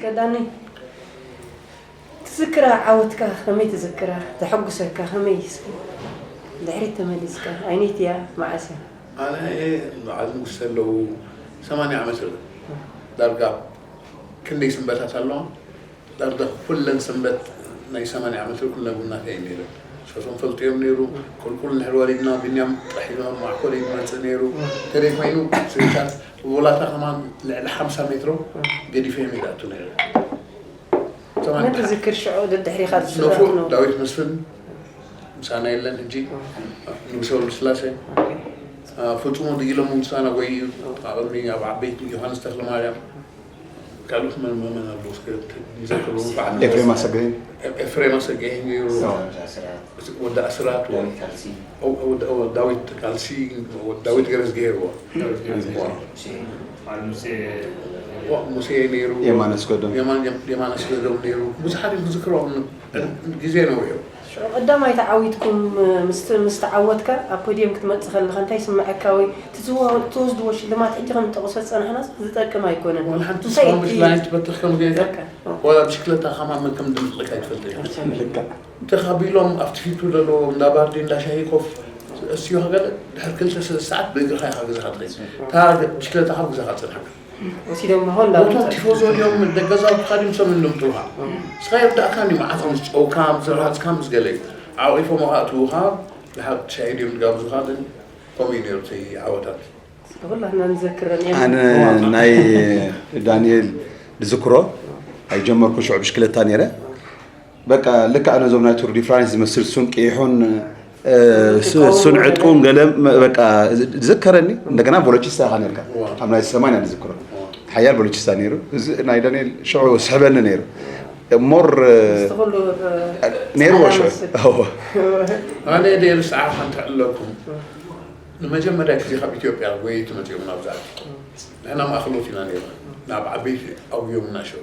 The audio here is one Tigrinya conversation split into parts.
ቀዳኒ ትዝክራ ዓወትካ ከመይ ትዝክራ? ተሐጉሰካ ከመይ እስኪ? ድሕሪት ተመሊስካ ኣይነይቲ እያ መዓስ እያ? ኣነ እየ በዓል ንጉስ ኣለዉ ሰማንያ ዓመት ዳርጋ ክንደይ ስንበታት ኣለዋ? ዳርጋ ኩለን ሰንበት ናይ ሰማንያ ዓመት ኩለን ቡናት እየ ነይረ። ሰቶም ፈልጥዮም ነይሩ። ቁልቁል ንሕር ወሪድና ብንያም ጥራሕ ኢሉ ኣብ ማዕኮል ይመጽእ ነይሩ። ተደይ ኮይኑ ስንታት ወላታ ከማን ልዕሊ ሓምሳ ሜትሮ ገዲፈ እዮም ይኣቱ ነይረ። መን ትዝክር ሽዑ ደድሕሪኻ ንፉዕ ዝስራእኩ ነው? ዳዊት መስፍን ምሳና የለን ሕጂ። ንጉሰ ወልደስላሴ ፍጹም ወዲ ጊለሙ ምሳና ጎይዩ። ኣብ ዓበይቲ ዮሃንስ ተክለ ማርያም ካልኦት መን መን ኣለዉ? እስከ ንዘክርዎም በዓል ኤፍሬም ኣሰገኝ። ኤፍሬም ኣሰገኝ ነይሩ። ወዲ ኣስራት፣ ዳዊት ካልሲ። ዳዊት ካልሲ፣ ዳዊት ገረዝጊሄር። ሙሴ ነይሩ። የማነ ኣስገዶም። የማነ ኣስገዶም ነይሩ። ብዙሓት እዮም ክዝክርዎም። ግዜ ነዊሑ። ሽዑ ቀዳማይ ተዓዊትኩም ምስ ምስ ተዓወትካ ኣብ ፖድየም ክትመጽእ ከለኻ እንታይ ይስምዐካ? ወይ ትዝዋ- ትወስድዎ ሽልማት ሕጂ ከም ጠቕሶ ዝጸናሕናስ ዝጠቅም ኣይኮነን። ወላ ሓንቲ እንታይ ስፖርት እቲ- ላይን ትበትኽ ከም ገይርካ በቃ። ወላ ብሽክለታ ከማን መን ከም ድምፅለካ ይትፈልጥ ኢኻ። ልክዕ። ተኻቢሎም ኣብቲ ፊቱ ዘለዎ እንዳ ባርዲ እንዳ ሻሂ ኮፍ እስዮ ገለ ድሕሪ ክልተ ሰለስተ ሰዓት ብእግርኻ ኢኻ ገዛኻ ትኸይድ። እታ ብሽክለታ ካብ ገዛኻ ትጸንሓካ። ወሲዶም ሆን እቶም ዳውንት ቲፎዞ ድዮም ደገዛውትኻ ድዮም ሰም እንድምጥሩኻ? ስኻ የርዳእካ እንዲ መዓት ምስ ጨውካ ምስ ረሃፅካ ምስ ገለ እዩ። ዓቂፎም ኸኣትዉኻ ብሓቂ ሻሂ ድዮም ዝጋብዙኻ? ግን ከምኡ እዩ ነይሩ እቲ ዓወታት። ኩላትና ንዘክረን እዮም። ኣነ ናይ ዳንኤል ዝዝክሮ ኣይጀመርኩ ሽዑ ብሽክለታ ነይረ። በቃ ልክዕ ነዞም ናይ ቱር ዲ ፍራንስ ዝመስል ሱን ቂሑን እ፣ ሱ- ሱን ዕጥቁን ገለ መ- በቃ ዝ- ዝከረኒ። እንደገና ቮሎቺስታ ኢኻ ነርካ። ኣብ ናይ ሰማንያ ዝዝክሮ ሓያል ቮሎቺስታ ነይሩ። እዚ ናይ ዳንኤል ሽዑ ስሕበኒ ነይሩ። ሞር እ፣ ምስቲ ኩሉ እ፣ ነይርዎ ጻዕዳ ሽዑ መስል። እዎ። ኣነ ደይ ርስዓ ሓንቲ ኣለኩም። ንመጀመርያ ግዜ ካብ ኢትዮጵያ ጎየይቲ መፂኦም ናብዛ። ንሕና ማእኸሎት ኢና ነይርና። ናብ ዓበይቲ ኣውዮም እናሸው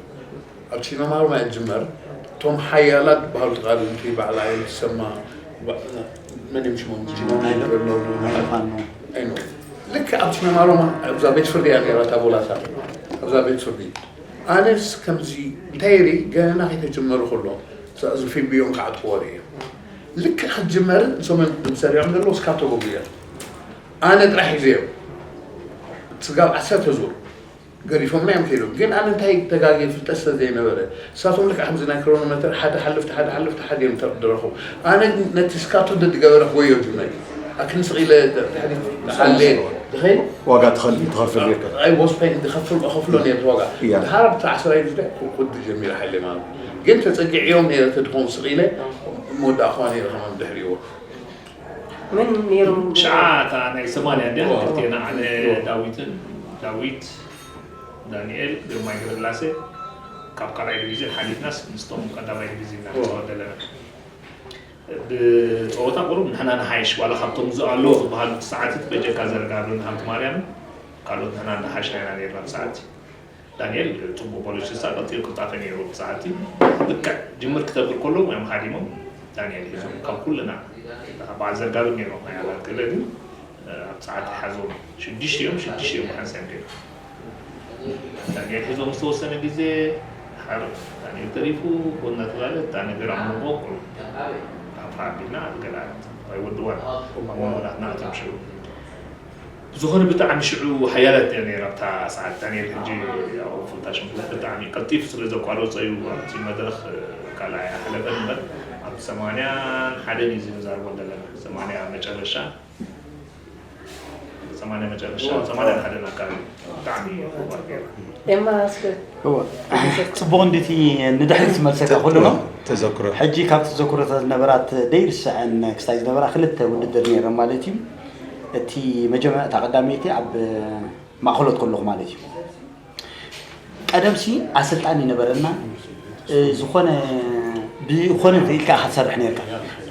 ኣብ ሲነማ ሮማ እያ ትጅመር። እቶም ሓያላት ዝበሃሉ ተቓደምቲ በዓል ኣየለ ተሰማ፣ መን እዮም ሽሞም? ኣይኖ። ልክዕ ኣብ ሲነማ ሮማ ኣብዛ ቤት ፍርዲ እያ ነይራ እታ ቦላታ። ኣብዛ ቤት ፍርዲ ኣነስ ከምዚ እንታይ ርኢ ገና ከይተጀመሩ ከሎ እዚ ፊልም እዮም ክዓጥቅዎ ርእየ። ልክዕ ክትጅመርን እሶም ሰሪዖም ዘለዉ ስካቶ ገቡ እዮም። ኣነ ጥራሕ ሒዘ እዮም ስጋብ ዓሰርተ ዙር ገዲፎምና እዮም ከይዶም። ግን ኣነ እንታይ ተጋግየ ፍልጠት ስለ ዘይነበረ፣ ንሳቶም ልክዕ ከምዚ ናይ ክሮኖሜተር ሓደ ሓለፍቲ፣ ሓደ ሓለፍቲ፣ ሓደ እዮም ዝረኸቡ። ኣነ ግን ነቲ ስካቶ ደድገበረ ክጎዮ ጅመር። ኣክን ስቕ ኢለ ድሕሪት ኣለ ድኸይድ ዋጋ ትኸል- ትኸፍል ነርካ። ኣይ ወስፓይ እንድኸፍል እኸፍሎ ነር ዋጋ። እያ። ድሓር ኣብቲ ዓስራይ ዝደ ኩድ ጀሚረ ሓይለ ማለት። ግን ተጸጊዕዮም ነረ ተድኾም ስቕ ኢለ መወዳእኳ ነረ ከማን ድሕሪዎ። መን ነይሮም? ሽዓ እታ ናይ ሰማንያ እንዲያ እዋ። ክልቴና ኣነ እዋ። ዳዊትን ዳዊት ዳንኤል ግርማይ ገብረስላሴ ካብ ካልኣይ ዲቪዝን ሓሊፍናስ ምስቶም ቀዳማይ ዲቪዝን ኢና እዋ። ንፃወት ዘለና። ብፀወታ ቁሩብ ንሕና ንሓይሽ ዋላ ካብቶም ዝኣለዎ ዝበሃሉ ሰዓት በጀካ ዘረጋብን ሃብቲ ማርያምን ካልኦት ንሕና ንሓይሽ ኢና ነርና ብሰዓት። ዳንኤል ጽቡቕ ፖለቲስታ ቀጺሉ ቅልጣፈ ነይሩ። ብሰዓቲ ልክዕ ጅምር ክተብል ከለዉ እዮም ሃዲሞም ዳንኤል ሒዞም። ካብ ኩልና በዓል ዘርጋብን ነይሮም ናይ ኣባል ክለ ግን ኣብ ሰዓት ሓዞም ሽዱሽተ እዮም ሽዱሽተ እዮም ሓንሳብ ገይሩ ዳንኤል ሒዞም ዝተወሰነ ግዜ ሓር ዳንኤል ተሪፉ ጎና ተባለ እታ ነገር ኣብ መንጎ ቆሉ ኣፋ ኣቢልና ገላት ኣይወድዋን ኣብ መንጎ ናትና ኣቶም ሽዑ ዝኾነ ብጣዕሚ ሽዑ ሓያላት እያ ነይራ ኣብታ ሰዓት ዳንኤል ሕጂ ያው ፍንታ ሽንኩርት ብጣዕሚ ቀልጢፉ ስለ ዘቋረፀ እዩ ኣብቲ መድረክ ካልኣይ ኣይሓለፈን እምበር ኣብ ሰማንያን ሓደን እዩ ዝንዛርቦ ዘለና ሰማንያ መጨረሻ ሰማንያ መጨረሻ ሰማንያን ሓደን ኣካባቢ ብጣዕሚ እዩ ክባር ነይሩ። ኤማ እስከ እወ። ጽቡቕ እንዲቲ ንድሕሪት ዝመልሰካ ኩሉ ነው። ተዘክሮ። ሕጂ ካብ ተዘክሮታት ዝነበራት ደይርስዐን ክስታይ ዝነበራ ክልተ ውድድር ነይረን ማለት እዩ። እቲ መጀመርያ እታ ቀዳመይቲ ኣብ ማእኸሎት ከለኹ ማለት እዩ። ቀደምሲ ኣሰልጣኒ ነበረና፣ እ፣ ዝኾነ ብኾነ ኢልካ ኢኻ ትሰርሕ ነርካ።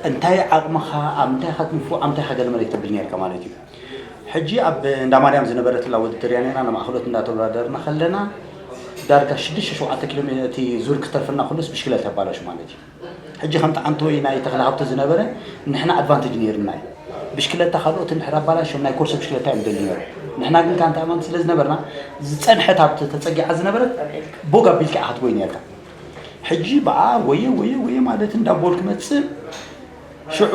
እንታይ ዓቕምኻ ኣብ እንታይ ኢኻ ትንፉ ኣብ እንታይ ኢኻ ገለመለ ተብል ነርካ ማለት እዩ። ሕጂ ኣብ እንዳ ማርያም ዝነበረትላ ውድድር እያ ነይራ፣ ንማእኸሎት እንዳተወዳደርና ከለና ዳርጋ ሽዱሽተ ሸውዓተ ኪሎ ሜ-፣ እቲ ዙር ክተርፈና ከሎስ ብሽክለታ ይባላሹ ማለት እዩ። ሕጂ ከምቲ ዓንተወይ ናይ ተኽለ ሃብተ ዝነበረ ንሕና ኣድቫንቴጅ ነይርና እዩ። ብሽክለታ ካልኦት እንድሕር ኣባላሽዮም ናይ ኮርሶ ብሽክለታ እዮም ደልዩ ነይሮም። ንሕና ግን ካንታ ኣማንቲ ስለ ዝነበርና ዝጸንሐት ኣብቲ ተጸጊዓ ዝነበረት ቦግ ኣቢልካ ኢኻ ትጎይ ነርካ። ሕጂ ብኣ ወየ ወየ ወየ ማለት እንዳቦል ክመጽእ ሽዑ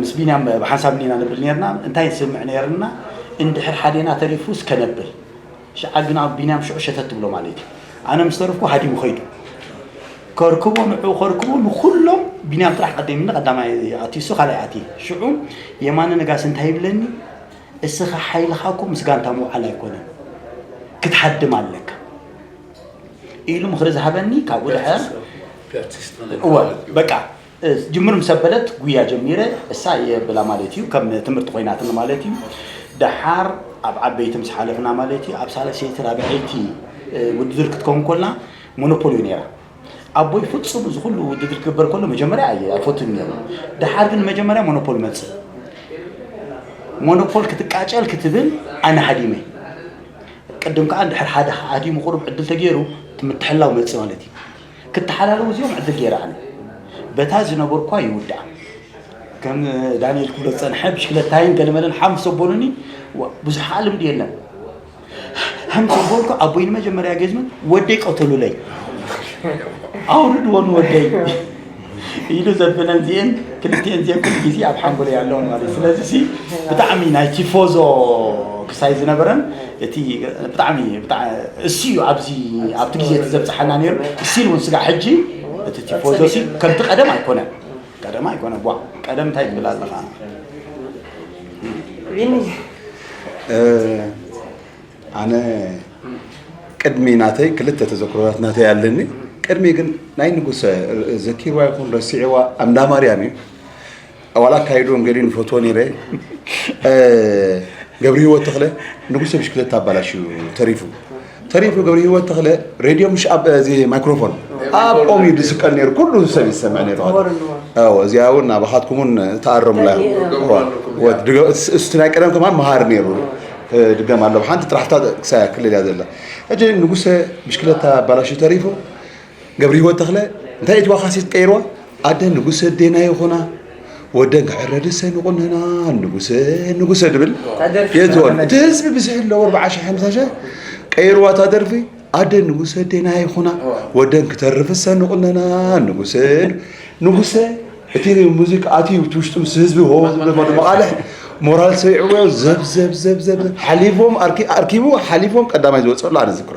ምስ ቢንያም ብሓንሳብ ኒና ንብል ነርና። እንታይ ንስምዕ ነርና? እንድሕር ሓዴና ተሪፉ እስከ ነብል ሽዓ ግን ኣብ ቢንያም ሽዑ ሸተት ትብሎ ማለት እዩ። ኣነ ምስ ተረፍኩ ሃዲሙ ኸይዱ ከርክቦ ንዑ ከርክቦ ንኩሎም ቢንያም ጥራሕ ቀደሚኒ ቀዳማይ ኣትዩ እሱ ካልኣይ ኣትዩ። ሽዑ የማነ ነጋሲ እንታይ ይብለኒ? እስኻ ሓይልኻ እኮ ምስ ጋንታ ምውዓል ኣይኮነን ክትሃድም ኣለካ ኢሉ ምኽሪ ዝሃበኒ። ካብኡ ድሐር እወ በቃ ጅምር ምስ ኣበለት ጉያ ጀሚረ እሳ የብላ ማለት እዩ። ከም ትምህርቲ ኮይናትኒ ማለት እዩ። ደሓር ኣብ ዓበይቲ ምስ ሓለፍና ማለት እዩ ኣብ ሳልሰይቲ ራብዐይቲ ውድድር ክትከውን ኮላ ሞኖፖል እዩ ነይራ። ኣቦይ ፍጹም እዚ ኩሉ ውድድር ክግበር ከሎ መጀመርያ ኣየ ኣይፈቱን ነይሩ። ደሓር ግን መጀመርያ ሞኖፖል መጽእ። ሞኖፖል ክትቃጨል ክትብል ኣነ ሃዲመ። ቅድም ከዓ እንድሕር ሓደ ሃዲሙ ቁሩብ ዕድል ተገይሩ እቲ ምትሕላው መጽእ ማለት እዩ። ክተሓላለዉ እዚኦም ዕድል ገይረ ኣነ በታ ዝነበርኳ ይውዳእ። ከም ዳንኤል ክብሎ ዝጸንሐ ብሽክለታይን ገለመለን ሓምስ ኣቦሉኒ። ብዙሕ ከዓ ልምዲ የለን። ሓምስ ኣቦልኩ ኣቦይ ንመጀመርያ ገዝምን ወደይ ቀተሉለይ ኣውርድዎ ንወደይ ኢሉ ዘበለን ዚኤን ክልቲኤን ዚኤን ኩሉ ግዜ ኣብ ሓንጎለይ ኣለውን ማለት እዩ። ስለዚ ሲ ብጣዕሚ ናይ ቲፎዞ ክሳይ ዝነበረን እቲ ብጣዕሚ ብጣዕ- እሱ እዩ ኣብዚ ኣብቲ ግዜ እቲ ዘብፅሓና ነይሩ። እሱ እውን ስጋ ሕጂ እቲ ቲፎዞ ሲ ከምቲ ቀደም ኣይኮነን። ቀደም ኣይኮነ ቧ ቀደም እንታይ ትብል ኣለኻ? ቢኒ ኣነ ቅድሚ ናተይ ክልተ ተዘክሮታት ናተይ ኣለኒ። ቅድሚ ግን ናይ ንጉሰ ዘኪርዋ ይኹን ረሲዕዋ ኣምዳ ማርያም እዩ። ዋላ ኣካይድዎም ገሊኡ ንፈትዎ ነይረ። ገብረ ህይወት ተኽለ ንጉሰ ብሽክለታ ኣባላሽዩ ተሪፉ። ተሪፉ ገብረ ህይወት ተኽለ ሬድዮ ምሽ ኣብ እዚ ማይክሮፎን ኣብ ኦም እዩ ዝስቀል ነይሩ። ኩሉ ሰብ ይሰምዕ ነይሩ። እዚኣ እውን ናባኻትኩም እውን ተኣረሙላ። እስቲ ናይ ቀደም ከማን መሃሪ ነይሩ። ድገም ኣሎ ሓንቲ ጥራሕታ ክሳያ ክልል እያ ዘላ። ሕጂ ንጉሰ ብሽክለታ ኣባላሽዩ ተሪፉ። ገብረ ህይወት ተኽለ እንታይ እትዋ ካሴት ቀይርዋ? ኣደ ንጉሰ ኣዴና ይኹና ወደን ክሕረድሰ ንቁነና ንጉሰ ንጉሰ ድብል የትወን እቲ ህዝቢ ብዝሒ ኣለዎ ኣርባዓ ሺሕ ሓምሳ ሺሕ ቀይርዋ እታ ደርፊ። ኣደ ንጉሰ ኣዴና ይኹና ወደን ክተርፍሰ ንቁነና ንጉሰ ንጉሰ እቲ ሙዚቃ ኣትዩ እቲ ውሽጡ ምስ ህዝቢ ሆ ዝብል መቃልሕ ሞራል ሰይዕዎ ዘብ ዘብ ዘብ ዘብ ሓሊፎም ኣርኪቡ ሓሊፎም ቀዳማይ ዝወፀሉ ኣነ ዝክሮ።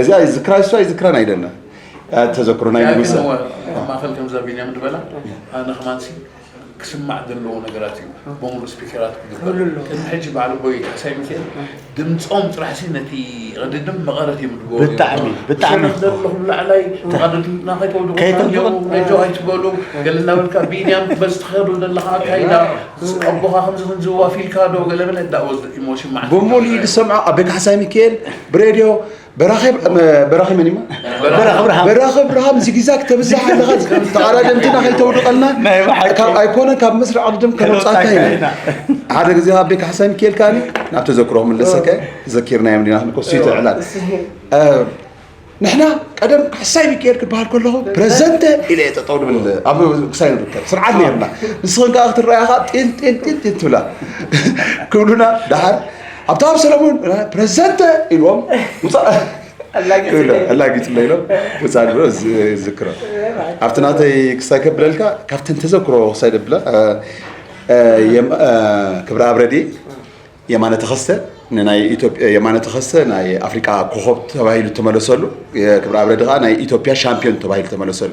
እዚኣ ይዝክራ እሷ ይዝክራን ኣይደና ተዘክሮ ናይ ንጉሰ ማእኸል ከምዛ ቢንያም ዝበላ ኣነ ከማንሲ ክስማዕ ዘለዎ ነገራት እዩ። በሙሉ ስፒከራት ክግበር ቅድሚ ሕጂ በዓል ቦይ ካሕሳይ ሚካኤል ድምፆም ጥራሕ ሲ ነቲ ቅድድም መቐረት እዮም ድጎ ብጣዕሚ ብጣዕሚ ዘለኹም ላዕላይ ተቐድድና ከይተውድቑ ከይተውድቑ። ነጆ ኣይትበሉ ገለ እናበልካ ቢንያም በዚ ትኸዱ ዘለኻ ኣካይዳ ኣቦኻ ከምዚ ክንዝዋፍ ኢልካ ዶ ገለ በለ እዳ ወዝ ኢሞሽን ማዕት ብሙሉ ዝሰምዖ ኣቤ ካሕሳይ ሚካኤል ብሬድዮ በራኺ በራኺ መን ይማ በረኻ ብርሃን በራኺ ብርሃም ዝጊዛግ ተብዛሕ ኣለኻ ተቓዳደምትና ከይተውድቐልና ናይ ብሓቂ። ካብ ኣይኮነ ካብ መስርዕ ቅድም ከነውፃካ ኢና። ሓደ ግዜ ኣቤ ካሕሳይ ሚካኤል ካኒ ናብ ተዘክሮ ክምለሰከ ዘኪርናዮም ዲና ክንኮ ስይተ ዕላል ንሕና ቀደም ካሕሳይ ሚካኤል ክበሃል ከለኹ ፕረዘንተ ኢለ እየ ጠጠው ንብል ኣብ ክሳይ ንርከብ ስርዓት ነርና። ንስኽን ከዓ ክትረኣያ ከዓ ጢን ጢን ጢን ጢን ትብላ ክብሉና ደሓር ኣብታ ኣብ ሰለሙን ፕረዘንተ ኢልዎም ውፃእ ኣላጊፅለ ኢሎም ውፃእ ንብሎ ዝዝክሮ ኣብቲ ናተይ ክሳይ ከብለልካ ካብተን ተዘክሮ ክሳይ ደብለ ክብረ ኣብረዲ የማነ ተኸስተ ንናይ ኢትዮጵያ የማነ ተኸስተ ናይ ኣፍሪቃ ኮኸብ ተባሂሉ ተመለሰሉ። ክብረ ኣብረዲ ከዓ ናይ ኢትዮጵያ ሻምፒዮን ተባሂሉ ተመለሰሉ።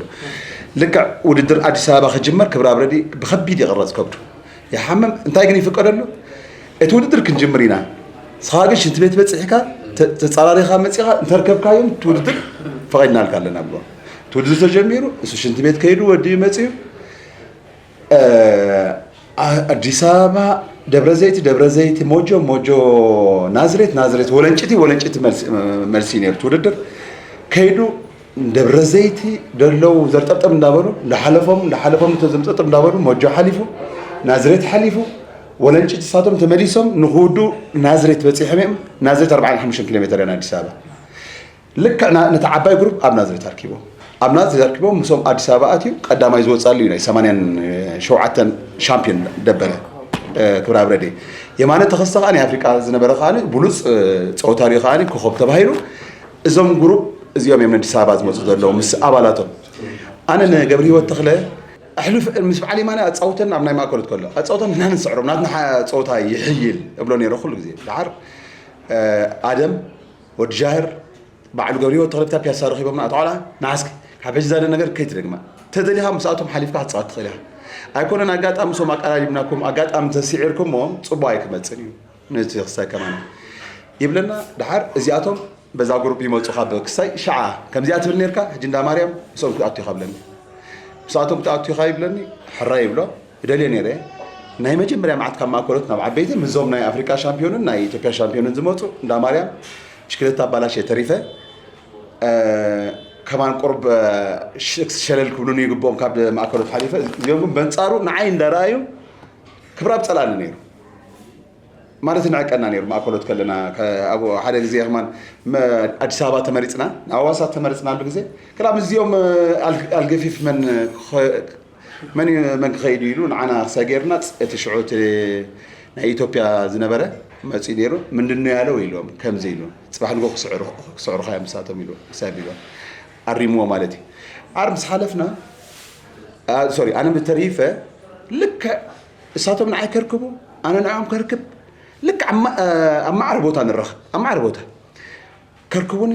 ልክዕ ውድድር ኣዲስ ኣበባ ክጅመር ክብረ ኣብረዲ ብከቢድ ይቕረፅ ከብዱ ይሓምም። እንታይ ግን ይፍቀደሉ እቲ ውድድር ክንጅምር ኢና። ንስኻ ግን ሽንቲ ቤት በፂሕካ ተፃራሪኻ መፂኻ እንተርከብካዮም እቲ ውድድር ፈቒድናልካ ኣለና ብሎ እቲ ውድድር ተጀሚሩ። እሱ ሽንቲ ቤት ከይዱ ወዲኡ መፂኡ። ኣዲስ ኣበባ ደብረ ዘይቲ ደብረ ዘይቲ ሞጆ ሞጆ ናዝሬት ናዝሬት ወለንጭቲ ወለንጭቲ መልሲ ነይሩ እቲ ውድድር ከይዱ። ደብረ ዘይቲ ደለው ዘርጠብጠብ እንዳበሉ እንዳሓለፎም እንዳሓለፎም እቶም ዘምጠጠብ እንዳበሉ ሞጆ ሓሊፉ ናዝሬት ሓሊፉ ወለንጭቲ ሳቶም ተመሊሶም ንክውዱ ናዝሬት በፂሖም እዮም። ናዝሬት ኣርባዓን ሓሙሽተን ኪሎ ሜትር እያ ኣዲስ ኣበባ። ልክዕ ነቲ ዓባይ ግሩፕ ኣብ ናዝሬት ኣርኪቦም ኣብ ናዝሬት ኣርኪቦም ምስኦም ኣዲስ ኣበባ ኣትዩ ቀዳማይ ዝወፃሉ እዩ ናይ ሰማንያን ሸውዓተን ሻምፒዮን ደበረ ክብረ ኣብረዴ የማነ ተኸስተ ከኣ ናይ ኣፍሪቃ ዝነበረ ከኣ ብሉፅ እ፣ ፀወታ ሪኡ ከኣ ኮኸብ ተባሂሉ። እዞም ግሩፕ እዚኦም እዮም ኣዲስ ኣበባ ዝመፁ ዘለዉ ምስ ኣባላቶም። ኣነ ንገብረ ህይወት ተኽለ ኣሕሉፍ ምስ በዓል የማነ ኣፃውተን ኣብ ናይ ማእከሎት ከሎ ኣፃውተን ንሕና ንስዕሮም ናትና ሓ- ፀወታ ይሕይል እብሎ ነይረ ኩሉ ግዜ። ደሓር እ፣ ኣደም ወዲ ጃህር በዓሉ ገብረ ህይወት ተኽለ ኣብታ ፒያሳ ረኺቦምና፣ ኣቶ ዓላ ንዓስኪ ካብ ሕጂ ዛደ ነገር ከይትደግማ፣ ተደሊኻ ምስኣቶም ሓሊፍካ ክትፃወት ትኽእል ኢኻ። ኣይኮነን ኣጋጣሚ ሶም ኣቀራሪብናኩም ኣጋጣሚ ተስዒርኩሞም ፅቡቅ ኣይክመፅን እዩ ነቲ ክሳይ ከማን ይብለና። ደሓር እዚኣቶም በዛ ግሩፕ ይመፁ ካብ ክሳይ ሸዓ ከምዚኣ ትብል ነርካ፣ ሕጂ እንዳ ማርያም ምስኦም ክትኣቱ ኢኻ ብለኒ። ምስኣቶም ክትኣቱ ኢኻ ይብለኒ። ሕራይ ይብሎ። ይደልዮ ነይረ። ናይ መጀመርያ መዓት ካብ ማእከሎት ናብ ዓበይቲ ምስዞም ናይ ኣፍሪቃ ሻምፒዮንን ናይ ኢትዮጵያ ሻምፒዮንን ዝመፁ እንዳ ማርያም ብሽክለታ ኣባላሽ ተሪፈ። እ፣ ከማን ቁሩብ እ፣ ሽ- ሸለል ክብሉኒ ይግብኦም ካብ ማእከሎት ሓሊፈ። እዚኦም ግን በንጻሩ ንዓይ እንዳረኣዩ ክብራብ ጸላኒ ነይሩ ማለት ንዕቀና ነይሩ። ማእከሎት ከለና ከ- ኣብ ሓደ ግዜ ከማን መ- ኣዲስ ኣበባ ተመሪጽና፣ ኣዋሳ ተመሪጽናሉ ግዜ ክላ ምስዚኦም እ፣ ኣል- ኣልገፊፍ መን ክኸ- መን እዩ- መን ክኸይድ እዩ ኢሉ ንዓና ክሳይ ጌርና፣ ፅ- እቲ ሽዑ እቲ ናይ ኢትዮጵያ ዝነበረ መፂኡ ነይሩ። ምንድን ነው ያለው ኢሎም ከምዚ ኢሉ፣ ፅባሕ ንጎ ክስዕሩ- ክስዕሩኻ እዮም ንሳቶም ኢሉ ክሳይ ቢሎ ኣሪምዎ ማለት እዩ። ዓር ምስ ሓለፍና ሶሪ ኣነ ተሪፈ ልክዕ እሳቶም ንዓይ ከርክቡ ኣነ ንዕኦም ከርክብ ልክዕ ኣብ ማ- ኣብ ማዕረ ቦታ ንረኸብ ኣብ ማዕረ ቦታ ከርክቡኒ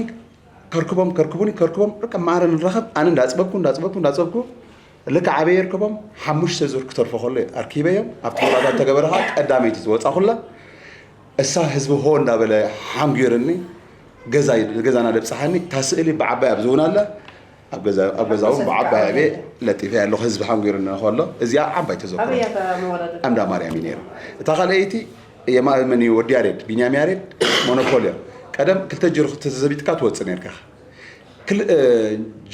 ከርክቦም ከርክቡኒ ከርክቦም በቃ ማዕረ ንራኸብ ኣነ እንዳፅበብኩ እንዳፅበብኩ እንዳፅበብኩ ልክዕ ኣበይ የርክቦም ሓሙሽተ ዙር ክተርፎ ከሎ ኣርኪበዮም ኣብቲ መባዳ ተገበረ ከዓ ቀዳመይቲ ዝወፃኹላ እሳ ህዝቢ ሆ እንዳበለ ሓንጊርኒ ገዛ ገዛና ደብፅሓኒ እታ ስእሊ ብዓባይ ኣብ ዝውን ኣላ ኣብ ገዛ ኣብ ገዛ እውን ብዓባይ ኣበ ለጢፈ ኣለኹ ህዝቢ ሓንጊርኒ ከሎ እዚኣ ዓባይ ተዘክሮ ኣበይ እያ እታ መወዳድርቲ? ኣምዳ ማርያም እዩ ነይሩ እታ ካልኣይቲ የማመኒ ወዲ ያሬድ ቢንያም ያሬድ ሞኖፖልዮ ቀደም ክልተ ጅሩ ክተዘቢጥካ ትወፅእ ነርካ ክል- እ፣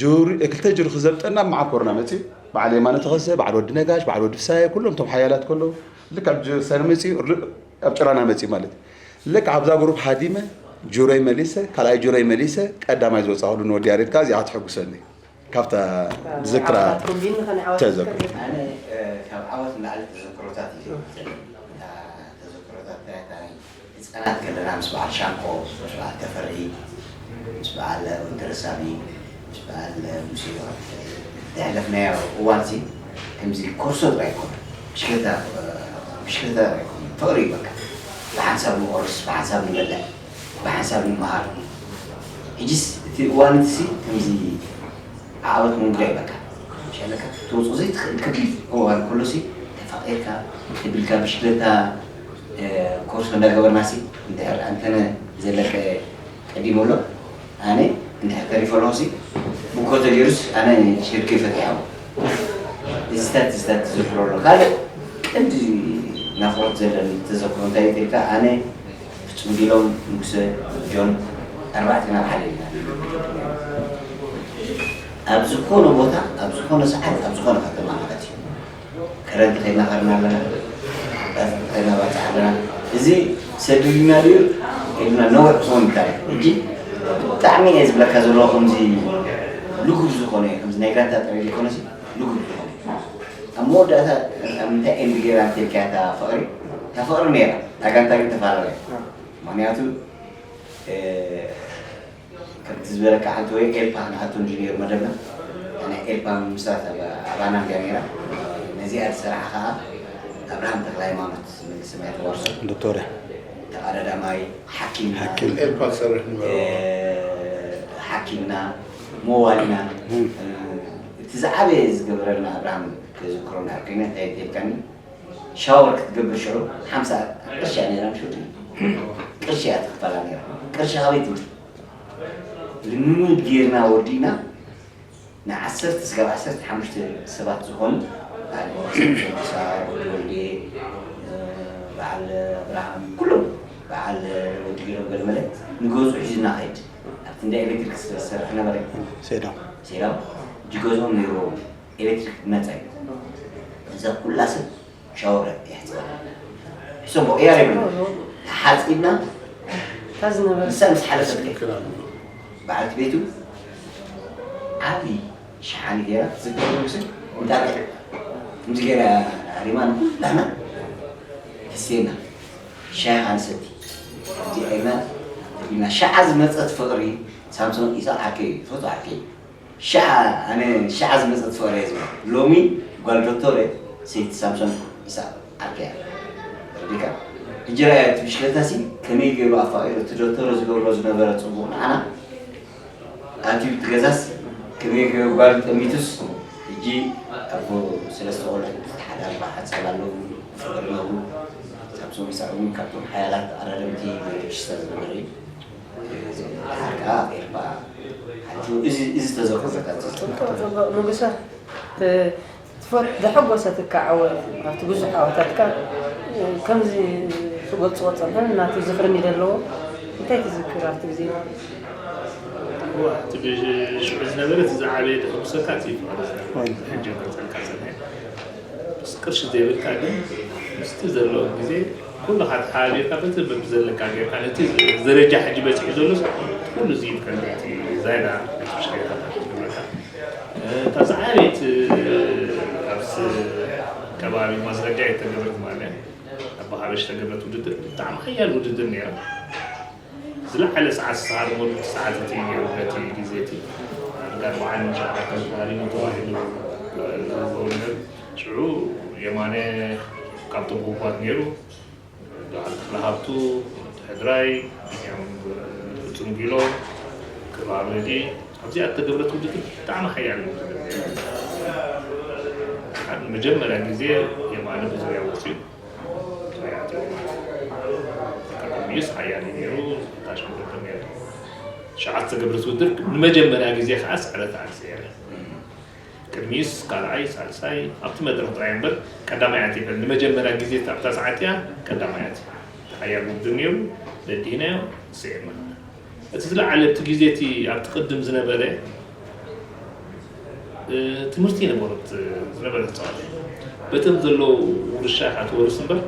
ጁሪ- ክልተ ጅሩ ክዘብጠና መዓኮርና መፅዩ በዓል የማነ ተኸሰ በዓል ወዲ ነጋሽ በዓል ወዲ ፍሳየ ኩሎም እቶም ሓያላት ከለዉ ልክ ኣብ ጅ- ሰነ መፅዩ ር- ኣብ ጭራና መፅዩ ማለት ልክ ኣብዛ ግሩፕ ሃዲመ ጁረይ መሊሰ ካልኣይ ጁረይ መሊሰ ቀዳማይ ዝወፃ ክሉ ንወዲ ያሬድካ እዚኣ ትሕጉሰኒ ካብታ ዝክራ ዓወታት ኮምቢን ንኸነ ዓወታት ተዘክሮ። ከግብ። ኣነ እ፣ ካብ ዓወት ንላዕሊ ተዘክሮታት እዩ ዘለኒ። እታ ተዘክሮታት እንታይ እታ ናይ ህፃናት ከለና ምስ በዓል ሻንቆ ምስ በዓል ተፈሪ ምስ በዓል ወንተረሳሚ ምስ በዓል ሙሴ ዘሕለፍናዮ እዋን ሲ ከምዚ ኮርሶ ጥራይ ኣይኮነ ብሽክለታ ብሽክለታ ጥራይ ኣይኮነ ፍቅሪ እዩ በቃ ብሓንሳብ ንቆርስ ብሓንሳብ ንበልዕ ብሓንሳብ ንምሃር ሕጂስ እቲ እዋን እቲ ሲ ከምዚ ዓወት መንጉዳይ በቃ ሸለካ ትወፅኦ ዘይትኽእል ክብል እዋን ከሎ ሲ ተፋቂርካ ተቢልካ ብሽክለታ ኮርሶ እንዳገበርና ሲ እንድሕር ኣንተነ ዘለቀ ቀዲሙ ኣሎ ኣነ እንድሕር ተሪፈ ኣለኹ ሲ ብኮ ተገይሩስ ኣነ ሸድከይ ፈትሐዎ እዚታት እዚታት ተዘክሮ ኣሎ ካልእ ቀንዲ ናፍቆት ዘለኒ ተዘክሮ እንታይ ኢልካ ኣነ ፍጹም ቢሎም ንጉሰ ጆን ኣርባዕተና ኣብ ሓደ ኢና ኣብ ዝኾነ ቦታ ኣብ ዝኾነ ሰዓት ኣብ ዝኾነ ከተማ ማለት እዩ ከረንቲ ከይና ከርና ኣለና ባፅዕ ከይና ባፅዕ ኣለና እዚ ሰዲድና ድዩ ኢልና ነዊሕ ክኸውን ይካል ሕጂ ብጣዕሚ እየ ዝብለካ ዘለዎ ከምዚ ልጉብ ዝኾነ እዩ ከምዚ ናይ ጋንታ ጥራይ ዘይኮነሲ ልጉብ ዝኾነ ኣብ መወዳእታ ኣብ ምንታይ ኤንድ ጌራ እንተልካ እታ ፍቕሪ እታ ፍቕሪ ነይራ እታ ጋንታ ግን ተፈላለየ ምክንያቱ ከምቲ ዝበለካ ሓንቲ ወይ ኤልፓ ንኣቶ ኢንጂኒር መደብና ናይ ኤልፓ ምስራት ኣባና እንዲያ ነይራ ነዚኣ ዝሰራሕ ከዓ ኣብርሃም ተክለ ሃይማኖት መንግስቲ ሰማይ ተዋርሶ ዶክተር ተቐዳዳማይ ሓኪምና ሓኪም ኤልፓ ዝሰርሕ ነበረ። ሓኪምና መዋልና እቲ ዝዓበየ ዝገበረልና ኣብርሃም ክዝክሮ እንድሕር ኮይነ እንታይ ይብልካኒ ሻወር ክትገብር ሽዑ ሓምሳ ቅርሺ እያ ነይራ ምሽ ቅርሺ እያ ትኽፈላ ነይራ ቅርሺ ካበይ ትምፅ ልምምድ ጌርና ወዲእና ንዓሰርተ ስጋብ ዓሰርተ ሓሙሽተ ሰባት ዝኾኑ በዓል ሞሮስ ወዲ ወልዴ በዓል ኣብርሃም ኩሎም በዓል ወዲ ገሎም ገለመለ ንገዝኡ ሒዝና ኸይድ ኣብቲ እንዳ ኤሌክትሪክ ዝሰርሕ ነበረ ሴዳው ሴዳው እጅ ገዝኦም ነይርዎም ኤሌክትሪክ ብነፃ እዩ እዛ ኩላ ሰብ ሻወር ይሕፅባ ሕሰቦ እያ ይብሉ ተሓፂብና እታ ዝነበረ ንሳ ምስ ሓለፈት በዓልቲ ቤቱ ዓብዪ ሸሓኒ ገይራ ትዝክር ምስል እንጣጢዕ ከምዚ ገይራ ኣሪማ ንኩላህና ተስየና ሻሂ ኣንሰቲ ኣብቲ ዓይና ኢና ሸዓ ዝመፀት ፍቕሪ ሳምሶን ኢሳቕ ዓርከይ እዩ። ትፈቱ ዓርከይ ሸዓ ኣነ ሸዓ ዝመፀት ፍቕሪ እየ ዝብላ። ሎሚ ጓል ዶክተር እየ ሰይቲ ሳምሶን ኢሳቕ ዓርከይ እያ። ረዲካ ሕጂ ራያ እቲ ብሽክለታ ሲ ከመይ ገይሩ ኣፋቂሩ እቲ ዶክተር ዝገብሮ ዝነበረ ፅቡቕ ንዓና ኣትዩ እቲ ገዛስ ከመይ ገይሩ ጓል ጠሚቱስ ሕጂ ኣቦ ሰለስተ ቆልዑት ሓደ ኣርባዓ ሓፃብ ኣለዉ ፍቅሪ ነብሩ ሳምሶን ይስዕቡ ካብቶም ሓያላት ኣራደምቲ ቤተክርስትያን ዝነበረ እዩ። ደሓር ከዓ ኤርባ ሓሊፉ እዚ እዚ ተዘክሮታት እዚ ጽቡቕ ጽቡቕ ንጉሰ ትፈት ዘሐጎሰትካ ዓወት ኣብቲ ብዙሕ ዓወታትካ ከምዚ ትገልጽዎ ጸንሐን እናቱ ዝኽርን እዩ ዘለዎ እንታይ ትዝክር ኣብቲ ግዜ እቲ ሽዑ ዝነበረ እቲ ዝዓበየ ዘሐጉሰካ እቲ ፍቕሪ ዝነበረ ሕጂ ገልጸልካ ዝነበረ ምስ ቅርሺ ዘይብልካ ግን ምስቲ ዘለዎ ግዜ ኩልኻ ተሓባቢርካ በቲ በቢ ዘለካ ጌርካ ነቲ ደረጃ ሕጂ በፂሑ ዘሎስ ኩሉ ዝይድካ እቲ ዛይዳ ነቲ ብሽክሌታታት ዝብለካ እታ ዝዓበየት ኣብዚ ከባቢ ማስረጃ የተገበረት ማለት ኣቦ ሓበሽ ተገበረት ውድድር ብጣዕሚ ሓያል ውድድር ነይራ ዝለዓለ ሰዓት ዝተሃርመሉ ሰዓት እቲ ነይሩ በቲ ግዜ እቲ ዳርጋ ኣርባዓን ሸውዓተን ተሃሪሙ ተባሂሉ ዝዝውር ነይሩ ሽዑ የማነ ካብቶም ህቡባት ነይሩ በዓል ተኽለሃብቱ፣ ተሕድራይ፣ ቢንያም ፍጹም ጊሎ፣ ክብረኣብ ረድኢ ኣብዚኣ እተገብረት ውድድር ብጣዕሚ ሓያል ውድድር ነይራ። ንመጀመርያ ግዜ የማነ ብዙርያ ወፂኡ ዙርያ ኣትዩ ማለት እዩ። ኣጋጣሚኡስ ሓያል እዩ ነይሩ፣ ታሽ ውድድር ነይሩ። ሸዓ ዝተገብረት ውድድር ንመጀመርያ ግዜ ከዓ ስዕረት ኣልሲ እያ። ቅድሚኡስ ካልኣይ፣ ሳልሳይ ኣብቲ መድረኽ ጥራይ እምበር ቀዳማይ ኣትየ ይበል። ንመጀመርያ ግዜ ኣብታ ሰዓት እያ ቀዳማይ ኣትየ። እቲ ሓያል ውድድር ነይሩ፣ በዲህናዮ፣ ስዒርና። እቲ ዝለዓለ ኣብቲ ግዜ እቲ ኣብቲ ቅድም ዝነበረ ትምህርቲ ነበረት ዝነበረት ፀዋታ በቶም ዘለዉ ውርሻ ኢኻ ትወርስ እምበር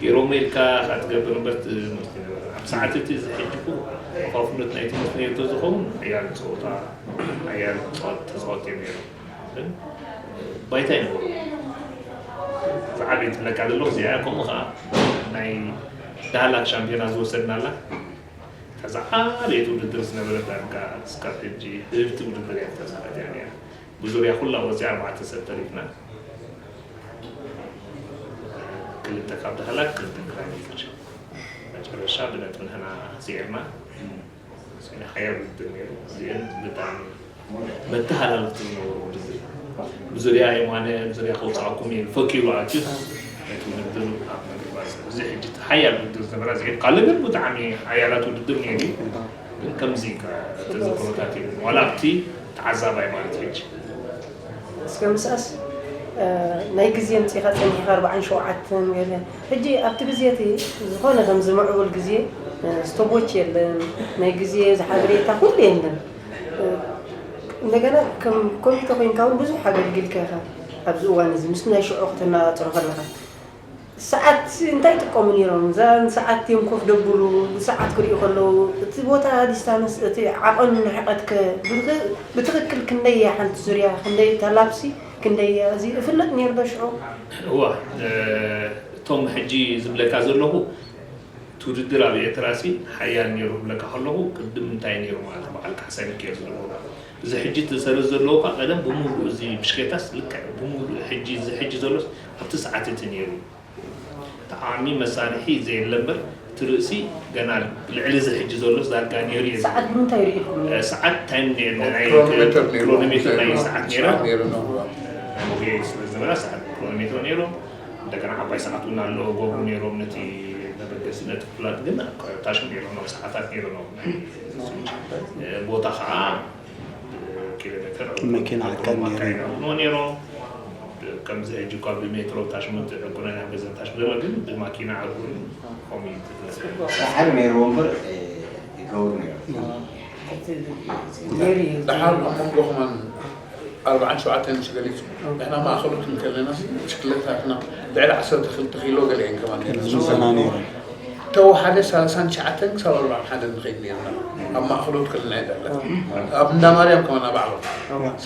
ገይሮሞ ኢልካ ኢኻ ትገብር እምበር ትምህርቲ ነበረ ኣብ ሰዓት እቲ እዚ ሕጂ እኮ መፋፍነት ናይ ትምህርቲ ነይሩ ተዝኸውን ሓያል ፀወታ ሓያል ተፃወት እዮም ነይሮም ግን ባይታ ይነበሩ ዝዓበየ ትብለካ ዘለኹ እዚኣ ከምኡ ከዓ ናይ ዳህላክ ሻምፒዮና ዝወሰድናላ እታ ዝዓበየት ውድድር ዝነበረት ዳርጋ እስካብ ሕጂ ህብቲ ውድድር እያ ተዛረብ እያ ነይራ ብዙርያ ኩላ ወፂኣ ኣርባዕተ ሰብ ተሪፍና ክልተ ካብ ዳህላክ ክልተ ክራይ መጨረሻ ብነጥቢ ንሕና ስዒርና ስነ ሓያል ውድድር ነይሩ እዚአን ብጣዕሚ መተሃላለፍቲ ዝነበሩ ውድድር ብዙርያ የማነ ብዙርያ ከውፃእኩም እዩ ፈኪሩ ኣትዩስ ነቲ ውድድር ኣብ ምግባር እዚ ሕጂ ሓያል ውድድር ዝነበራ ዝሄድ ካልእ ግን ብጣዕሚ ሓያላት ውድድር ነይሩ ግን ከምዚ ተዘክሮታት እዩ ዋላ ኣብቲ ተዓዛባይ ማለት ሕጂ እስከ ምስኣስ ናይ ግዜ ምፅኢኻ ፀኒሕካ ኣርባዓን ሸውዓተን ገለ ሕጂ ኣብቲ ግዜ እቲ ዝኾነ ከምዚ ምዕቡል ግዜ ስቶቦች የለን ናይ ግዜ ዝሓበሬታ ኩሉ የለን እንደገና ከም ኮሚተ ኮይንካ እውን ብዙሕ ኣገልጊልካ ኢኻ ኣብዚ እዋን እዚ ምስ ናይ ሽዑ ክተነፃፅሮ ከለኻ ሰዓት እንታይ ይጥቀሙ ነይሮም? እዛ ሰዓት እዮም ኮፍ ደብሉ፣ ብሰዓት ክሪኡ ከለዉ፣ እቲ ቦታ ዲስታንስ፣ እቲ ዓቐኑ ንርሕቀት ከ ብትኽክል ክንደይ እያ ሓንቲ ዙርያ? ክንደይ እታ ላፕሲ ክንደይ እያ? እዚ ይፍለጥ ነይሩ ዶ ሽዑ? እዋ እቶም ሕጂ ዝብለካ ዘለኹ እቲ ውድድር ኣብ ኤርትራ ሲ ሓያል ነይሩ ክብለካ ከለኹ ቅድም እንታይ ነይሩ ማለት በዓል ካሕሳይ ሚካኤል ዘለዎ እዚ ሕጂ እቲ ሰረት ዘለዎ ካ ቀደም ብምሉእ እዚ ብሽኬታስ ልክዕ ብምሉእ ሕጂ እዚ ሕጂ ዘሎስ ኣብቲ ሰዓት እቲ ነይሩ ተዓሚ መሳርሒ ዘየለ እምበር እቲ ርእሲ ገና ልዕሊ እዚ ሕጂ ዘሎ ዳርጋ ነይሩ እዩ ሰዓት ብምንታይ ርኢኹም ሰዓት ታይም ነርና ናይ ክሮኖሜተር ናይ ሰዓት ነራ ሞጌ ስለ ዝነበራ ሰዓት ክሮኖሜትሮ ነይሩ እንደገና ዓባይ ሰዓት እውን ኣሎ ጎብሩ ነይሮም ነቲ መበገሲ ነቲ ክፍላት ግን ታሽም ነይሩ ነው ሰዓታት ነይሩ ነው ቦታ ከዓ ኪሎ ሜትር መኪና ዓቀብ ነይሩ ነይሮም ከምዚ ሕጂ እኳ ብሜትሮ ታሽሙት ዕቁነን ኣብ ገዘን ታሽሙ ዘሎ ግን ብማኪና ዕቁን ከምኡ እዩ ዝመስለኒ። ሰሓብ ነይርዎ እምበር ይገብሩ ነይሮም። ደሓር ኣብ መንጎ ከማን ኣርባዓን ሸውዓተን ምስ ገሊጹ ንሕና ማእኸሎት እንከለና ብሽክለታትና ልዕሊ ዓሰርተ ክልተ ኪሎ ገለ እየን ከማን ነይረን። ዝምዘና ነይረን። ተወሓደ ሰላሳን ትሽዓተን ክሳብ ኣርባዓን ሓደን ንኸይድ ነይርና ኣብ ማእኸሎት ክልልና እየ ዘላ ኣብ እንዳ ማርያም ከማን ኣብ ዓቕሎ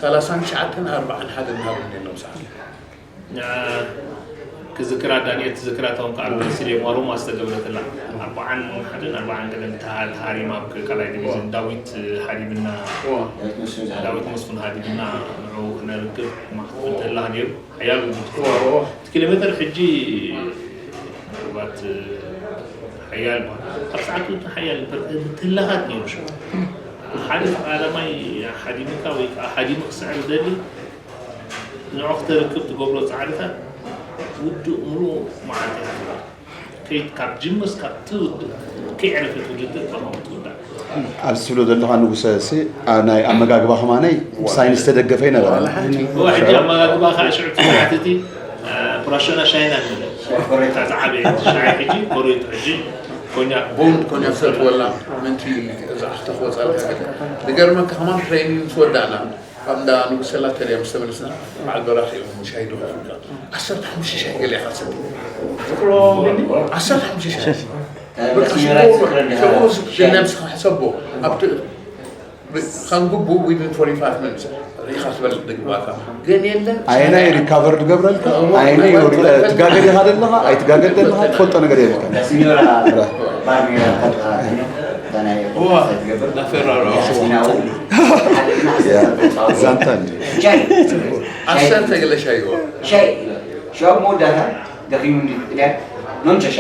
ሰላሳን ትሽዓተን ኣርባዓን ሓደን ንሃብ ነይርና ብሰዓት ክዝክራ ዳንኤል ትዝክራ ተውን ከኣ መሲል የማሮማ ዝተገብረትላ ኣርባዓን ሓደን ኣርባዓን ገለን ተሃ- ተሃሪማ ኣብ ካልኣይ ዲቪዝን ዳዊት ሃዲምና ዳዊት መስፍን ሃዲምና ንዑ ክነርክብ ማዕተብ እንተላ ነይሩ ሓያል ውድድር እቲ ኪሎ ሜትር ሕጂ ምናልባት ሓያል ማለት ኣብ ሰዓቱ ሓያል ትለኻት ነይሩ ሓደ ተቃዳማይ ሓዲምካ ወይ ከዓ ሓዲሙ ክስዕር ደሊ ንዑ ክተርክብ ትገብሮ ጻዕርታት ውድእ ሙሉ መዓልቲ ኢኻ ትብል። ከይ- ካብ ጅምር እስካብ ትውድእ ከይዕረፈት ውድድር ከምኡ ትውዳእ። ኣብዚ ትብሎ ዘለኻ ንጉሰ ሲ ኣ- ናይ ኣመጋግባ ከማነይ ብሳይንስ ዝተደገፈ ይነበረ። እዋ ሕጂ ኣመጋግባ ከዓ ሽዑ ትስራሕቲ እቲ ፕሮሸና ሻይና ንብል። እታ ዝዓበየ ሻይ ሕጂ ኮሬት ሕጂ ኮኛ ቡን ኮኛ ሰት ወላ ምንቲ እዛ ኣኽተኽ ወፃልካ ገለ ዝገርመካ ከማን ትሬኒንግ ትወዳእና ካብ እንዳ ንጉሰ ላተርያ ምስ ተመለስና በዓል በራኺ እዮም ሻሂ ዶ ከፍልካ ዓሰርተ ሓሙሽተ ሻሂ ገለ ኢኻ ትሰቲ ዓሰርተ ሓሙሽተ ሻሂ በቃ ሽቦ በቃ ሽቦ ዝግነ ምስኻ ሕሰቦ ኣብቲ ከም ግቡ within forty-five minutes ሪኢኻ ትበልዕ ድግባካ ግን የለን ኣየናይ ሪካቨር ትገብረልካ ኣየናይ ትጋገ ዲኻ ዘለኻ ኣይትጋገ ዘለኻ ትፈልጦ ነገር የብልካ ሲኞራ ባርሜራ ከጥራ ትገብር ዳፌራሮ ሲናው ዛንታ ሻይ ዓሰርተ ገለ ሻይዋ ሻይ ሻው መወዳእታ ደኺሙ እንዲ ጥልያን መምሸሻ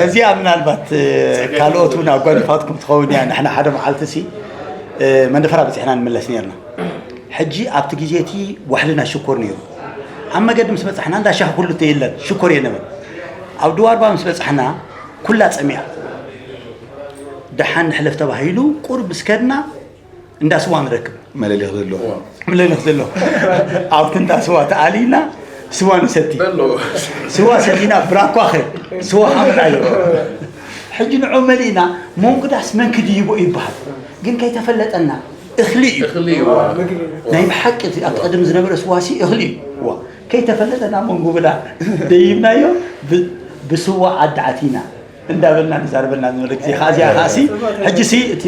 እዚኣ ምናልባት ካልኦት እውን ኣጓኒፋትኩም ትኸውን እያ ንሕና ሓደ መዓልቲ ሲ መንደፈራ በፂሕና ንምለስ ነርና ሕጂ ኣብቲ ግዜ እቲ ዋሕልና ሽኮር ነይሩ ኣብ መገዲ ምስ በፃሕና እንዳ ሻህ ኩሉ የለን ሽኮር የነበን ኣብ ድዋርባ ምስ በፃሕና ኩላ ፀሚያ ደሓን ንሕለፍ ተባሂሉ ቁርብ ምስ ከድና እንዳ ስዋ ንረክብ መለሊኽ ዘሎ መለሊኽ ዘሎ ኣብቲ እንዳ ስዋ ተኣሊና ስዋ ንሰቲ ስዋ ሰቲና ብራኳኸ ስዋ ሓመድ ኣለ ሕጂ ንዑ መሊእና መንጉዳስ መን ክድይቦ ይበሃል ግን ከይተፈለጠና እኽሊ እዩ ናይ ብሓቂ ኣብቲ ቀደም ዝነበረ ስዋሲ እኽሊ እዩ ከይተፈለጠና መንጉ ብላ ደይብናዮ ብስዋ ዓዲ ዓቲና እንዳበልና ንዛረበልና ዝነበረ ግዜ ከዚኣ ከዓሲ ሕጂ ሲ እቲ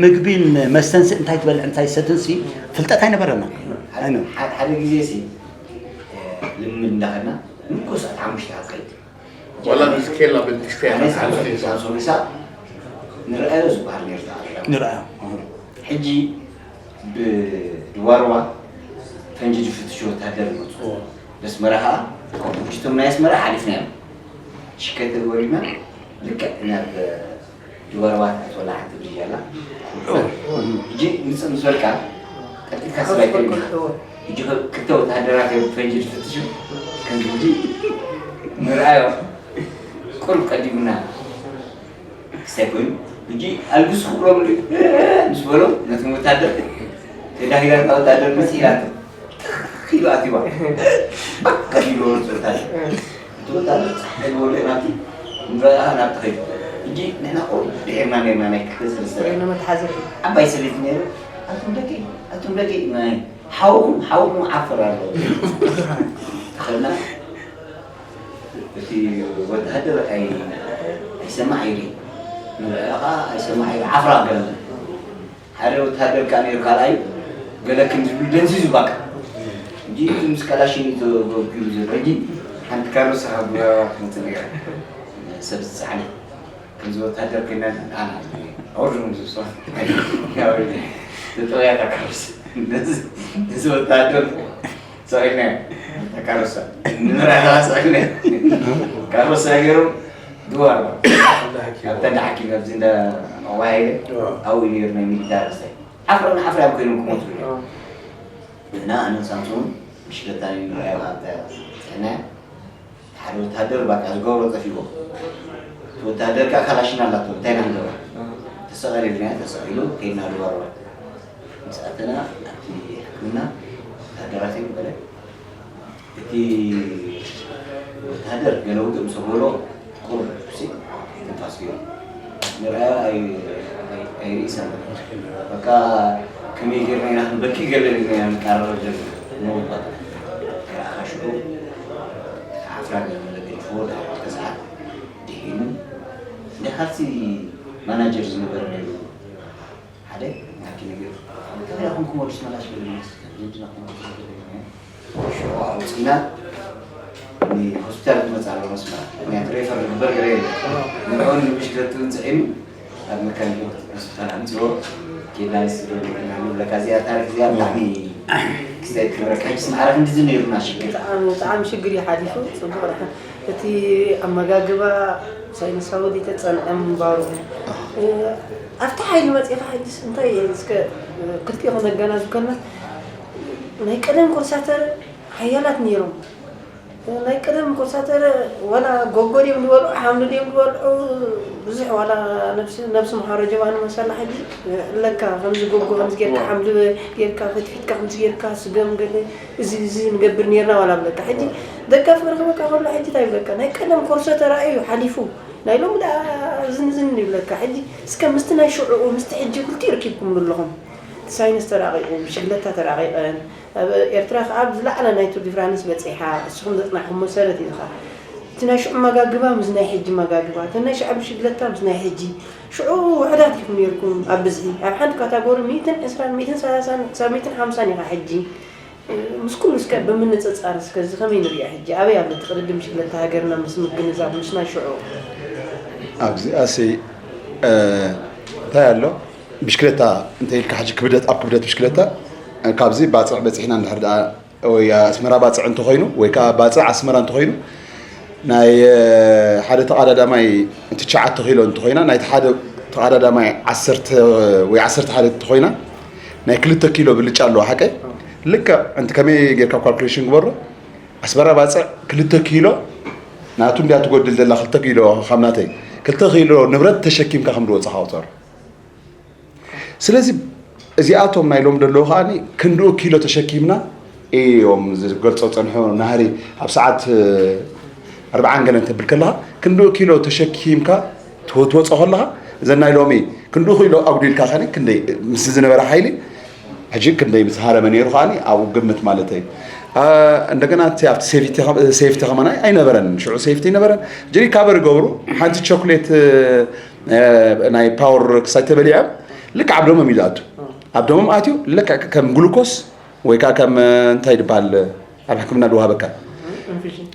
ምግቢን መስተንሲ እንታይ ትበልዕ እንታይ ሰትንሲ ፍልጠት ኣይነበረና ኣይነ ሓደ ግዜ ሲ ልምድ እንዳኸድና ንኮ ሰዓት ሓሙሽተ ሃብከይት ዋላ ንስኬላ ብንትሽከያ ኣነ ሰዓት ሓሙሽተ ሰዓት ሶሪሳ ንርኣዮ ዝበሃል ነርታ ንርኣዮ ሕጂ ብድዋርዋ ፈንጂ ዝፍትሹ ወታደር ይመፁ በስመራ ከዓ ከምኡ ሽቶም ናይ ኣስመራ ሓሊፍናዮም ሽከተ ወሪድና ልክዕ ናብ ድዋርዋ ትኣትወላ ሓንቲ ብርጅ ኣላ ሕጂ ምፅእ ምስ በልካ ቀልጢፍካ ስባይ ትርኢ ሕጂ ክልተ ወታደራት እዮም ፈንጂ ዝፍትሹ ከምዚ ሕጂ ንርኣዮ ቁርብ ቀዲሙና ክስታይ ኮይኑ ሕጂ ኣልግስ ክብሎም ምስ በሎም ነቲ ወታደር ተዳሂላ እታ ወታደር መስ ኢላቶ ትኽ ኢሉ ኣትዋ ባካ ኢሉ ወርፅ ወታደር እቲ ወታደር ፃሕ ኢሉ ወሪኡ ናብቲ ንረኣ ናብ ተኸይዱ ሕጂ ንሕና ቆ ድሒርና ነርና ናይ ክልተ ሰለስተ ዓባይ ሰበይቲ ነይሩ ኣቱም ደቂ ኣቱም ደቂ ናይ ሓውኹም ሓውኹም ዓፈር ኣሎ ተኸድና እቲ ወተሃደር ኣይሰማዕ ይርኢ ንርኣኻ ኣይሰማዕ ይርኢ ዓፍራ ገለ ሓደ ወተሃደር ከኣ ነይሩ ካልኣይ ገለ ክንዲ ዝብል ደንዚዙ ባካ እንጂ እቲ ምስ ካላሽን እዩ ተወጊሩ ዘሎ ሕጂ ሓንቲ ካሮስ ሃብ ክትመጽእ ነይራ ሰብ ዝጸዓነ ከምዚ ወተሃደር ኮይና ኣና ኣውርዱ ዝብሶ ተጠውያታ ካሮስ ነዚ ወተሃደር ሰቂልና ተካረሳ ንመራታ ሰቂልና ካሮሳ ገይሩ ድዋር ኣብታ እንዳ ሓኪም ኣብዚ እንዳ መዋይለ ኣብኡ ነይሩ ናይ ሚሊታር ስታይ ዓፍራ ንዓፍራ እዮም ኮይኖም ክሞቱ እና ኣነ ሳምሶን ምሽለታኒ ንርኣዮ ኣብታ ፅሕና ሓደ ወታደር ባካ ዝገብሮ ጠፊዎ እቲ ወታደር ከዓ ካላሽን ኣላቶ እንታይ ኢና ንገብራ ተሰቐል ኢልና ተሰቒሉ ከይድና ድዋር ምስ ኣተና ኣብቲ ሕክምና ወታደራት እዮም በለ እቲ ወታደር ገለ ውግእ ምስ በሎ ቁሩብ ሲ ትንፋስ ገይሩ ንርኣዮ ኣይርእሰን በቃ ከመይ ጌርና ኢና ክንበኪ ገለ ኢና ንቃረር ዘለና ንውባት ከረኣኻ ሽዑ ዓፍራ ገለ መለ ገዲፍዎ ድሕሪ ክልተ ሰዓት ድሒኑ እንደ ካልሲ ማናጀር ዝነበረ ነይሩ ሓደ ናኪ ነገር ከመይ ኢኹም ክመልሱ መላሽ ገለ መለስ? ንድና ክመልሱ ገለ ሽዑ ኣውፂና ንሆስፒታል ክመፅእ ኣለዎ መስመራ። ምክንያቱ ሬፈር ዝግበር ገለ የለን። ንዕኡ ንብሽክለትኡ ፅዒኑ ኣብ መካኒክ ሆስፒታል ኣምፅዎ። ኬድና ንስዶ ንብለካ እዚኣ ታሪክ እዚኣ ብጣዕሚ ክስተት ክብረካ። ሕጅስ ማዕረ ክንድዚ ነይሩና ሽግር። ብጣዕሚ ብጣዕሚ ሽግር እዩ ሓሊፉ። ፅቡቅ ርሓ እቲ ኣመጋግባ ሳይንሳዊ ዘይተፀንዐ ምንባሩ ኣብቲ ሓይሊ መፂኻ ሕጅስ እንታይ እስከ ክልቲኡ ክነገናዝብ ከለና ናይ ቀደም ኮርሳተር ሓያላት ነይሮም። ናይ ቀደም ኮርሳተር ዋላ ጎጎ ድዮም ዝበልዑ ሓምሊ ድዮም ዝበልዑ ብዙሕ ዋላ ነብሲ ነብሲ ምሓሮ ጀባኑ መሳላ ሕጂ ኣለካ ከምዚ ጎጎ ከምዚ ጌርካ ሓምሊ ጌርካ ፈትፊትካ ከምዚ ጌርካ ስገም ገለ እዚ እዚ ንገብር ነርና ዋላ ብለካ ሕጂ ደጋፊ ክረኽበካ ከሎ ሕጂ እንታይ ይብለካ ናይ ቀደም ኮርሶ ተራእዩ ሓሊፉ ናይ ሎሚ ደኣ ዝንዝን ይብለካ ሕጂ እስከ ምስቲ ናይ ሽዑኡ ምስቲ ሕጂ ክልቲኡ ርኪብኩም ኣለኹም እቲ ሳይንስ ተራቒቑ ብሽግለታ ተራቒቐን ኣብ ኤርትራ ከዓ ኣብ ዝለዓለ ናይ ቱር ዲፍራንስ በፂሓ እስኹም ዘፅናሕኹሞ ሰረት እዩ ከዓ እቲ ናይ ሽዑ መጋግባ ምስ ናይ ሕጂ መጋግባ እተን ናይ ሽዓ ብሽግለታ ምስ ናይ ሕጂ ሽዑ ውሕዳት ኢኹም ነርኩም ኣብ ብዝሒ ኣብ ሓንቲ ካታጎሪ ሚእትን ዕስራን ሚእትን ሰላሳን ክሳብ ሚእትን ሓምሳን ኢኻ ሕጂ ምስ ኩሉ እስከ ብምንፅፃር እስከ እዚ ከመይ ንሪኦ ሕጂ ኣበይ ኣሎ እቲ ቅድድም ሽግለታ ሃገርና ምስ ምግንዛብ ምስ ናይ ሽዑ ኣብዚኣሲ እንታይ ኣሎ ብሽክለታ እንተ ኢልካ ሕጂ ክብደት ኣብ ክብደት ብሽክለታ ካብዚ ባፅዕ በፂሕና እንድሕር ደኣ ወይ ኣስመራ ባፅዕ እንተኮይኑ ወይ ከዓ ባፅዕ ኣስመራ እንተኮይኑ ናይ ሓደ ተቐዳዳማይ ትሽዓተ ኪሎ እንተኮይና ናይቲ ሓደ ተቐዳዳማይ ዓሰርተ ወይ ዓሰርተ ሓደ እንተኮይና ናይ ክልተ ኪሎ ብልጫ ኣለዎ ሓቀይ ልክዕ እንት ከመይ ጌርካ ካልኩሌሽን ግበሮ ኣስመራ ባፅዕ ክልተ ኪሎ ናቱ እንዲያ ትጎድል ዘላ ክልተ ኪሎ ካብ ናተይ ክልተ ኪሎ ንብረት ተሸኪምካ ከም ዝወፅኻ ቁፀር ስለዚ እዚኣቶም ናይ ሎም ደለዉ ከዓኒ ክንድኡ ኪሎ ተሸኪምና እዮም ዝገልጾ ጸንሑ ናህሪ ኣብ ሰዓት ኣርብዓን ገለን ተብል ከለኻ ክንድኡ ኪሎ ተሸኪምካ ትወ- ትወጾ ከለኻ እዘን ናይ ሎሚ ክንድኡ ኪሎ ኣጉዲልካ ከነ ክንደይ ምስ ዝነበረ ሓይሊ ሕጂ ክንደይ ምስ ሃረመ ነይሩ ከዓኒ ኣብኡ ግምት ማለተይ ኣ፣ እንደገና እቲ ኣብቲ ሴፍቲ ከ- ሴፍቲ ከማን ኣይ- ኣይነበረን ሽዑ ሴፍቲ ኣይነበረን ሕጂ ሪካቨር ይገብሩ ሓንቲ ቸኮሌት ናይ ፓወር ክሳይ ተበሊዖም ልክዕ ኣብ ደሞም እዩ ዝኣቱ ኣብ ደሞም ኣትዩ ልክዕ ከም ግሉኮስ ወይ ከዓ ከም እንታይ ዝበሃል ኣብ ሕክምና ዝወሃበካ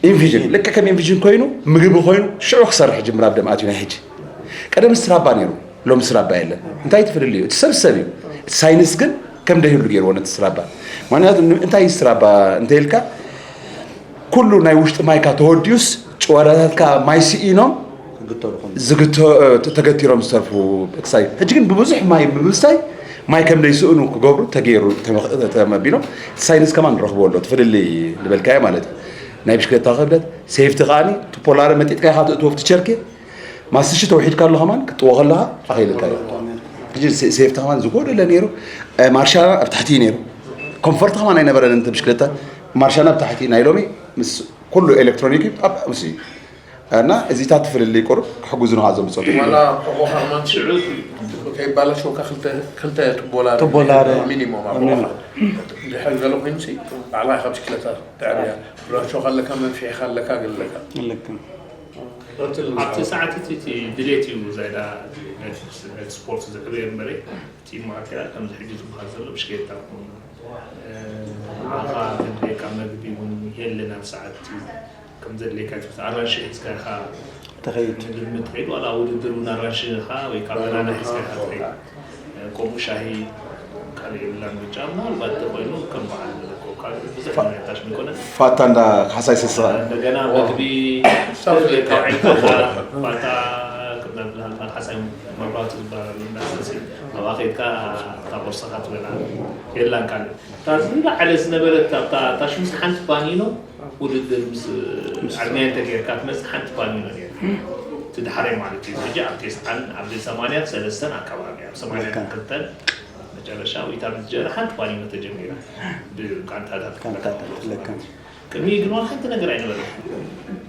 ኢንፊዥን ልክዕ ከም ኢንፊዥን ኮይኑ ምግቢ ኮይኑ ሽዑ ክሰርሕ ጅምር ኣብ ደም ኣትዩ ናይ ሕጂ ቀደም ስራባ ነይሩ ሎም ስራባ የለን እንታይ ትፍልል እዩ እቲ ሰብ ሰብ እዩ እቲ ሳይንስ ግን ከም ደይህሉ ገይርዎ ነቲ ስራባ ምክንያቱ እንታይ ስራባ እንተይልካ ኩሉ ናይ ውሽጢ ማይካ ተወዲኡስ ጭዋዳታትካ ማይ ስኢኖም ዝግተሩ ተገቲሮም ዝተርፉ ክሳይ ሕጂ ግን ብብዙሕ ማይ ብምስታይ ማይ ከም ዘይስእኑ ክገብሩ ተገይሩ ተመቢሎም ሳይንስ ከማን ንረኽቦ ኣሎ ትፍልልይ ዝበልካዮ ማለት እዩ ናይ ብሽክለታ ክብደት ሴፍቲ ከዓኒ ፖላረ መጢጥካ ኢኻ ትእትዎ ብቲ ቸርኬ ማስቲሽ ተውሒድካ ኣሎ ከማን ክትጥዎ ከለኻ ኣኸይልካ እዩ ሕጂ ሴፍቲ ከማን ዝጎደለ ነይሩ ማርሻና ኣብ ታሕቲ እዩ ነይሩ ኮንፈርት ከማን ኣይነበረን እንተ ብሽክለታ ማርሻና ኣብ ታሕቲ ናይ ሎሚ ምስ ኩሉ ኤሌክትሮኒክ እዩ ኣብ ምስ እዩ እና እዚታት ፍልልይ ቁሩብ ክሕግዙ ንኻ ዘምፀቱ ዋላ ሕቆኻ ከማን ሽዑ ከይባላሸውካ ክልተ ክልተ ጡቦ ላረ ጡቦ ላረ ሚኒሞም ኣብ ሕቆኻ ድሕር ገለ ኮይኑ ሲ ባዕልኻ ካብ ብሽክለታ ተዕብያ ብላሸውካ ኣለካ መንፍሒኻ ኣለካ ገለካ ልክም ኣብቲ ሰዓት እቲ እቲ ድሌት እዩ ዛይዳ ነቲ ስፖርት ዝዕበየ እምበረ እቲ ማቴሪያል ከምዚ ሕጂ ዝበሃል ዘሎ ብሽክሌታ ክኾኑ ንዓኻ ዘድልየካ መግቢ እውን የለን ኣብ ሰዓት እቲ ከም ዘድልየካ ትብቲ ኣራንሺ ሒዝካ ኢኻ ተኸይድ ንግምት ትኸይድ ዋላ ውድድር እውን ኣራንሺ ኢኻ ወይ ካብ በናና ሒዝካ ኢኻ ትኸይድ ከምኡ ሻሂ ካልእ የብላን ምርጫ ምናልባት ተኮይኑ ከም በዓል ኮካ ብዙሕ ናይ ታሽ ምኮነ ፋታ እንዳ ካሕሳይ ስስራ እንደገና መግቢ ካውዒልካ ፋታ ክብላ ብልሃልካ ካሕሳይ መብራቱ ዝበሃል እንዳሰሲ ኣብኣ ከይድካ እታ ቁርስኻ ትበላ የላን ካልእ እታ ዝለዓለ ዝነበረት ኣብታ ታሽ ምስ ሓንቲ ፓኒኖ ውድድር ምስ ኣድሚያ እንተጌርካ ትመፅእ ሓንቲ ፓኒኖ ነይራ እቲ ዳሕራይ ማለት እዩ ሕጂ ኣብ ቴስዓን ኣብ ሰማንያን ሰለስተን ኣካባቢ ኣብ ሰማንያን ክልተን መጨረሻ ዊታ ምስ ጀረ ሓንቲ ፓኒኖ ተጀሚራ ብጋንታታት ጋንታታት ለካ ቅድሚ ግን ዋላ ሓንቲ ነገር ኣይነበረ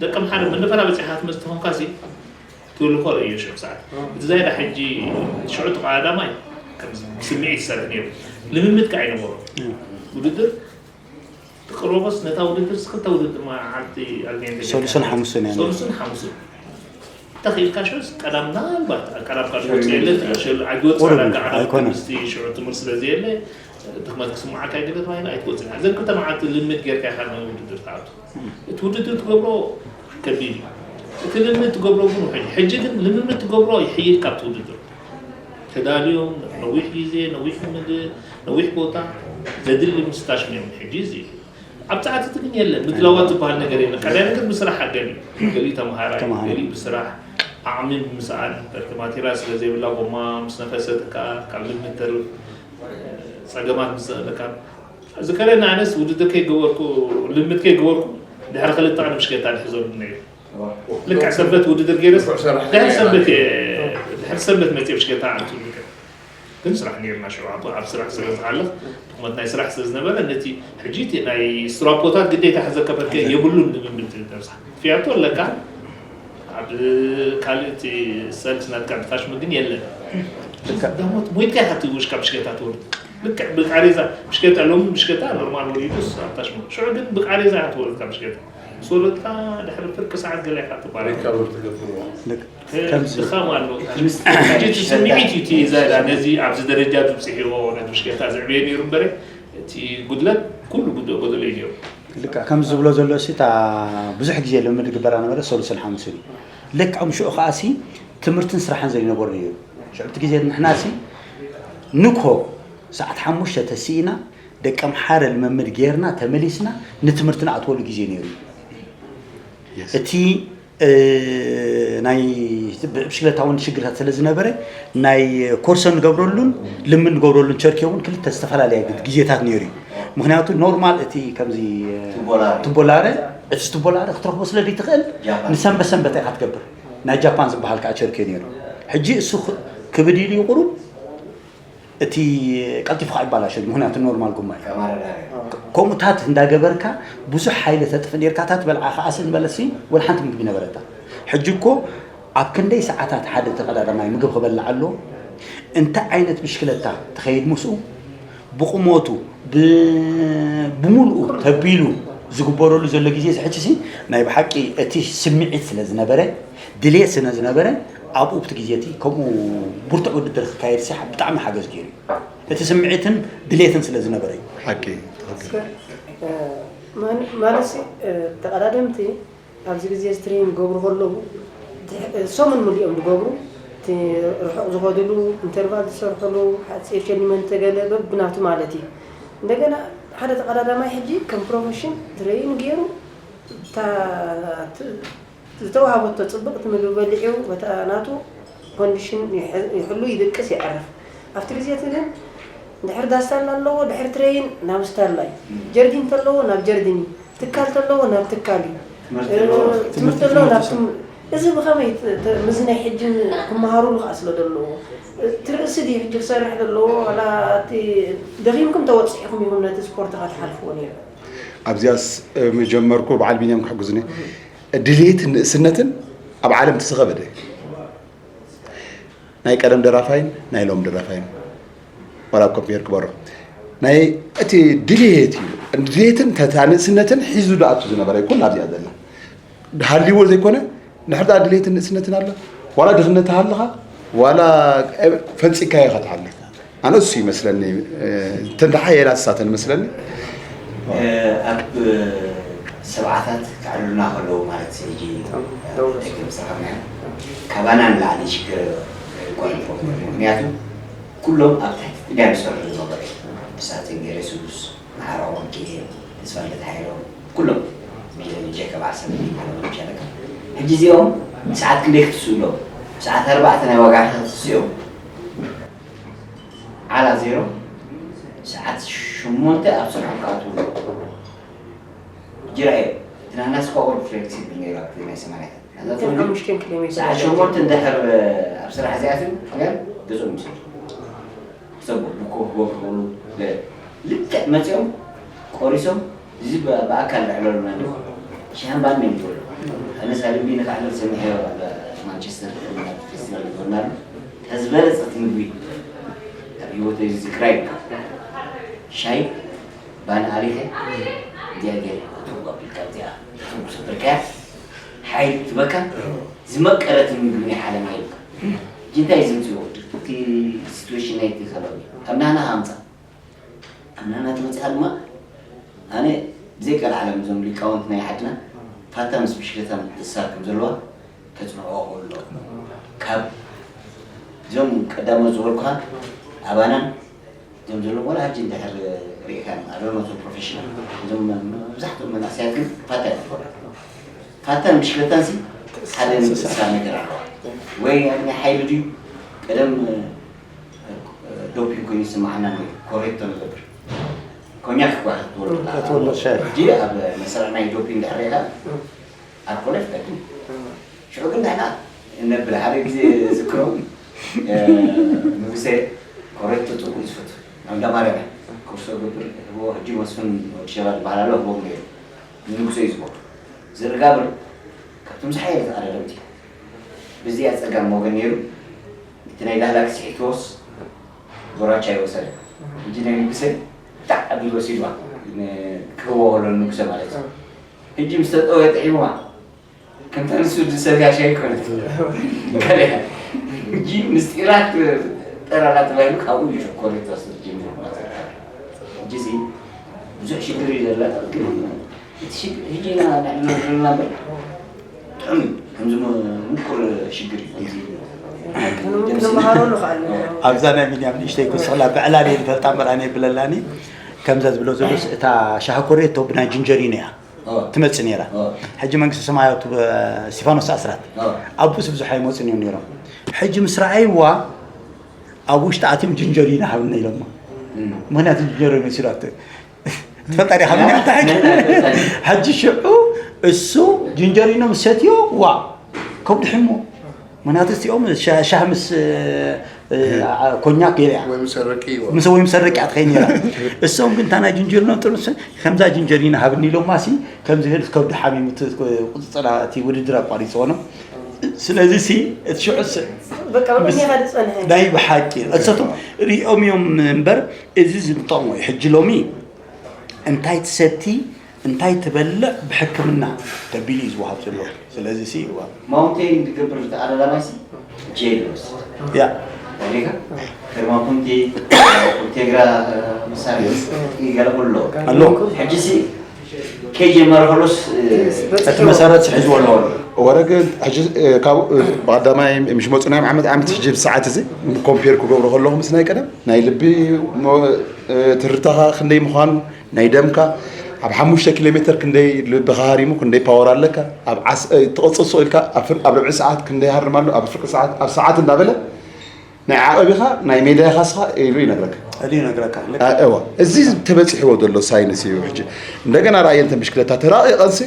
ደቂ ምሓረ መንደፈራ በፂሓ ትመፅእ ተኾንካ ሲ ትብሉ ኮር እዩ ሽዑ ሰዓት እቲ ዛይዳ ሕጂ ሽዑ ተቐዳዳማይ ስምዒት ይሰርሕ ነይሩ ልምምድ ከዓ ኣይነበሮ ውድድር ትቅርቦስ ነታ ውድድር ስክልተ ውድድር መዓልቲ ኣግሜን ሰሉስን ሓሙስን እያ ሰሉስን ሓሙስን ተኺኢልካ ሽዑስ ቀዳም ምናልባት ቀዳም ካብ ትወፅእ የለ ትገሸሉ ኣይትወፅእ ቁሩብ ኣዳካ ዓለም ኣይኮነን። ትምህርቲ ሽዑ ትምህርቲ ስለ ዘየለ ድኽመት ክስምዓካ ኣይገለ ተባሂሉ ኣይትወፅእን። ሕዚ ክልተ መዓልቲ ልምድ ጌርካ ኢኻ ናብ ውድድር ትኣቱ። እቲ ውድድር ትገብሮ ከቢድ እዩ። እቲ ልምድ ትገብሮ ግን ውሕድ እዩ። ሕጂ ግን ልምምድ ትገብሮ ይሕይል ካብቲ ውድድር። ተዳልዮም ነዊሕ ግዜ፣ ነዊሕ ምድ፣ ነዊሕ ቦታ ዘድሊ ምስታሽም እዮም። ሕጂ እዚ ኣብ ፃዕትቲ ግን የለን ምድላዋት ዝበሃል ነገር የለን። ቀዳይ ነገር ብስራሕ ኣገሊ ገሊ ተምሃራይ ተምሃራይ። ገሊ ብስራሕ ዓቕሚ ብምስኣን በርቲ ማቴሪያል ስለ ዘይብላ ጎማ ምስ ነፈሰት ከኣ ካብ ልምድ ተርፍ ጸገማት ምስ ዘለካ ዝከረኒ ኣነስ ውድድር ከይገበርኩ ልምድ ከይገበርኩ ድሕሪ ክልተ ቀን ብሽኬታ ድሕዘሉ ነይሩ። ልክዕ ሰንበት ውድድር ገይረስ ድሕሪ ሰንበት እየ ድሕሪ ሰንበት መፅየ ብሽኬታ ኣንቱ ልክዕ ግን ስራሕ ነይርና ሽዑ ኣብ ኣብ ስራሕ ስለ ዝሓለፍ ድኽመት ናይ ስራሕ ስለ ዝነበረ ነቲ ሕጂ እቲ ናይ ስትራፖታት ግዴታ ሕዘ ከበድከ የብሉን ንምብል ትብዛ ክፍያቶ ኣለካ ኣብ ካልእ እቲ ሰልፍ ናትካ ብታሽሙ ግን የለን። ዳሞት ሞይትካ ኢኻ እቲ ውሽካ ብሽኬታ ትወርድ ልክዕ ብቃሬዛ ብሽኬታ ሎሚ ብሽኬታ ኖርማል ወሪዱስ ኣብ ታሽሙ ሽዑ ግን ብቃሬዛ ኢኻ ትወርድ ካብ ብሽኬታ ምስ ወረድካ ድሕሪ ፍርቂ ሰዓት ገለ ኢኻ ትባረር። ሪካቨር ትገብርዎ ልክ ከምዚ ድኻም ኣሎ ሕጂ እቲ ስምዒት እዩ እቲ ዛዳ ነዚ ኣብዚ ደረጃ ዝብፅሕዎ ነቲ ብሽኬታ ዘዕብየ ነይሩ እምበረ እቲ ጉድለት ኩሉ ጉድለት ጎደሎ እዩ ነይሩ። ልክዕ ከምዚ ዝብሎ ዘሎ ሲ እታ ብዙሕ ግዜ ልምድ ግበራ ነበረ ሰሉስን ሓሙስን እዩ። ልክዕ ምሽኡ ከዓ ሲ ትምህርትን ስራሕን ዘይነበሩ ነይሩ። ሽዑ እቲ ግዜ ንሕና ሲ ንኮ ሰዓት ሓሙሽተ ተስኢና ደቂ ኣምሓረ ልምምድ ጌርና ተመሊስና ንትምህርቲ ንኣትወሉ ግዜ ነይሩ እዩ። እቲ ናይ ብሽክለታ እውን ሽግርታት ስለ ዝነበረ ናይ ኮርሶ ንገብረሉን ልምን ንገብረሉን ቸርኬ እውን ክልተ ዝተፈላለያ ግዜታት ነይሩ እዩ። ምክንያቱ ኖርማል እቲ ከምዚ ቱቦላረ። ቱቦላረ እቲ ቱቦላረ ክትረክቦ ስለ ዘይትኽእል ጃፓን። ንሰንበት ሰንበት ኢኻ ትገብር። ናይ ጃፓን ዝበሃል ከዓ ቸርኬ ነይሩ። ሕጂ እሱ ክ- ክብድ ኢሉ እዩ ቁሩብ እቲ ቀልጢፉ ከዓ ይባላሸ ምክንያቱ ኖርማል ጎማ እዩ። ከማረዳሪ ከምኡታት እንዳገበርካ ብዙሕ ሓይሊ ተጥፍ ኔርካ እታ ትበልዓ ከዓሲ ዝበለሲ ወላ ሓንቲ ምግቢ ነበረታ። ሕጂ እኮ ኣብ ክንደይ ሰዓታት ሓደ ተቐዳዳማይ ምግብ ክበልዕ ኣሎ? እንታይ ዓይነት ብሽክለታ ትኸይድ ምስኡ ብቁመቱ ብ- ብምሉኡ ተቢሉ ዝግበረሉ ዘሎ ግዜ ዝሕጂ ሲ ናይ ብሓቂ እቲ ስምዒት ስለ ዝነበረ ድሌት ስለ ዝነበረ ኣብኡ ብቲ ግዜ እቲ ከምኡ ብርቱዕ ውድድር ክካየድ ሲ ብጣዕሚ ሓገዝ ገይሩ እዩ። እቲ ስምዒትን ድሌትን ስለ ዝነበረ እዩ። ሓቂ ትኽክል። ማለት ተቐዳደምቲ ኣብዚ ግዜ እዚ ትሬኒንግ ክገብሩ ከለዉ ሰሙን ሙሉ እዮም ዝገብሩ። እቲ ርሑቕ ዝኸድሉ፣ ኢንተርቫል ዝሰርሕሉ፣ ሓፂር ሸሊመ እንተገለ በብናቱ ማለት እዩ። እንደገና ሓደ ተቐዳዳማይ ሕጂ ከም ፕሮፌሽን ትሬን ገይሩ እታ ት- ዝተዋሃበቶ ፅብቕቲ ምግቢ በሊዑ በታ ናቱ ኮንዲሽን ይሕ- ይሕሉ ይድቅስ የዕርፍ። ኣብቲ ግዜ እቲ ግን ድሕሪ ዳስታላ ኣለዎ ድሕሪ ትሬን ናብ ስታላ እዩ። ጀርዲን እንተለዎ ናብ ጀርዲን እዩ። ትካል ተለዎ ናብ ትካል እዩ። ትምህርቲ እ፣ ኣለዎ። ትምህርቲ ኣለዎ ናብ ትም- እዚ ብኸመይ ት- ት- ምስዚ ናይ ሕጂ ክመሃሩሉ ከዓ ስለ ዘለዎ እቲ ርእሲ ድዩ ሕጂ ክሰርሕ ዘለዎ ዋላ እቲ ደኺምኩም ተወፅእኹም ኢኹም ነቲ ስፖርት ከትሓልፍዎ ነይሩ። ኣብዚኣስ መጀመርኩ በዓል ቢንያም ክሕግዙኒ ድሌትን ንእስነትን ኣብ ዓለም ተሰኸበደ ናይ ቀደም ደራፋይን ናይ ሎም ደራፋይን ዋላ ኮምፔር ክበሮ ናይ እቲ ድሌት እዩ ድሌትን ተታ ንእስነትን ሒዙ ዝኣቱ ዝነበረ ይኩን ኣብዚኣ ዘላ ሃልይዎ ዘይኮነ ንሕዳ ድሌትን ንእስነትን ኣላ ዋላ ድኽነት ሃልኻ ዋላ ፈንፂካዮ ኢኻ ትሓልፍ ኣነ እሱ ይመስለኒ ተንዳሓ የላ ሳተን መስለኒ ኣብ ሰብዓታት ክዕልሉና ከለዉ ማለት ሕጂ ደቂ ምሳኻምና ካባና ንላዕሊ ሽግር ይኮነ ምክንያቱ ኩሎም ኣብ ትሕቲ ጥድያ ዝሰርሑ ዝነበሩ እዮም ብሳተን ገሬ ስሉስ ማዕረቆም ኪኤ ተስፋ እንደተሓይሎም ኩሎም ጀከብ ዓሰርተ ማለት ሸለካ ሕጂ እዚኦም ሰዓት ክንደይ ክትስእሎም ሰዓት ኣርባዕተ ናይ ዋጋ ክትስኦም ዓላ ዜሮ ሰዓት ሸሞንተ ኣብ ስርሖም ክኣትዉ ጅራየ እቲ ናህናስ ኮ ኦር ፍሌክሲብል ነይሩ ኣብቲ ናይ ሰማንያታት እቶም ሓሙሽተን ኪሎ ሜትር ሰዓት ሸሞንተ እንድሕር ኣብ ስራሕ እዚኣትዩ ግን ገዝኦም ይሰዱ ክሰቡ ብኮ ክገብሩ ከለዉ ልክዕ መፂኦም ቆሪሶም እዚ ብኣካል ንዕለሉ ናይ ሻምባን ሜን ይበሉ ኣነ ሳልቢ ንካዕለል ሰሚሐ ማንቸስተር ፌስቲቫል ይበልናሉ እታ ዝበለፀት ምግቢ ኣብ ህይወተይ ዝዝክራ ይብካ ሻይ ባን ኣሊኸ እዚኣ ገይረ ትንጎ ኣቢልካ እዚኣ ትንጉ ሰበርካያ ሓይል ትበካ ዝመቀረት ምግቢ ናይ ዓለም ኣይብካ። ጅንታይ ዝምፅዎ እቲ ሲትዌሽን ናይቲ ከባቢ ኣብ ናህና ሃምፃ ኣብ ናህና ትመፅኣ ድማ ኣነ ብዘይቀልዓለም እዞም ሊቃውንቲ ናይ ዓድና ፋታ ምስ ብሽክለታ ምትእስሳር ከም ዘለዋ ከፅንዕዎ ክእሉ ኣለዎ። ካብ እዞም ቀዳሞት ዝበልኩኻ ኣባናን እዞም ዘለዉ ወላ ሕጂ እንድሕር ርኢኻ ኣዶኖቶም ፕሮፌሽናል እዞም መብዛሕትኦም መናእሰያት ግን ፋታ ይፈትዎ። ፋታን ብሽክለታን ሲ ሓደ ምትእስሳር ነገር ኣለዋ። ወይ ናይ ሓይሊ ድዩ ቀደም ዶፒንግ ኮይኑ ይስምዓና ነይሩ። ኮሬቶ ንገብር ኮኛክ እኳ ክትወልድ ክትወልድ ሻይ። ሕጂ ኣብ መስርዕ ናይ ዶፒንግ ድሕር ርኢኻ ኣልኮል ኣይፍቀድን። ሽዑ ግን ንሕና እነብል ሓደ ግዜ ዝክሮ ንጉሴ ኮሬቶ ጽቡቅ እዩ ዝፈቱ ናብ እንዳማርያም ኩርሶ ግብር ህቦ ሕጂ መስፍን ወዲ ሸባ ዝበሃል ኣሎ ህቦም ነይሩ ንንጉሰ እዩ ዝቦ ዝርጋብር ካብቶም ዝሓየለ ተቐዳደምቲ እዩ። ብዚኣ ጸጋም ወገን ነይሩ እቲ ናይ ዳህላክ ስሒትዎስ ጎራቻ ይወሰደ ሕጂ ናይ ንጉሰ ብጣዕ ኣቢሉ ወሲድዋ ክህቦ ከሎ ንንጉሰ ማለት እዩ። ሕጂ ምስ ተጠወየ ጥዒምዋ ከምታ ንሱ ዝሰትያ ሻሂ ኮነት። ካልያ ሕጂ ምስጢራት ጠራራ ተባሂሉ ካብኡ እዩ ሸኮር ተወስድ ጀሚሩ ማለት እዩ። ሕጂ ሲ ብዙሕ ሽግር እዩ ዘላ ግን እቲ ሽግር ሕጂ ኢና ንዕልሎ ዘለና እምበር ጥዑም እዩ። ከምዚ ሙ- ምቁር ሽግር እዩ። ከምዚ ክንምሃረሉ ከኣልና ኣብዛ ናይ ሚድያም ንእሽተይ ክስላ ብዕላል እየ ዝፈልጣ እምበር ኣነ የብለላኒ። ከምዛ ዝብሎ ዘሎስ እታ ሻሂ ኮሬቶ ብናይ ጅንጀሪኖ እያ ትመጽእ ነይራ። ሕጂ መንግስቲ ሰማያዊ ስቲፋኖስ ኣስራት ኣቡስ ብዙሕ ኣይመጹን እዮም ነይሮም። ሕጂ ምስ ረኣይዋ ኣብ ውሽጢ ኣትዮም ጅንጀሪኖ ሃብና ኢሎማ። ምክንያቱ ጅንጀሪኖ መሲላቶ ትፈልጣ ዲኻ ምክንያቱ ሕጂ ሽዑ እሱ ጅንጀሪኖ ምስ ሰትዮ ዋ ከብዲ ሕሞ ምክንያቱ እቲኦም ሻ- ሻህ ምስ እ፣ እ፣ ኮኛክ ገለ እያ ወይ ምስ ኣረቂ እዩ። ምስ ወይ ምስ ኣረቂ እያ ትኸይድ ነይራ። እሶም ግን ታና ጅንጀሪኖ ጥርስ ከምዛ ጅንጀሪኖ ሃብኒ ኢሎማ ሲ ከምዚ ህል ከብዲ ሓሚሙ እቲ ቁፅፅራ እቲ ውድድር ኣቋሪፅዎ ነው። ስለዚ ሲ እቲ ሽዑ ስ- በቃ ብቅድሜኻ ዝፀንሐ ናይ ብሓቂ እሰቶም ሪኦም እዮም እምበር እዚ ዝጠቕሞ እዩ። ሕጂ ሎሚ እንታይ ትሰቲ እንታይ ትበልዕ ብሕክምና ተቢሉ እዩ ዝወሃብ ዘሎ። ስለዚ ሲ እዋ ማውንቴን ዝገብር ዝተኣለላማሲ ጄል ይወስድ ያ ሪጋ ከርማኩንቲ ቴግራ መሳሪ ይገለቁሎ ኣሎ ሕጂ ሲ ከይጀመረ ከሎስ እቲ መሰረት ስሒዝዎ ኣለዎ። ወረ ግን ሕጂ ካብ ብቀዳማይ ምሽ መፁ ናይ ዓመት ዓመት ሕጂ ብሰዓት እዚ ኮምፔር ክገብሮ ከለኹ ምስ ናይ ቀደም ናይ ልቢ ትርታኻ ክንደይ ምዃኑ ናይ ደምካ ኣብ ሓሙሽተ ኪሎ ሜትር ክንደይ ልብኻ ሃሪሙ ክንደይ ፓወር ኣለካ ኣብ ዓስ ትቐፅል ስቕ ኢልካ ኣብ ርብዒ ሰዓት ክንደይ ሃርም ኣሎ ኣብ ፍርቂ ሰዓት ኣብ ሰዓት እንዳበለ ናይ ዓቐቢኻ ናይ ሜዳኻ ስኻ ኢሉ ይነግረካ እዚ ይነግረካ እዋ እዚ ተበፂሕዎ ዘሎ ሳይንስ እዩ ሕጂ እንደገና ራእየንተ ብሽክለታ ተራቒቐንሲ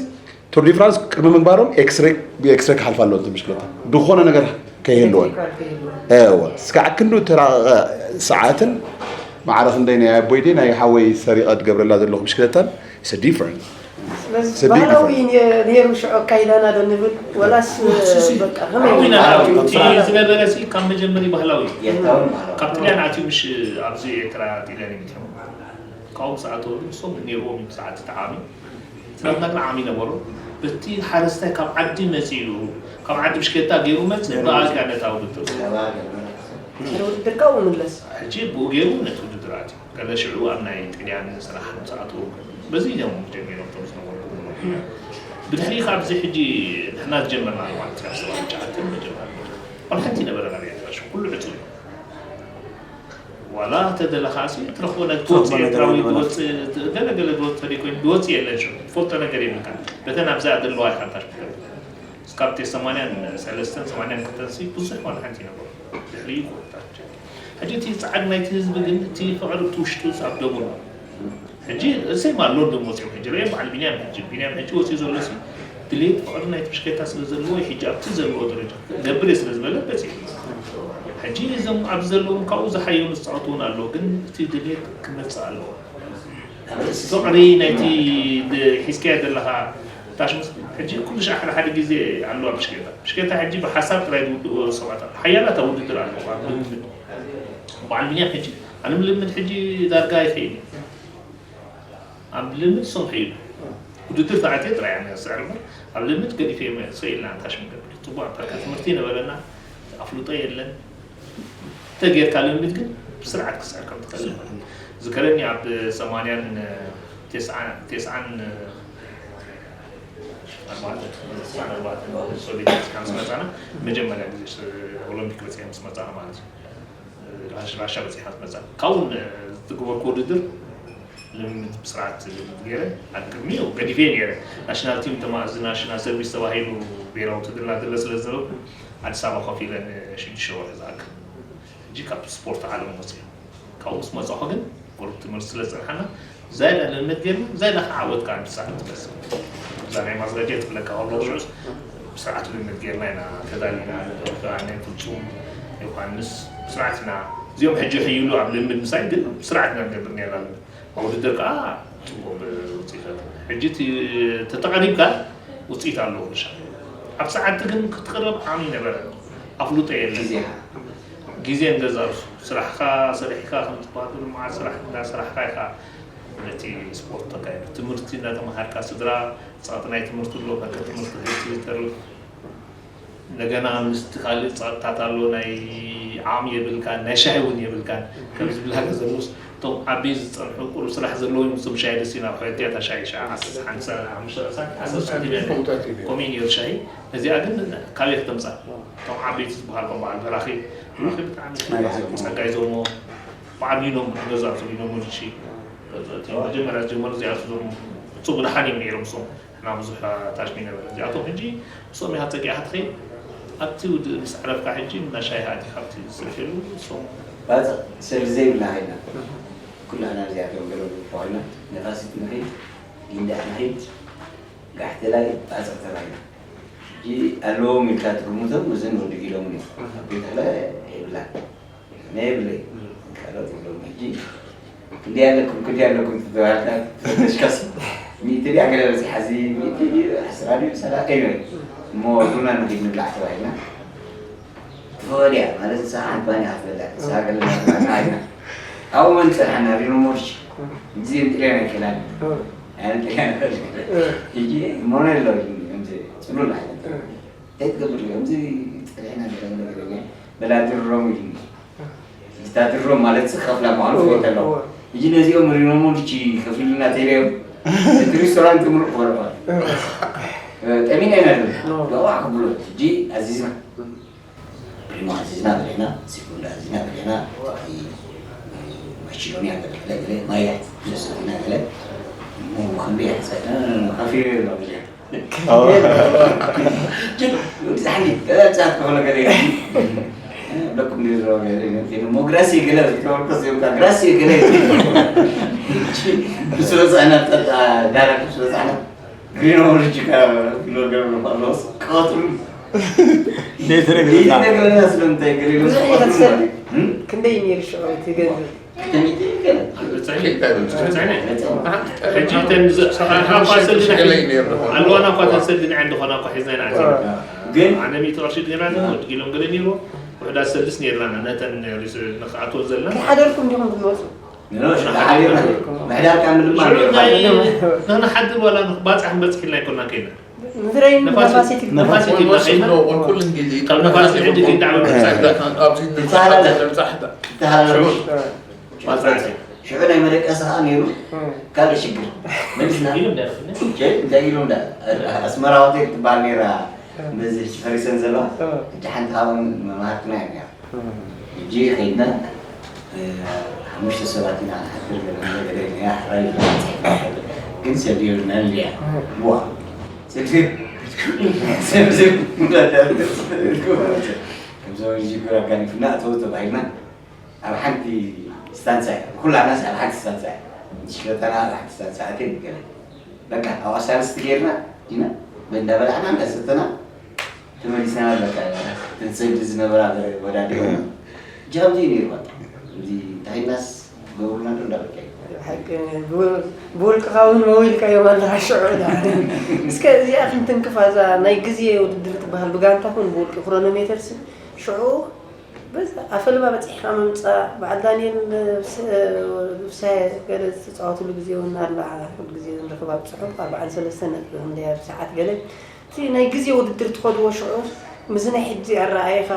ቱር ዲ ፍራንስ ቅድሚ ምግባሮም ኤክስሬ ብኤክስሬ ክሓልፋ ኣለዎ ብሽክለታ ዝኾነ ነገር ከይህልወን እወ ስካዕ ክንዱ ተራቐቐ ሰዓትን ማዕረ ክንደይ ናይ ኣቦይ ድየ ናይ ሓወይ ሰሪቐ ትገብረላ ዘለኹ ብሽክለታን it's a difference ስለዚ ባህላዊ እዩ ነይሩ ሽዑ ኣካይዳና ዶ ንብል ወላስ በቃ ከመይ ዝነበረ ካብ መጀመሪ ባህላዊ ካብ ጥልያን ኣትዩ ምሽ ኣብዚ ኤርትራ ጥልያን ይምትሖም ካብኡ ዝኣተወሉ ንሶም ነይርዎም እዩ ሰዓት ተዓሚ ስራትና ግን ዓሚ ነበሩ በቲ ሓረስታይ ካብ ዓዲ መፂኡ ካብ ዓዲ ብሽከታ ገይሩ መፅእ ብኣልካ ነታ ውድድር ውድድር ካብኡ ምለስ ሕጂ ብኡ ገይሩ ነቲ ውድድር ኣትዩ ገለ ሽዑ ኣብ ናይ ጥልያን ስራሕ ምስ ኣተዉ በዚ እዮም ጀሚሮም ቶም ዝነበሩ ብድሕሪ ካብዚ ሕጂ ንሕና ዝጀመርና ማለት ካብ ሰባት ጨዓተ መጀመር ዋላ ሓንቲ ነበረ ናብ ኤርትራ ሽዑ ኩሉ ዕፁ እዩ ዋላ ተደለኻ ሲ ትረኽቦ ነቲ ትወፅእ ኤርትራዊ ዝወፅእ ገለ ገለ ዝወፅእ ተደይ ኮይኑ ዝወፅእ የለን ሽዑ ትፈልጦ ነገር የብልካ በተን ኣብዛ ዘለዋ ኢኻ ታሽ እስካብ ቴ ሰማንያን ሰለስተን ሰማንያን ክልተን ሲ ብዙሕ ዋላ ሓንቲ ነበሩ ድሕሪ ይቆጣቸው ሕጂ እቲ ጻዕሪ ናይቲ ህዝቢ ግን እቲ ፍቕሪ እቲ ውሽጡ ኣብ ደሙ ኣሎ። ሕጂ እሰይ ማሎ ደሞ ወፂኦም ሕጂ ርእ በዓል ቢንያም ሕጂ ቢንያም ሕጂ ወፂኡ ዘሎ ሲ ድሌት ፍቕሪ ናይቲ ብሽከታ ስለ ዘለዎ ሕጂ ኣብቲ ዘለዎ ደረጃ ገብር ስለ ዝበለ በፂሑ ሕጂ እዞም ኣብዚ ዘለዎም ካብኡ ዝሓየሉ ዝፃወቱ እውን ኣለዉ ግን እቲ ድሌት ክመፅእ ኣለዎ ፍቕሪ ናይቲ ሒዝካዮ ዘለኻ ታሽሙስ ሕጂ ኩሉ ሻዕ ሓደ ሓደ ግዜ ኣለዋ ብሽከታ ብሽከታ ሕጂ ብሓሳብ ጥራይ ዝውድኦ ሰባት ሓያላት ኣብ ውድድር ኣለዉ ኣብ ልምምድ በዓል ቢንያም ሕጂ ኣነ ምልምድ ሕጂ ዳርጋ ኣይኸይድ ኣብ ልምድ ሶም ከይዱ ውድድር ተኣትየ ጥራይ ኣነ ስዕር እምበር ኣብ ልምድ ገዲፈ እየ ስኢልና ታሽሙ ገብር ጽቡቕ ኣምበርካ ትምህርቲ ነበረና። ኣፍልጦ የለን። ተጌርካ ልምድ ግን ብስርዓት ክስዕር ከም ትኽእል ዝከረኒ ኣብ ሰማንያን ተስዓን ኣርባዕተን ሶቪየት በፂሕና ምስ መፃና፣ መጀመርያ ግዜ ኦሎምፒክ በፂሐ ምስ መፃና ማለት እዩ። ራሻ በፂሕና ምስ መፃና ካብኡ ዝትግበርኩ ውድድር ልምምድ ብስርዓት ገይረ ኣብ ቅድሚኡ ገዲፈ ነይረ። ናሽናል ቲም ተማ እዚ ናሽናል ሰርቪስ ተባሂሉ ብሄራዊ ውትድርና ድለ ስለ ዝነበርኩ ኣዲስ ኣበባ ኮፍ ኢለ ንሽዱሽተ ወርሒ ዝኣክል ሕጂ ካብ ስፖርት ዓለም ወፅየ። ካብኡ ምስ መፃኹ ግን ቁሩብ ትምህርቲ ስለ ዝፀንሓና ዛይዳ ልምምድ ገይርና ዛይዳ ከዓ ዓወት ከዓ ንብፃዕ ትመስል እዛ ናይ ማስረጃ ትብለካ ከሎ ሽዑስ ብስርዓት ልምምድ ገይርና ኢና ተዳሊና። ፍፁም ዮሃንስ ብስርዓት ኢና እዚኦም ሕጂ ሕይሉ ኣብ ልምምድ ምሳይ ግን ብስርዓት ኢና ንገብር ነርና ልምምድ ኣብ ውድድር ከዓ ፅቡቅ ውፅኢት ሕጂ ተተቀሪብካ ውፅኢት ኣለዎ። ንሻ ኣብ ሰዓቲ ግን ክትቅረብ ዓሚ ነበረ ኣፍልጦ የለ ጊዜ ንገዛርሱ ስራሕካ ሰሪሕካ ከም ዝበሃሉ ልምዓት ስራሕ እንዳሰራሕካ ኢካ ነቲ ስፖርት ተካይዱ ትምህርቲ እንዳተምሃርካ ስድራ ፃት ናይ ትምህርቲ ኣሎ በቃ ትምህርቲ ከይትተርፍ እንደገና ምስቲ ካልእ ፃጥታት ኣሎ ናይ ዓቕሚ የብልካን ናይ ሻሂ እውን የብልካን ከም ዝብላ ገዘሙስ እቶም ዓቢ ዝፀንሑ ቁሩብ ስራሕ ዘለዎ እዮም እቶም ሻሂ ደስ ናብ ሕወትያ እታ ሻሂ ሻ ዓሰርተ ሓሙሽተ ሳንቲም ከምኡ እዩ ነይሩ ሻሂ ነዚኣ ግን ካበይ ክተምፃ እቶም ዓበይቲ ዝበሃል ከም በዓል በራኺ በራኺ ብጣዕሚ ጸጋይ ዞሞ በዓል ሊኖ ገዛ ሊኖ ሙልቺ መጀመርያ ዝጀመሩ እዚኣቱ ዞሞ ጽቡቅ ደሓን እዮም ነይሮም እሶም ሕና ብዙሕ ታሽሚ ነበረ እዚኣቶም ሕጂ እሶም ኢኻ ጸጊዕካ ትኸይድ ኣብቲ ውድእ ምስ ዓረፍካ ሕጂ እና ሻሂ ኣቲኻ ኣብቲ ዝስርሕሉ እሶም ባጽዕ ሰብ ዘይብልና ኸይድና ኩላህና እዚኣቶም ገለ ኮይና ነፋሲት ንኸይድ ጊንዳዕ ንኸይድ ጋሕቲ ላይ ባጽዕ ተባሂና ሕጂ ኣለዎም ኢልካ ትግምቶም እዘን ወዲ ኢሎም እዮም ኣብ ቤት ኽለ የብላን ናይ የብለይ ካልኦት ይብሎም ሕጂ ክንደይ ኣለኩም ክንደይ ኣለኩም ተባሃልካ ተፈተሽካስ ሚእቲ ድያ ገለ በፂሓ እዚ ሚእቲ ድዩ ዓስራ ድዩ ሰላሳ እዩ እሞ ቡና ንኺድ ንብላዕ ተባሂልና ትፈወድያ ማለት ንሳ ሓንቲ ባኒ ክትበልዕ ንሳ ገለ ናትባና ኢና ኣብኡ መን ፀንሓና ሪኖ ሞርች እዚ እንጥልያን ኣይከላን ኣይንጥልያን ሕጂ ሞነ ኣሎ ከምዚ ፅሉል ዓይነት እንታይ ትገብር ከምዚ ፀኒሕና ገለ ገለ ገለ በላ ድርሮም ኢሉኒ። ዝታ ድሮም ማለት ሲ ከፍላ ባዕሉ ፍሬት ኣለዎ። ሕጂ ነዚኦም ሪኖሞ ድቺ ከፍልልና ተይለዮም እቲ ሪስቶራንት ምሩቕ ወረቐ ጠሚና ኢና ዶ ዋዕ ክብሎ ሕጂ ኣዚዝና ሪኖ ኣዚዝና በሊዕና ሲፉንዳ ኣዚዝና በሊዕና መኪዶንያ ገለ ገለ ማያ ዘሰቲና ገለ ሞ ክንደይ ሓሳብ ከፊሉ ኣሎ ሞግራሲ ገለ ተወርኮስ ዮካ ግራሲ ገለ ብስበፃና ጠጣ ዳላ ብስበፃና ግሪኖ ርጅካ ኪሎ ገለ ፋሎስ ቀትሩ ይነግረና ስለምንታይ ገለ ብዙሕ ኢኻ ትሰድድ ክንደይ ነይሩ ሽዑ እቲ ገንዘብ ሕጂ እተን ዝሰኻልካ እኳ ሰልዲ ኣለዋና እኳ እተን ሰልዲ ንዐ እንደኾና እኳ ሒዝና ኢና ኣቲና ግን ኣነ ሚእቲ ቅርሺ ጌርና ግን ወዲ ጊሎም ገለ ነይርዎ ውሕዳት ሰልድስ ነይርና ነተን ንክኣትወን ዘለና ከይሓደርኩም ዲኹም ትመፁ ምሕዳር ካብ ምልማን ንክንሓድር ዋላ ባፅዕ ክንበፅሕ ኢልና ኣይኮና ከይና ምድረይ ነፋሲት ነፋሲት ኢልና ከይና ካብ ነፋሲት ሕጂ ከይዳዕበ ሽዑ ናይ መደቀሲ ከዓ ነይሩ ካልእ ሽግር መሊስና እንታይ ኢሎም ዳ ኣስመራ ሆቴል ትበሃል ነይራ በዚ ፈሪሰን ዘለዋ ሕጂ ሓንቲ ካብኦም መማሃርትና እያ ነይራ ሕጂ ከይድና ሓሙሽተ ሰባት ኢና ንሓድር ገለ ገለ ገለ እያ ሕራይ ግን ሰልዲ የብልናን እያ ዋ ሰልዲ ሰልዲ ከምዚ ሽግር ኣጋሊፍና እተው ተባሂልና ኣብ ሓንቲ ስታንሳ እያ ኩላናስ ኣብ ሓንቲ ስታንሳ እያ ሽፈተና ኣብ ሓንቲ ስታንሳ ኣትየን ገለ በቃ ኣብኣ ሳልስቲ ጌርና ኢና እንዳበላዕና እንዳሰተና ተመሊስና በቃ ተንሰድ ዝነበራ ወዳዲ ጃምዚ ነይሩ በቃ እዚ ታይናስ ገብሩና ዶ እንዳበቃ ብውልቅኻ እውን መው ኢልካዮም ኣለኻ ሽዑ እስከ እዚኣ ክንትንክፋ እዛ ናይ ግዜ ውድድር ትበሃል ብጋንታ ኩን ብውልቂ ክሮኖሜተር ሽዑ በዛ ኣፈልባ በፂሕካ ምምፃእ በዓል ዳንኤል ብሳየ ገለ ዝተፃወትሉ ግዜ እውን ኣላ ኩሉ ግዜ ንረኽባ ብፅሑፍ ኣርባዓን ሰለስተን ነጥቢ ክንደይ ኣብ ሰዓት ገለ እቲ ናይ ግዜ ውድድር ትኸድዎ ሽዑ ምስዚ ናይ ሕጂ ኣረኣእያኻ፣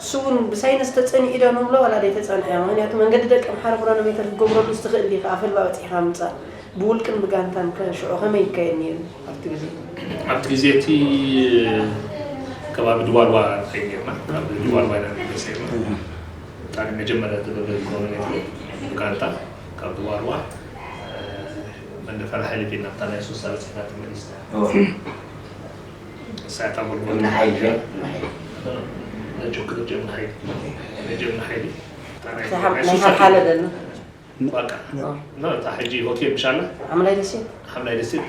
እሱ እውን ብሳይንስ ተጸኒዑ ዶ ንብሎ ዋላ ዘይተጸንዐ? ምኽንያቱ መንገዲ ደቂ ኣምሓሩ ክሮኖሜተር ክትገብረሉ ዝትኽእል ዲኻ? ኣፈልባ በጺሕካ ምምጻእ ብውልቅን ብጋንታን ከ ሽዑ ከመይ ይካየድ ነይሩ ኣብቲ ግዜ? ኣብቲ ግዜ እቲ ከባቢ ድባርዋ ንኸይድ ኔርና። ካብ ድባርዋ ኢና ንመጽእ ኔርና። እታ መጀመርያ ተደረገ ክሮኖሜተር ብጋንታ ካብ ድባርዋ መንደፈራ ሓይሊ ፊት ናብታ ናይ ሱሳ በጺሕና ተመሊስና። እሳታ ጎልጎል እምኒ ሓይሊ፣ እምኒ ሓይሊ። ነጆ ክልተ እምኒ ሓይሊ። ነጆ እምኒ ሓይሊ። እታ ናይ እታ ሓም-፣ ናይ ሱሳ ሓምሓለ ደሎ። በቃ። ኦ። ኖ፣ እታ ሕጂ ሆቴል ምሽ ኣላ? ሓምላይ ደሴት። ሓምላይ ደሴት።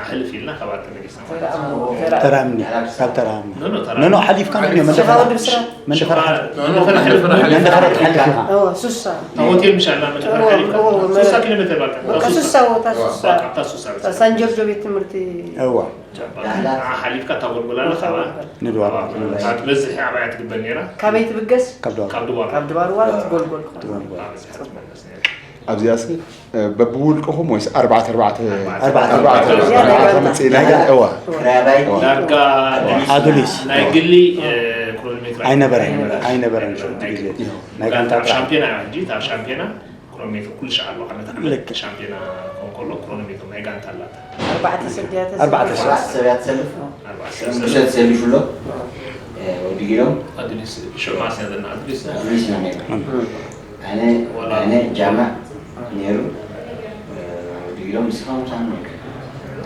ሕልፍ ኢልና ካብኣ ተመሊስና። ተራ እምኒ፣ ተራ እምኒ፣ ካብ ተራ እምኒ። ኖ፣ ኖ፣ ተራ ኖ፣ ኖ፣ እምኒ። ሓሊፍካ ኖ፣ ኖ፣ መንደፈራ። ሽኻ ወዲ ብስራት። መንደፈራ ሓሊፍ-፣ ሽኻ መንደፈራ መንደፈራ ሓሊፍ ኢኻ። ሓሊፍ። እዎ፣ ሱሳ። እታ ሆቴል ምሽ ኣላ መንደፈራ እዎ፣ ሓሊፍካ? እዎ፣ ሱሳ መ-፣ ኪሎ ሜትር በቃ። በቃ እታ ሱሳ፣ እታ ሱሳ፣ በቃ እታ ሱሳ። እታ ሳን ጆርጆ ቤት ትምህርቲ። እዋ። ንዓ ሓሊፍካ እታ ጎልጎል ኣላ፣ እታ ካብኣ ጎልጎል። ንድዋር። እታ ትበዝሕ ኣብያ ትግበር ነይራ። ካበይ ትብገስ? ካብ ድዋር። ካብ ድዋር። ካብ ድባርዋ ትጎልጎል። ድዋር። ኣብዚኣ ትመለስ ነይራ። ኣብዚኣስ፣ እ፣ በብውልቅኹም ወይስ ኣርባዕተ ኣርባዕተ? ኣርባዕተ ኣርባዕተ። ኣርባዕተ። እዚኣ ናይ ኣርባዕተ ጋንታ። መጽእ ኢላ እያ። እዋ። ክራይ ኣባይ። እዋ። ዳርጋ ኣዱሊስ። ናይ ግሊ፣ እ፣ ክሮኖሜትር ኣይነበረን። ኣይነበረን። ኣይነበረን ሽዑ ግዜ። ናይ ናይ ጋንታ ጥራሕ። ሻምፒዮና እያ ሕጂ፣ እታ ሻምፒዮና ክሮኖሜትር ኩሉ ሻዕ ኣለዋ። ዓመት ዓመት ልክ። ሻምፒዮና ክኾን ከሎ ክሮኖሜትር ናይ ጋንታ ኣላታ። ኣርባዕተ ሰብ ድያ ተሰልፍ? ኣርባዕተ ሰብ። ኣርባዕተ ሰብ እያ ትሰልፍ። ኣርባዕተ ሰብ። ሽዱሽተ ተሰሊፉ ኣሎ። እ፣ ወዲ ጊሎም። ኣዱሊስ ሽዑ ማስያ ዘለና ኣዱሊስ። ኣዱሊስ ኢና ነይሩ። ኣነ፣ ዋላ ኣነ ጃማዕ ነይሩ። እ፣ ወዲ ጊሎም ንስኻ ምሳና ነይሩ።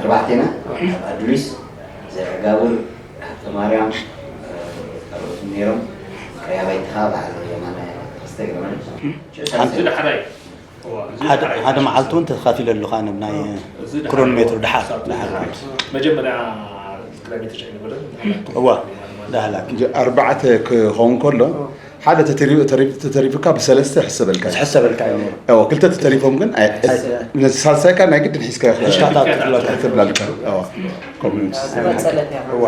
ኣርባዕቴና፣ ኣብ ኣዱሊስ፣ ዘርጋብር፣ ሃብተ ማርያም፣ እ፣ ካልኦት ነይሮም። ክሪያ ባይትኻ፣ በዓል የማነ ኣስተግርመን። ሓንቲ ዳሕራይ። እዋ፣ እዚ ሓደ፣ ዳሕራይ ሓደ መዓልቲ እውን ተኻፊለ ኣለኹ ኣነ ብናይ እዚ ዳሕራይ ክሮኖሜትር እዋ፣ ዳሓር፣ ክሳብ ዳሓር ዳሕራይ። ማለት። መጀመርያ ክራይ ቤት ተሻይ ነበረ። እዋ፣ ዳህላክ። ጀ-፣ ኣርባዕተ ክኸውን ከሎ፣ ሓደ ተተሪ-፣ ተተሪ-፣ ተተሪፉካ ብሰለስተ ይሕሰበልካ። ዝሕሰበልካ እዩ ነይሩ። እዋ፣ ክልተ ተተሪፎም ግን ኣይ-፣ ኣይ-፣ ነዚ ሳልሳይካ ናይ ግድን ሒዝካ ይኽእል። ሒዝካ ክትብለልካ። ክትብለልካ። እዋ፣ ከምኡ እዩ። ዝቐጸለት እያ። እዋ።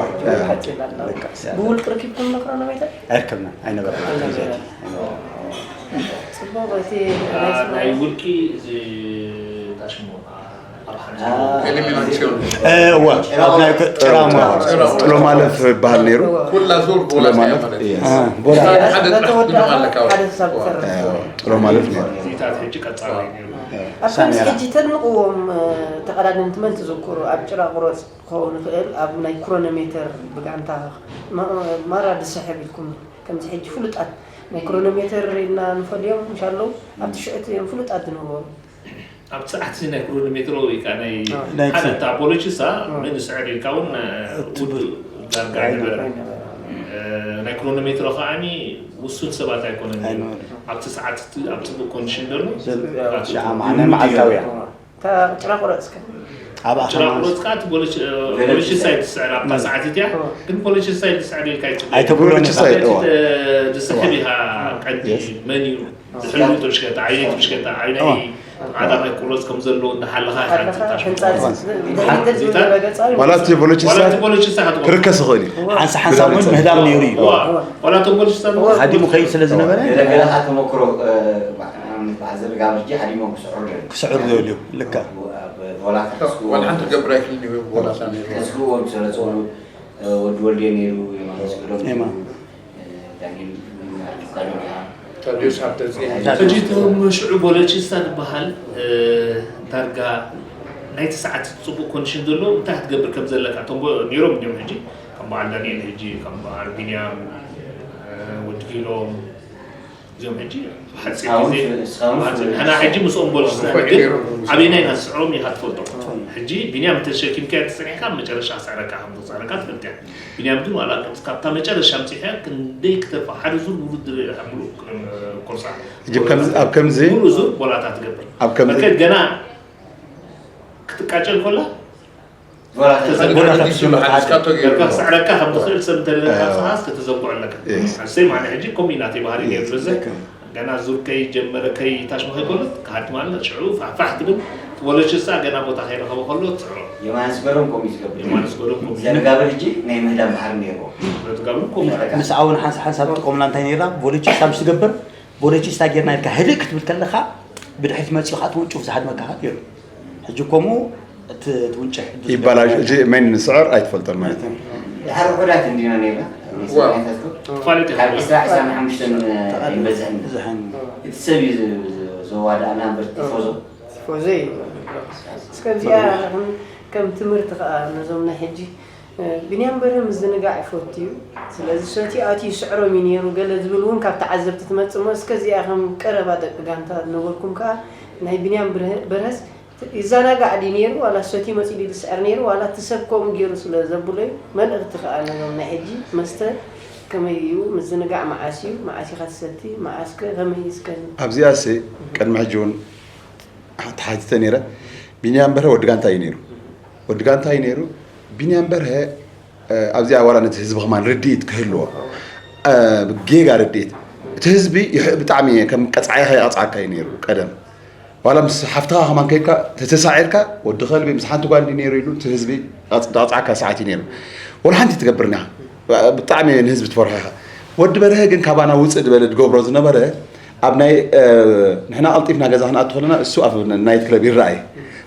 ሓቂ ይላል። በቃ፣ ብውልቂ ርኪብኩም ዶ ክሮኖሜትር? ኣይርከብናን፣ ኣይነበረን። ኣይነበረን። ጽቡቕ፣ እቲ አ፣ ናይ ናይ ውልቂ እዚ ታሽሞ፣ አ፣ ኣብ ሓንቲ አ፣ ኤሊሚናሲዮን። እ፣ እወ፣ ኣብ ናይ ጭራ፣ ጭራ፣ ጭራ፣ ጭራ ጥሎ ማለፍ ይበሃል ነይሩ። ኩላ ዙር ጥሎ ቦላ ማለፍ፣ ማለት እዩ። እ፣ ቦላ። ሓደ በተወደኣ ጥራሕ ኣለካ። ሓደ ክሳብ ዝተርፍ። እ፣ ጥሎ ማለፍ ነይሩ። እዚታት ሕጂ ቀጻሊ ነይሩ። እ፣ ኣብ ከምዚ ሳሚራ። ሕጂ ተድንቕዎም፣ እ፣ ተቐዳደምቲ መን ትዝክሩ? ኣብ ጭራ ቁረጽ ክኸውን ይኽእል፣ ኣብ ናይ ክሮኖሜተር ብጋንታ ማ-፣ ማራ ዝስሕብ ኢልኩም፣ ከምዚ ሕጂ ፍሉጣት ናይ ክሮኖሜተር ኢልና ንፈልዮም እንሻለው፣ ኣብቲ ሽዑ እቲ እዮም ፍሉጣት ዝነበሩ። ኣብ ሰዓት ናይ ክሮኖሜትሮ ወይ ከዓ ናይ ናይ ሓደ ክሰ-፣ እታ ቦሎችሳ ኣዎ። መን ይስዕር ኢልካ እውን፣ እቲ ውድ ብ-፣ ዳርጋ ኣይነበረ። ኣይነበረ። እ፣ ናይ ክሮኖሜትሮ ከዓኒ ውሱን ሰባት ኣይኮነን። ኣይነበረ። ኣብቲ ሰዓት እቲ፣ ኣብ ጽቡቕ ኮንዲሽን ዘሎ ዘል-፣ ሰባት ሽዓ እዮም። መዓልታዊ እያ። ኣዎ። እታ ጭራ ቁረጽ እስከ። ኣብ ጭራ ኣኽማስ። ቁረጽ ከኣ እቲ ቦሎች-፣ እ፣ ገለ ቦሎችሳ ትስዕር። እትስዕር ኣብታ እም። ሰዓት እቲያ፣ እዎ። ግን ቦሎችሳ እዩ ዝስዕር ኢልካ ኣይትብል። ኣይተብሎን። ቦሎችሳ፣ እዎ። እ፣ ዝስሕብ እያ ቀንዲ የስ። መን እዩ? ዝሕሉ እቶ ብሽከታ፣ ዓይነይቲ ብሽከታ፣ ዓይነይ እዎ። ቀዳማይ ቁረጽ ከም ዘለዎ እንዳሓለኻ ኢኻ ሓለኻ ትታሽ። ህንጻ ትኾን። ዝ-፣ ዝ-፣ ሓንቲ ዝብል ዚታት ረገጻ እዩ። ዋላ እቲ ቦሎችሳ ዋላ እቲ ቦሎችሳ ክትቆም። ክርከስ ይኽእል እዩ። ሓንሳ ሓንሳ እውን ብዛዕባ ምህዳም ነይሩ እዩ። እዋ፣ ዋላ እቶም ቦሎችሳ እዋ። ሃዲሙ ከይድ ስለ ዝነበረ ገለገለ ተመክሮ፣ እ፣ በዓል ዘርጋብር ሕጂ ሃዲሞም ክስዕሩ ደልዩ። ክስዕሩ ደልዩ፣ ልክዕ። ኣብ፣ ኣብ ወላ ክትስዕሩ ዋላ ሓንቲ ክገብር ኣይክእልን እዩ፣ ወላ ሳኒ። ከስዕዎም ስለ ዝኾኑ፣ እ፣ ወዲ ወልዴ ነይሩ፣ የማነ ስግዶም ኤማ። ነይሩ፣ እ፣ ዳንኤል ኣርኪብካ ዶ ኢኻ? ታዲዮስ ሃብተጽዮን። ሕጂ እቶም ሽዑ ቦለቺስታ ዝበሃል፣ እ፣ ዳርጋ ናይቲ ሰዓት ጽቡቕ ኮንዲሽን ዘሎ እንታይ ክትገብር ከም ዘለካ፣ እቶም ቦ-፣ ነይሮም እንዲዮም ሕጂ፣ ከም በዓል ዳንኤል ሕጂ፣ ከም በዓል ቢንያም፣ እ፣ ወዲ ጊሎም፣ እዚኦም ሕጂ ሓጺር ኣሁን ግዜ፣ ስ-፣ ኣሁን ሓጺር፣ ስ-፣ ንሕና ሕጂ ምስኦም ቦለቺስታ ንብል፣ ኣበየናይ ኢና ዝስዕሮም ኢኻ ትፈልጦ። ሕጂ ቢንያም እንተተሸኪምካዮ ተጸኒሕካ፣ ኣብ መጨረሻ ክስዕረካ ከም ዘኽስረካ ትፈልጥ እያ። ቢንያም ግን ዋላ ካብታ መጨረሻ ኣምጺሐ ክንደይ ክተርፋ ሓደ ዙር ውድድር እያ ሙሉእ ኮርሳ። ሕጂ ከምዚ፣ ኣብ ከምዚ ሙሉእ ዙር ቦላታ ትገብር። ኣብ ከምዚ በርከት ገና ክትቃጨል ኮላ ጎላታ ተዘንግዕ። ጎላታ ትሽመት ሓደ። ገርካ ክስዕረካ ከም ትኽእል ሰብ እንተለካ ኣዎ። ሰሓስ ከተዘንግዖ ኣለካ። የስ። ኣሰይ ማነ ሕጂ ከምኡ እዩ ናተይ ባህሪ ነይሩ። ልክ። ገና ዙር ከይጀመረ ከይታሽመ ከይኮነ ክሃድም ኣለ። ሽዑ ፋሕፋሕ ትብል። ወለችሳ ገና ቦታ ከይረኸበ ከሎ ትስዕሮ። ዮሃንስ ገሮም ከምኡ እዩ ዝገብር። ዮሃንስ ገሮም ከምኡ እዩ። ዘርጋብር ሕጂ ናይ ምህዳም ባህሪ ነይርዎ። ዘርጋብር ከምኡ እዩ። በቃ። ምስ ኣውን ሓንሳ ሓንሳብ ትጥቀሙላ እንታይ ነይራ? ቦለችሳ ምስ ትገብር፣ ቦለችስታ ጌርና ኢልካ ህድእ ክትብል ከለኻ፣ ብድሕሪት መጺኡ ኸዓ ትውንጭፍ ዝሃድመካ ኸዓ ነይሩ። ሕጂ ከምኡ እቲ ትውንጭሕ ይበላሽ፣ ሕጂ መን ንስዕር ኣይትፈልጦን ማለት እዩ። ድሓር ውሑዳት እንዲና ነይርና። ሰማያታትኩም? ተፋለጥ ካብ ዕስራ ዕስራን ሓሙሽተን ኣይበዝሕን። ብዙሕን እቲ ሰብ እዩ ዘዋዳእና እምበር ቲፎዞ። ቲፎዞ እዩ። እስከ እዚኣ ከም ትምህርቲ ከዓ ነዞም ናይ ሕጂ ቢንያም በርሀ ምዝንጋዕ ይፈቱ እዩ። ስለዚ ሰትዩ ኣትዩ ይስዕሮም እዩ ነይሩ ገለ ዝብል እውን ካብ ተዓዘብቲ ትመፅእ እሞ እስከ እዚኣ ከም ቀረባ ደቂ ጋንታ ዝነበርኩም ከዓ ናይ ቢንያም በርሀስ ይዘናጋዕ ድዩ ነይሩ ዋላ ሰትዩ መፂኡ ድዩ ዝስዕር ነይሩ ዋላ እቲ ሰብ ከምኡ ገይሩ ስለ ዘብሎ እዩ። መልእኽቲ ከዓ ነዞም ናይ ሕጂ መስተ ከመይ እዩ ምዝንጋዕ መዓስ እዩ መዓስ ኢኻ ትሰቲ መዓስከ ከመይ እስከ ኣብዚኣስ ቅድሚ ሕጂ እውን ተሓቲተ ነይረ። ቢንያም በርሀ ወዲ ጋንታ እዩ ነይሩ። ወዲ ጋንታ እዩ ነይሩ። ቢንያም በርሀ ኣብዚኣ ዋላ ነቲ ህዝቢ ከማን ርድኢት ክህልዎ ጌጋ ርድኢት እቲ ህዝቢ ብጣዕሚ ከም ቀፃዒ ከይቐፅዓካ እዩ ነይሩ ቀደም ዋላ ምስ ሓፍትኻ ከማን ከይድካ ተተሳዒርካ ወዲ ከልቢ ምስ ሓንቲ ጓል እንዲ ነይሩ ኢሉ እቲ ህዝቢ ዝቐፅዓካ ሰዓት እዩ ነይሩ። ወላ ሓንቲ ትገብርና ብጣዕሚ ንህዝቢ ትፈርሖ ኢኻ። ወዲ በርሀ ግን ካባና ውፅእ ዝበለ ዝገብሮ ዝነበረ ኣብ ናይ ንሕና ቀልጢፍና ገዛ ክንኣቱ ከለና እሱ ኣብ ናይት ክለብ ይረኣይ።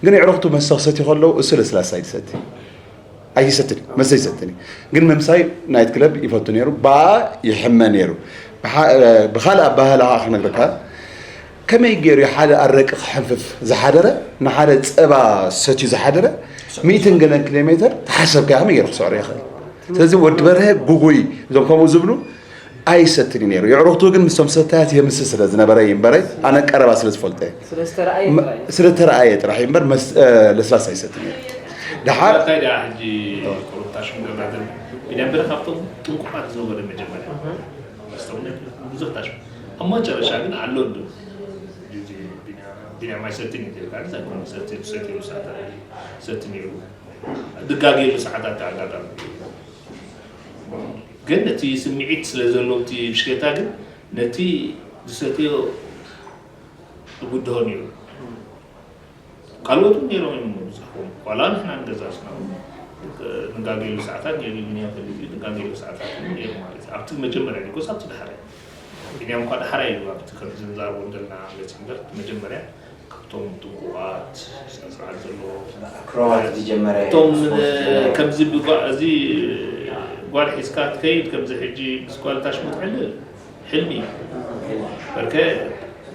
ግን የዕሩኽቱ መስተ ክሰትዩ ከለዉ እሱ ለስላሳ ይሰቲ ኣይሰትን መስተ ይሰትን ግን ምምሳይ ናይት ክለብ ይፈቱ ነይሩ። ብኣ ይሕመ ነይሩ። ብኻልእ ኣባህላ ከዓ ክነግረካ ከመይ ገይሩ ሓደ ኣረቂ ክሕንፍፍ ዝሓደረ ንሓደ ፀባ ሰትዩ ዝሓደረ ሚእትን ገለን ኪሎ ሜትር ተሓሰብካ ከመይ ገይሩ ክስዕሮ ይኽእል? ስለዚ ወዲ በርሀ ጉጉይ እዞም ከምኡ ዝብሉ ኣይሰትን እዩ ነይሩ። የዕሩኽቱ ግን ምስቶም ሰታያት የምስል ስለ ዝነበረ እዩ እምበረ ኣነ ቀረባ ስለ ዝፈልጦ እየ። ስለዝተረኣየ ጥራይ ስለተረኣየ ጥራሕ እዩ እምበር ለስላሳ ይሰትን ነይሩ። ደሓር እንታይ ደኣ ሕጂ ኮረብታ ሽም ገብራትን ቢንያም በርሀ ካብቶም ጥንቁቓት ዝነበረ መጀመርያ መስተ እውን ብዙሕ ታሽ ኣብ መጨረሻ ግን ኣሎ እንዶ ቢንያም ኣይሰትን እዩ ተልካ ኣይኮነ ሰትሉ ሰዓታት ሰቲ ነይሩ። ድጋጌሉ ሰዓታት ኣጋጣሚ ግን እቲ ስምዒት ስለ ዘለዎ እቲ ብሽክሌታ ግን ነቲ ዝሰትዮ ይጉድሆ ነይሩ። ካልኦት እውን ነይሮም እዮም ብዙሕም ዋላ ንሕና ንገዛዝና እውን ንጋጌሉ ሰዓታት ነይሩ። ቢንያም ፈሊጡ ንጋጌሉ ሰዓታት እውን ነይሩ ማለት እዩ። ኣብቲ መጀመርያ ዲኮስ ኣብቲ ዳሕራይ ቢንያም እኳ ዳሕራይ እዩ ኣብቲ ከምዚ ንዛረቦ ዘለና መፂ እምበር እቲ መጀመርያ ካብቶም ጥንቁቓት ስነ ስርዓት ዘለዎ ኣክሮባት ዝጀመረ እቶም ስፖርት ዝጀመረ። ከምዚ ብጓ- እዚ ጓል ሒዝካ ትከይድ ከምዚ ሕጂ ምስ ጓል ታሽሙ ትሕልል ሕልሚ እዩ። በርከ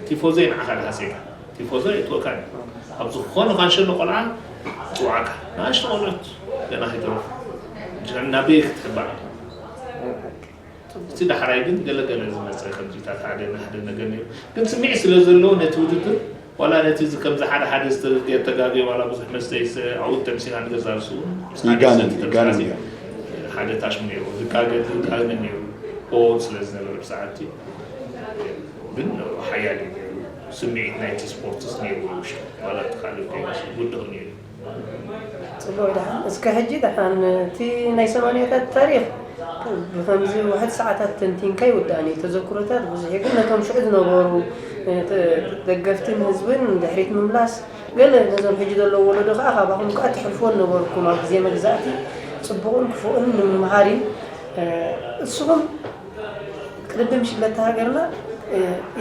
ቲፎዞ ንዓኻ ድሃሴካ ቲፎዞ የጥወካ እዩ። ኣብ ዝኾነ ካንሸሎ ቆልዓ ፅዋዕካ ንኣሽቶ ቆልዑት ገና ከይተረፉ ናብ ቤት ክትሕባእ እቲ ዳሕራይ ግን ገለገለ ዝመፀ ከምዚታት ሓደ ሓደ ነገር ነይሩ። ግን ስምዒት ስለ ዘለዎ ነቲ ውድድር ዋላ ነቲ እዚ ከምዚ ሓደ ሓደ ዝተጋገየ ዋላ ብዙሕ መስተ ይሰ ኣብኡ ተምሲና ንገዛ ርሱ ይጋነን ይጋነን እዩ። ሓደ ታሽሙ ነይሩ ዝጋገ ዝጋገ ነይሩ ኦ ስለ ዝነበረ ብሰዓቲ ግን ሓያል እዩ ነይሩ። ስምዒት ናይቲ ስፖርትስ ነይሩ ውሽጡ ዋላ እቲ ካልእ ከይመስል ውድቕ ነይሩ። ፅቡቅ ደሓን እስከ ሕጂ ደሓን እቲ ናይ ሰማንያታት ታሪክ ብከምዚ ውሕድ ሰዓታት ተንቲንካ ይውዳእን እዩ ተዘክሮታት ብዙሕ እዩ ግን ነቶም ሽዑ ዝነበሩ ደገፍትን ህዝብን ድሕሪት ምምላስ ገለ ነዞም ሕጂ ዘለዉ ወለዶ ከዓ ካባኹም ከዓ ትሕልፍዎ ነበርኩም ኣብ ግዜ መግዛእቲ ፅቡቅን ክፉእን ንምምሃር እዩ እስኹም ቅድድም ሽግለታ ሃገርና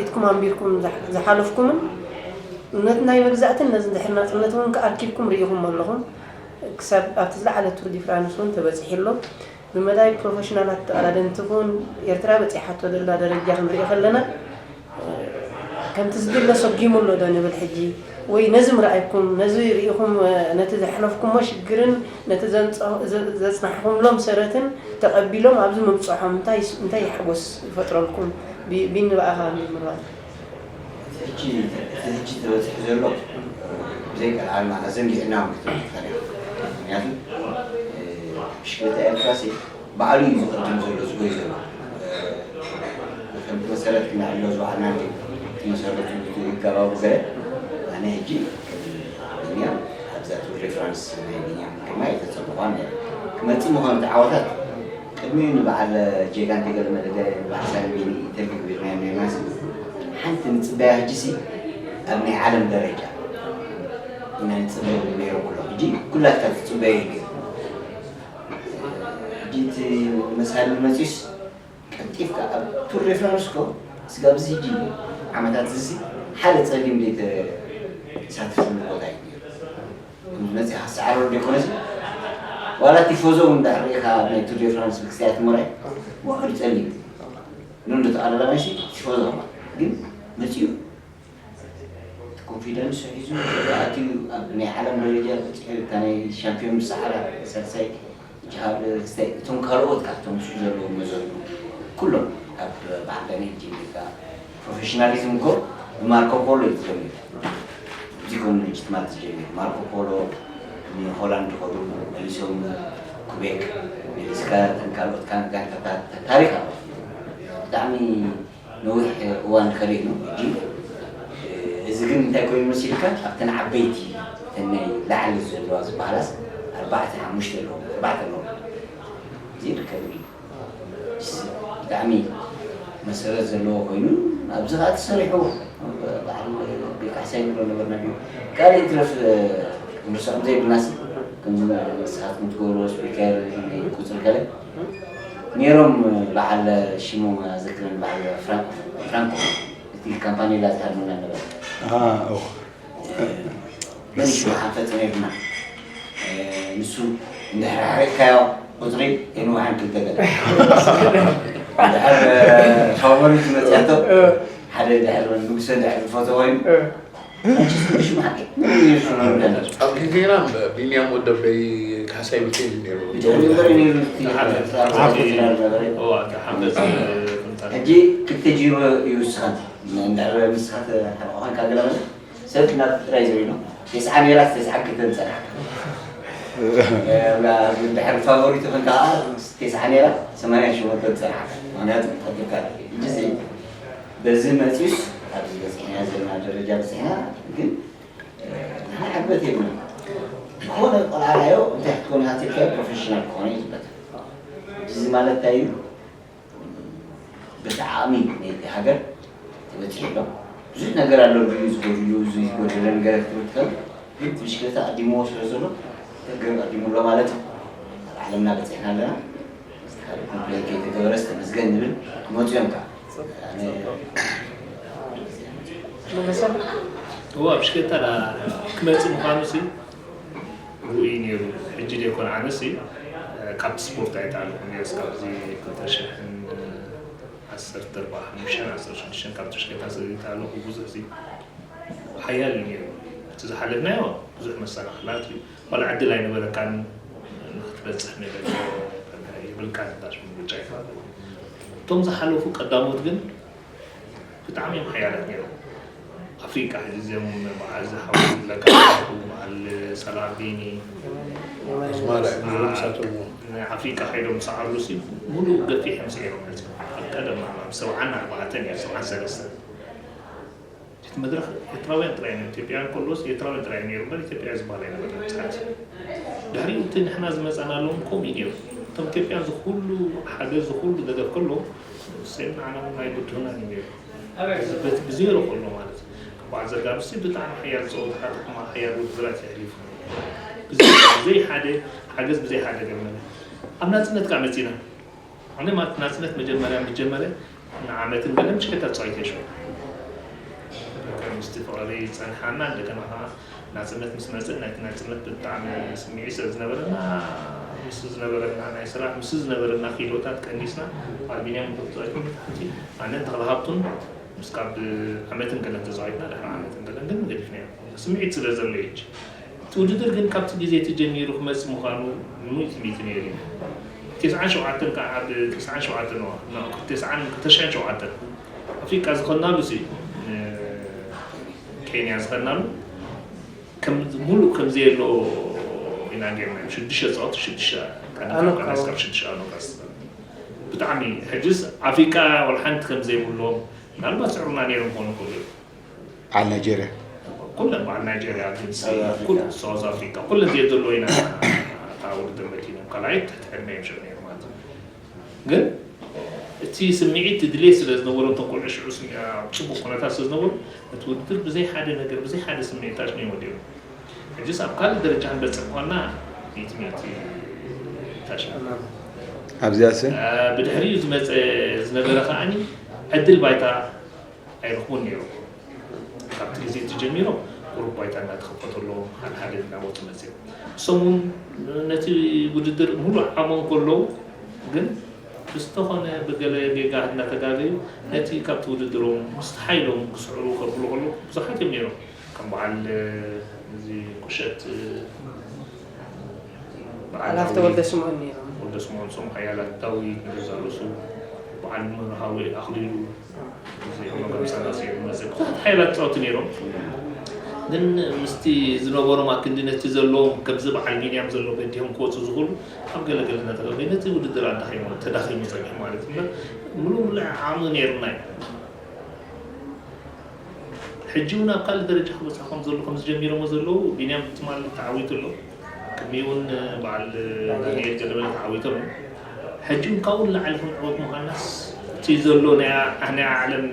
ኢድኩም ኣንቢርኩም ዝሓለፍኩምን ነቲ ናይ መግዛእትን ነዚ ድሕሪ ናፅነት እውን ከኣርኪብኩም ርኢኹም ኣለኹም ክሳብ ኣብቲ ዝለዓለ ቱር ዲ ፍራንስ እውን ተበፂሑ ኣሎ ብመዳይ ፕሮፌሽናላት ተቐዳደምቲ እውን ኤርትራ በፂሓቶ ዘላ ደረጃ ክንርኢ ከለና ከምቲ ዝድለ ሰጊሙ ኣሎ ዶ ንብል ሕጂ ወይ ነዚ ምርኣይኩም ነዚ ርኢኹም ነቲ ዘሕለፍኩሞ ሽግርን ነቲ ዘጽናሕኹምሎም ሰረትን ተቐቢሎም ኣብዚ ምብፅሖም እንታይ ሓጎስ ይፈጥረልኩም? ቢኒ ብኣኻ ንጅምር። ሕጂ እቲ ሕጂ ተበፂሑ ዘሎ ብዘይቀልዓልና ኣዘንጊዕና ክትብል ትኽእል ኢኻ። ምክንያቱ ብሽክለታ ኤርትራሲ ባዕሉ እዩ ዝቐድም ዘሎ ዝጎይ ዘሎ ከምቲ መሰረት ክነዕሎ ዝባዕልና እቲ መሰረቱ ይጋባቡ ገለ ኣነ ሕጂ ቢንያም ኣብዛ ቱር ሬፈረንስ ናይ ቢንያም ግርማይ ተፀብቋን ክመፅእ ምዃኑ ተዓወታት ቅድሚኡ ንበዓል ጀጋን ተገለመለ ንበዓል ሳልም ኢንተርቪው ገቢርናዮ ነርና ሓንቲ ንፅበያ ሕጂሲ ኣብ ናይ ዓለም ደረጃ ኢና ንፅበ ነይረ ኩሎ ሕጂ ኩላትካ ትፅበዮ እዩ ነይሩ ሕጂ እቲ መሳሊ መፂስ ቀልጢፍካ ኣብ ቱር ሬፈረንስ ኮ ስጋብ እዚ ሕጂ ዓመታት እዚ ሓደ ፀሊም ዘይተሳተፈሉ ቦታ እዩ ነይሩ መፂኻ ሰዓረሩ ዘይኮነሲ ዋላ ቲፎዞ እውን እንድሕር ርኢኻ ናይ ቱር ደ ፍራንስ ብክስትያት ምርኣይ ውሑድ ጸሊም ኑንዶ ተቐዳዳማይ ሲ ቲፎዞ ግን መጺኡ ኮንፊደንስ ሒዙ ኣትዩ ኣብ ናይ ዓለም ደረጃ በፂሑ እታ ናይ ሻምፒዮን ብሰዓራ ሳልሳይ ጃሃብ ክስታይ እቶም ካልኦት ካብቶም ምስኡ ዘለዎም መዘኑ ኩሎም ኣብ በዓል ዳንኤል ጀሚርካ ፕሮፌሽናሊዝም እኮ ብማርኮ ፖሎ እዩ ዝጀምር። እዚ ኮም ጅትማት ዝጀምር ማርኮ ፖሎ ንሆላንድ ዝኸዱ መሊሶም ኩቤክ መሊስካ ተን ካልኦት ጋንታታት ታሪክ ኣሎ። ብጣዕሚ ነዊሕ እዋን ከሪእኑ ሕጂ እዚ ግን እንታይ ኮይኑ መሲልካ ኣብተን ዓበይቲ እተን ናይ ላዕሊ ዘለዋ ዝበሃላስ ኣርባዕተ ሓሙሽተ ኣለዎም ኣርባዕተ ኣለዎም እዚ ይርከብ እዩ። ብጣዕሚ መሰረት ዘለዎ ኮይኑ ኣብዚ ከዓ ተሰሪሑ በዓል ቤት ካሕሳይ ንብሎ ነበርና ድዩ ካልእ ይትረፍ ክንርስዖም ዘይብልናስ ከም ንስኻትኩም ትገብርዎ ስፒከር ቁፅሪ ገለ ነይሮም በዓል ሽሞም ኣዘክረን በዓል ፍራንኮ እቲ ካምፓኔላ ዝሃድሙና ነበረ መን ሽሙ ሓንፈፅ ነይርና ንሱ እንድሕር ሓሪቕካዮ ቁፅሪ ከይንውሓን ክልተ ገለ እንድሕር ፋቮሪት መፅያቶ ሓደ ድሕር ንጉሰ ድሕር ዝፈቶ ኮይኑ ኣብ ጊዜና ቢንያም ወደበይ ካሕሳይ ብልቴ እዩ ነይሩ። ሕጂ ክልተ ጂሮ እዩ ስኻት እንድሕር ምስኻት ሓቆኻን ካገለመለ ሰብ ናብ ጥራይ ዝሪኖ ተስዓ ነይራ ተስዓ ክልተ ዝፀናሕካ ድሕር ፋቮሪት ኾንካ ከዓ ተስዓ ነይራ ሰማንያ ሸሞንተ ዝፀናሕካ ምክንያቱ ተብካ ሕጂ በዚ መፂኡስ ኣብዚ በፂሕና ዘለና ደረጃ በፂሕና ግን ንሓና ዕግበት የብልና ዝኾነ ቆልዓናዮ እንታይ ክትኮን ኢኻ ትልካ ፕሮፌሽናል ክኾነ እዩ ዝበል እዚ ማለት እንታይ እዩ ብጣዕሚ ናይቲ ሃገር ተበፂሑ ኣሎ ብዙሕ ነገር ኣሎ እዩ ዝጎድሉ እዚ ዝጎደለ ነገር ክትብል ትኽእል ግን ብሽክለታ ኣዲምዎ ስለ ዘሎ ተገር ኣዲሙ ኣሎ ማለት እዩ ኣብ ዓለምና በፂሕና ኣለና ካልእ ኮምፕሌን ከይተገበረ ዝተመስገን ንብል ክመፁ እዮም ከዓ እዋ ብሽክለታ ክመፅእ ምዃኑ ሲ ርኡይ ነይሩ ሕጂ ደይኮን ኣነሲ ካብቲ ስፖርት ኣይተኣለኹ ነርስ ካብዚ ክልተ ሽሕን ዓሰርተ ኣርባዓ ሓሙሽተን ዓሰርተ ሽዱሽተን ካብ ብሽክለታ ስለ ዘይተኣለኹ ብዙሕ ሲ ሓያል እዩ ነይሩ እቲ ዝሓለፍናዮ ብዙሕ መሰናኽላት እዩ ዋላ ዕድል ኣይነበረካን ንክትበፅሕ ነገር የብልካን እንዳሽ ምርጫ ይፋሉ እቶም ዝሓለፉ ቀዳሞት ግን ብጣዕሚ እዮም ሓያላት ነይሮም ኣፍሪቃ ሕዚ እዚኦም በዓል ዝሓው ለካ በዓል ሰላም ቢኒ ናይ ኣፍሪቃ ከይዶም ዝሰዓሉ ሲ ሙሉእ ገፊሕ እዮም ስዒሮም መፅኦም ኣብ ቀደም ኣብ ሰብዓን ኣርባዕተን እዮም ሰብዓን ሰለስተን እቲ መድረኽ ኤርትራውያን ጥራይ እዮም ኢትዮጵያውያን ከለዎስ ኤርትራውያን ጥራይ እዮም ነይሩ እምበር ኢትዮጵያ ዝበሃል ኣይነበረን ብፅሓት ድሕሪኡ እቲ ንሕና ዝመፃናሎም ከምኡ እዩ ነይሩ እቶም ኢትዮጵያን ዝኩሉ ሓገዝ ዝኩሉ ደገፍ ከሎ ሴም ንዓና ናይ ብድሆና እዩ ነይሩ በቲ ብዜሮ ከሎ ማለት እዩ በዓል ዘጋብሲ ብጣዕሚ ሓያል ፀወታታት ድማ ሓያል ውድድራት የሕሊፉ ብዘይ ሓደ ሓገዝ ብዘይ ሓደ ገመለ ኣብ ናፅነት ከዓ መፂና ኣነ ማለት ናፅነት መጀመርያ ምስ ጀመረ ንዓመትን ገለን ብሽክለታ ተፃዊተ ይሽው ምስቲ ፍቕሪ ዝፀንሓና እንደገና ከዓ ናፅነት ምስ መፅእ ናይቲ ናፅነት ብጣዕሚ ስምዒት ስለ ዝነበረና ምስ ዝነበረና ናይ ስራሕ ምስ ዝነበረና ኪሎታት ቀኒስና ኣልቢንያም ንክትፃወት ሓንቲ ኣነ ተኽለ ሃብቱን ምስ ካብ ዓመትን ገለን ተፃዊትና ድሕሪ ዓመትን ገለን ግን ገዲፍና ስምዒት ስለ ዘሎ እዩ እቲ ውድድር ግን ካብቲ ግዜ እቲ ጀሚሩ ክመፅእ ምዃኑ ምሉእ ትምኒት ነይሩ እዩ። ተስዓን ሸውዓተን ከዓ ኣብ ተስዓን ሸውዓተን እዋ ተስዓን ክልተ ሽሕን ሸውዓተን ኣፍሪቃ ዝኸድናሉ ሲ ኬንያ ዝኸድናሉ ከም ሙሉእ ከም ዘየሎ ኢና ጌርና ሽዱሽተ ፃወት ሽዱሽተ ካብ ሽዱሽተ ኣኖካስ ብጣዕሚ ሕጅስ ኣፍሪቃ ወላ ሓንቲ ከም ዘይብሎም ምናልባት ስዕሩና ነይሮም ክኾኑ ይኽእሉ እዮም ዓል ናይጀርያ ኩለን በዓል ናይጀርያ ግብፂ ሳውዝ ኣፍሪካ ኩለን እዚአን ዘለዎ ኢና እታ ውድድር መኪኖም ካልኣይ ትሕቲ ዕድመ እዮም ሽዑ ነይሩ ማለት እዩ ግን እቲ ስምዒት ድሌት ስለ ዝነበሮ እቶም ቆልዑ ሽዑ ኣብ ፅቡቅ ኩነታት ስለ ዝነበሩ እቲ ውድድር ብዘይ ሓደ ነገር ብዘይ ሓደ ስምዒት ታሽኖ እዮም ወዲኦም ሕጅስ ኣብ ካልእ ደረጃ ክንበፅሕ ምኳንና ሚእቲ ሚእቲ ታሽኖ ኣብዚኣ ስ ብድሕሪኡ ዝመፀ ዝነበረ ከዓኒ ዕድል ባይታ ኣይረኽቡን ነይሮም። ካብቲ ግዜ እቲ ጀሚሮም ቁሩብ ባይታ እናተኸፈተሎም ሓደ ሓደ ናቦት መፅኦም። እሶም እውን ነቲ ውድድር ሙሉእ ዓቕሞም ከለዉ ግን ብዝተኾነ ብገለ ጌጋ እናተጋገዩ ነቲ ካብቲ ውድድሮም ምስቲ ሓይሎም ክስዕሩ ከብሉ ከለዉ ብዙሓት እዮም ነይሮም። ከም በዓል እዚ ቁሸት በዓል ሓላፍቲ ኣዊ ወልደ ስምኦን ነይሮም። ወልደ ስምኦን ሶም ሓያላት ዳዊት ንገዛ ርእሱ በዓል መርሃዊ ኣኽሊሉ እዚኦም መጋምሳና ሲኦም መዘ ብዙሓት ሓይላት ፃውቲ ነይሮም። ግን ምስቲ ዝነበሮም ኣክንዲ ነቲ ዘለዎም ከምዚ በዓል ቢንያም ዘሎ በዲሆም ክወፁ ዝኽእሉ ኣብ ገለገለ እናተረፈ ነቲ ውድድር ኣዳኺሞ ተዳኺሙ ፀኒሑ ማለት እምበር ምሉእ ምሉእ ዓቕሚ ነይሩና እዩ። ሕጂ እውን ኣብ ካልእ ደረጃ ክበፅሕ ከም ዘሎ ከም ዝጀሚሮሞ ዘለዉ ቢንያም ትማሊ ተዓዊቱ ኣሎ። ቅድሚ እውን በዓል ዳንኤል ገለመለ ተዓዊቶም እዮም። ሕጂ እውን ካብኡ ንላዕሊ ክንዕወት ምዃንናስ እቲ ዘሎ ናይ ዓ- ናይ ዓለም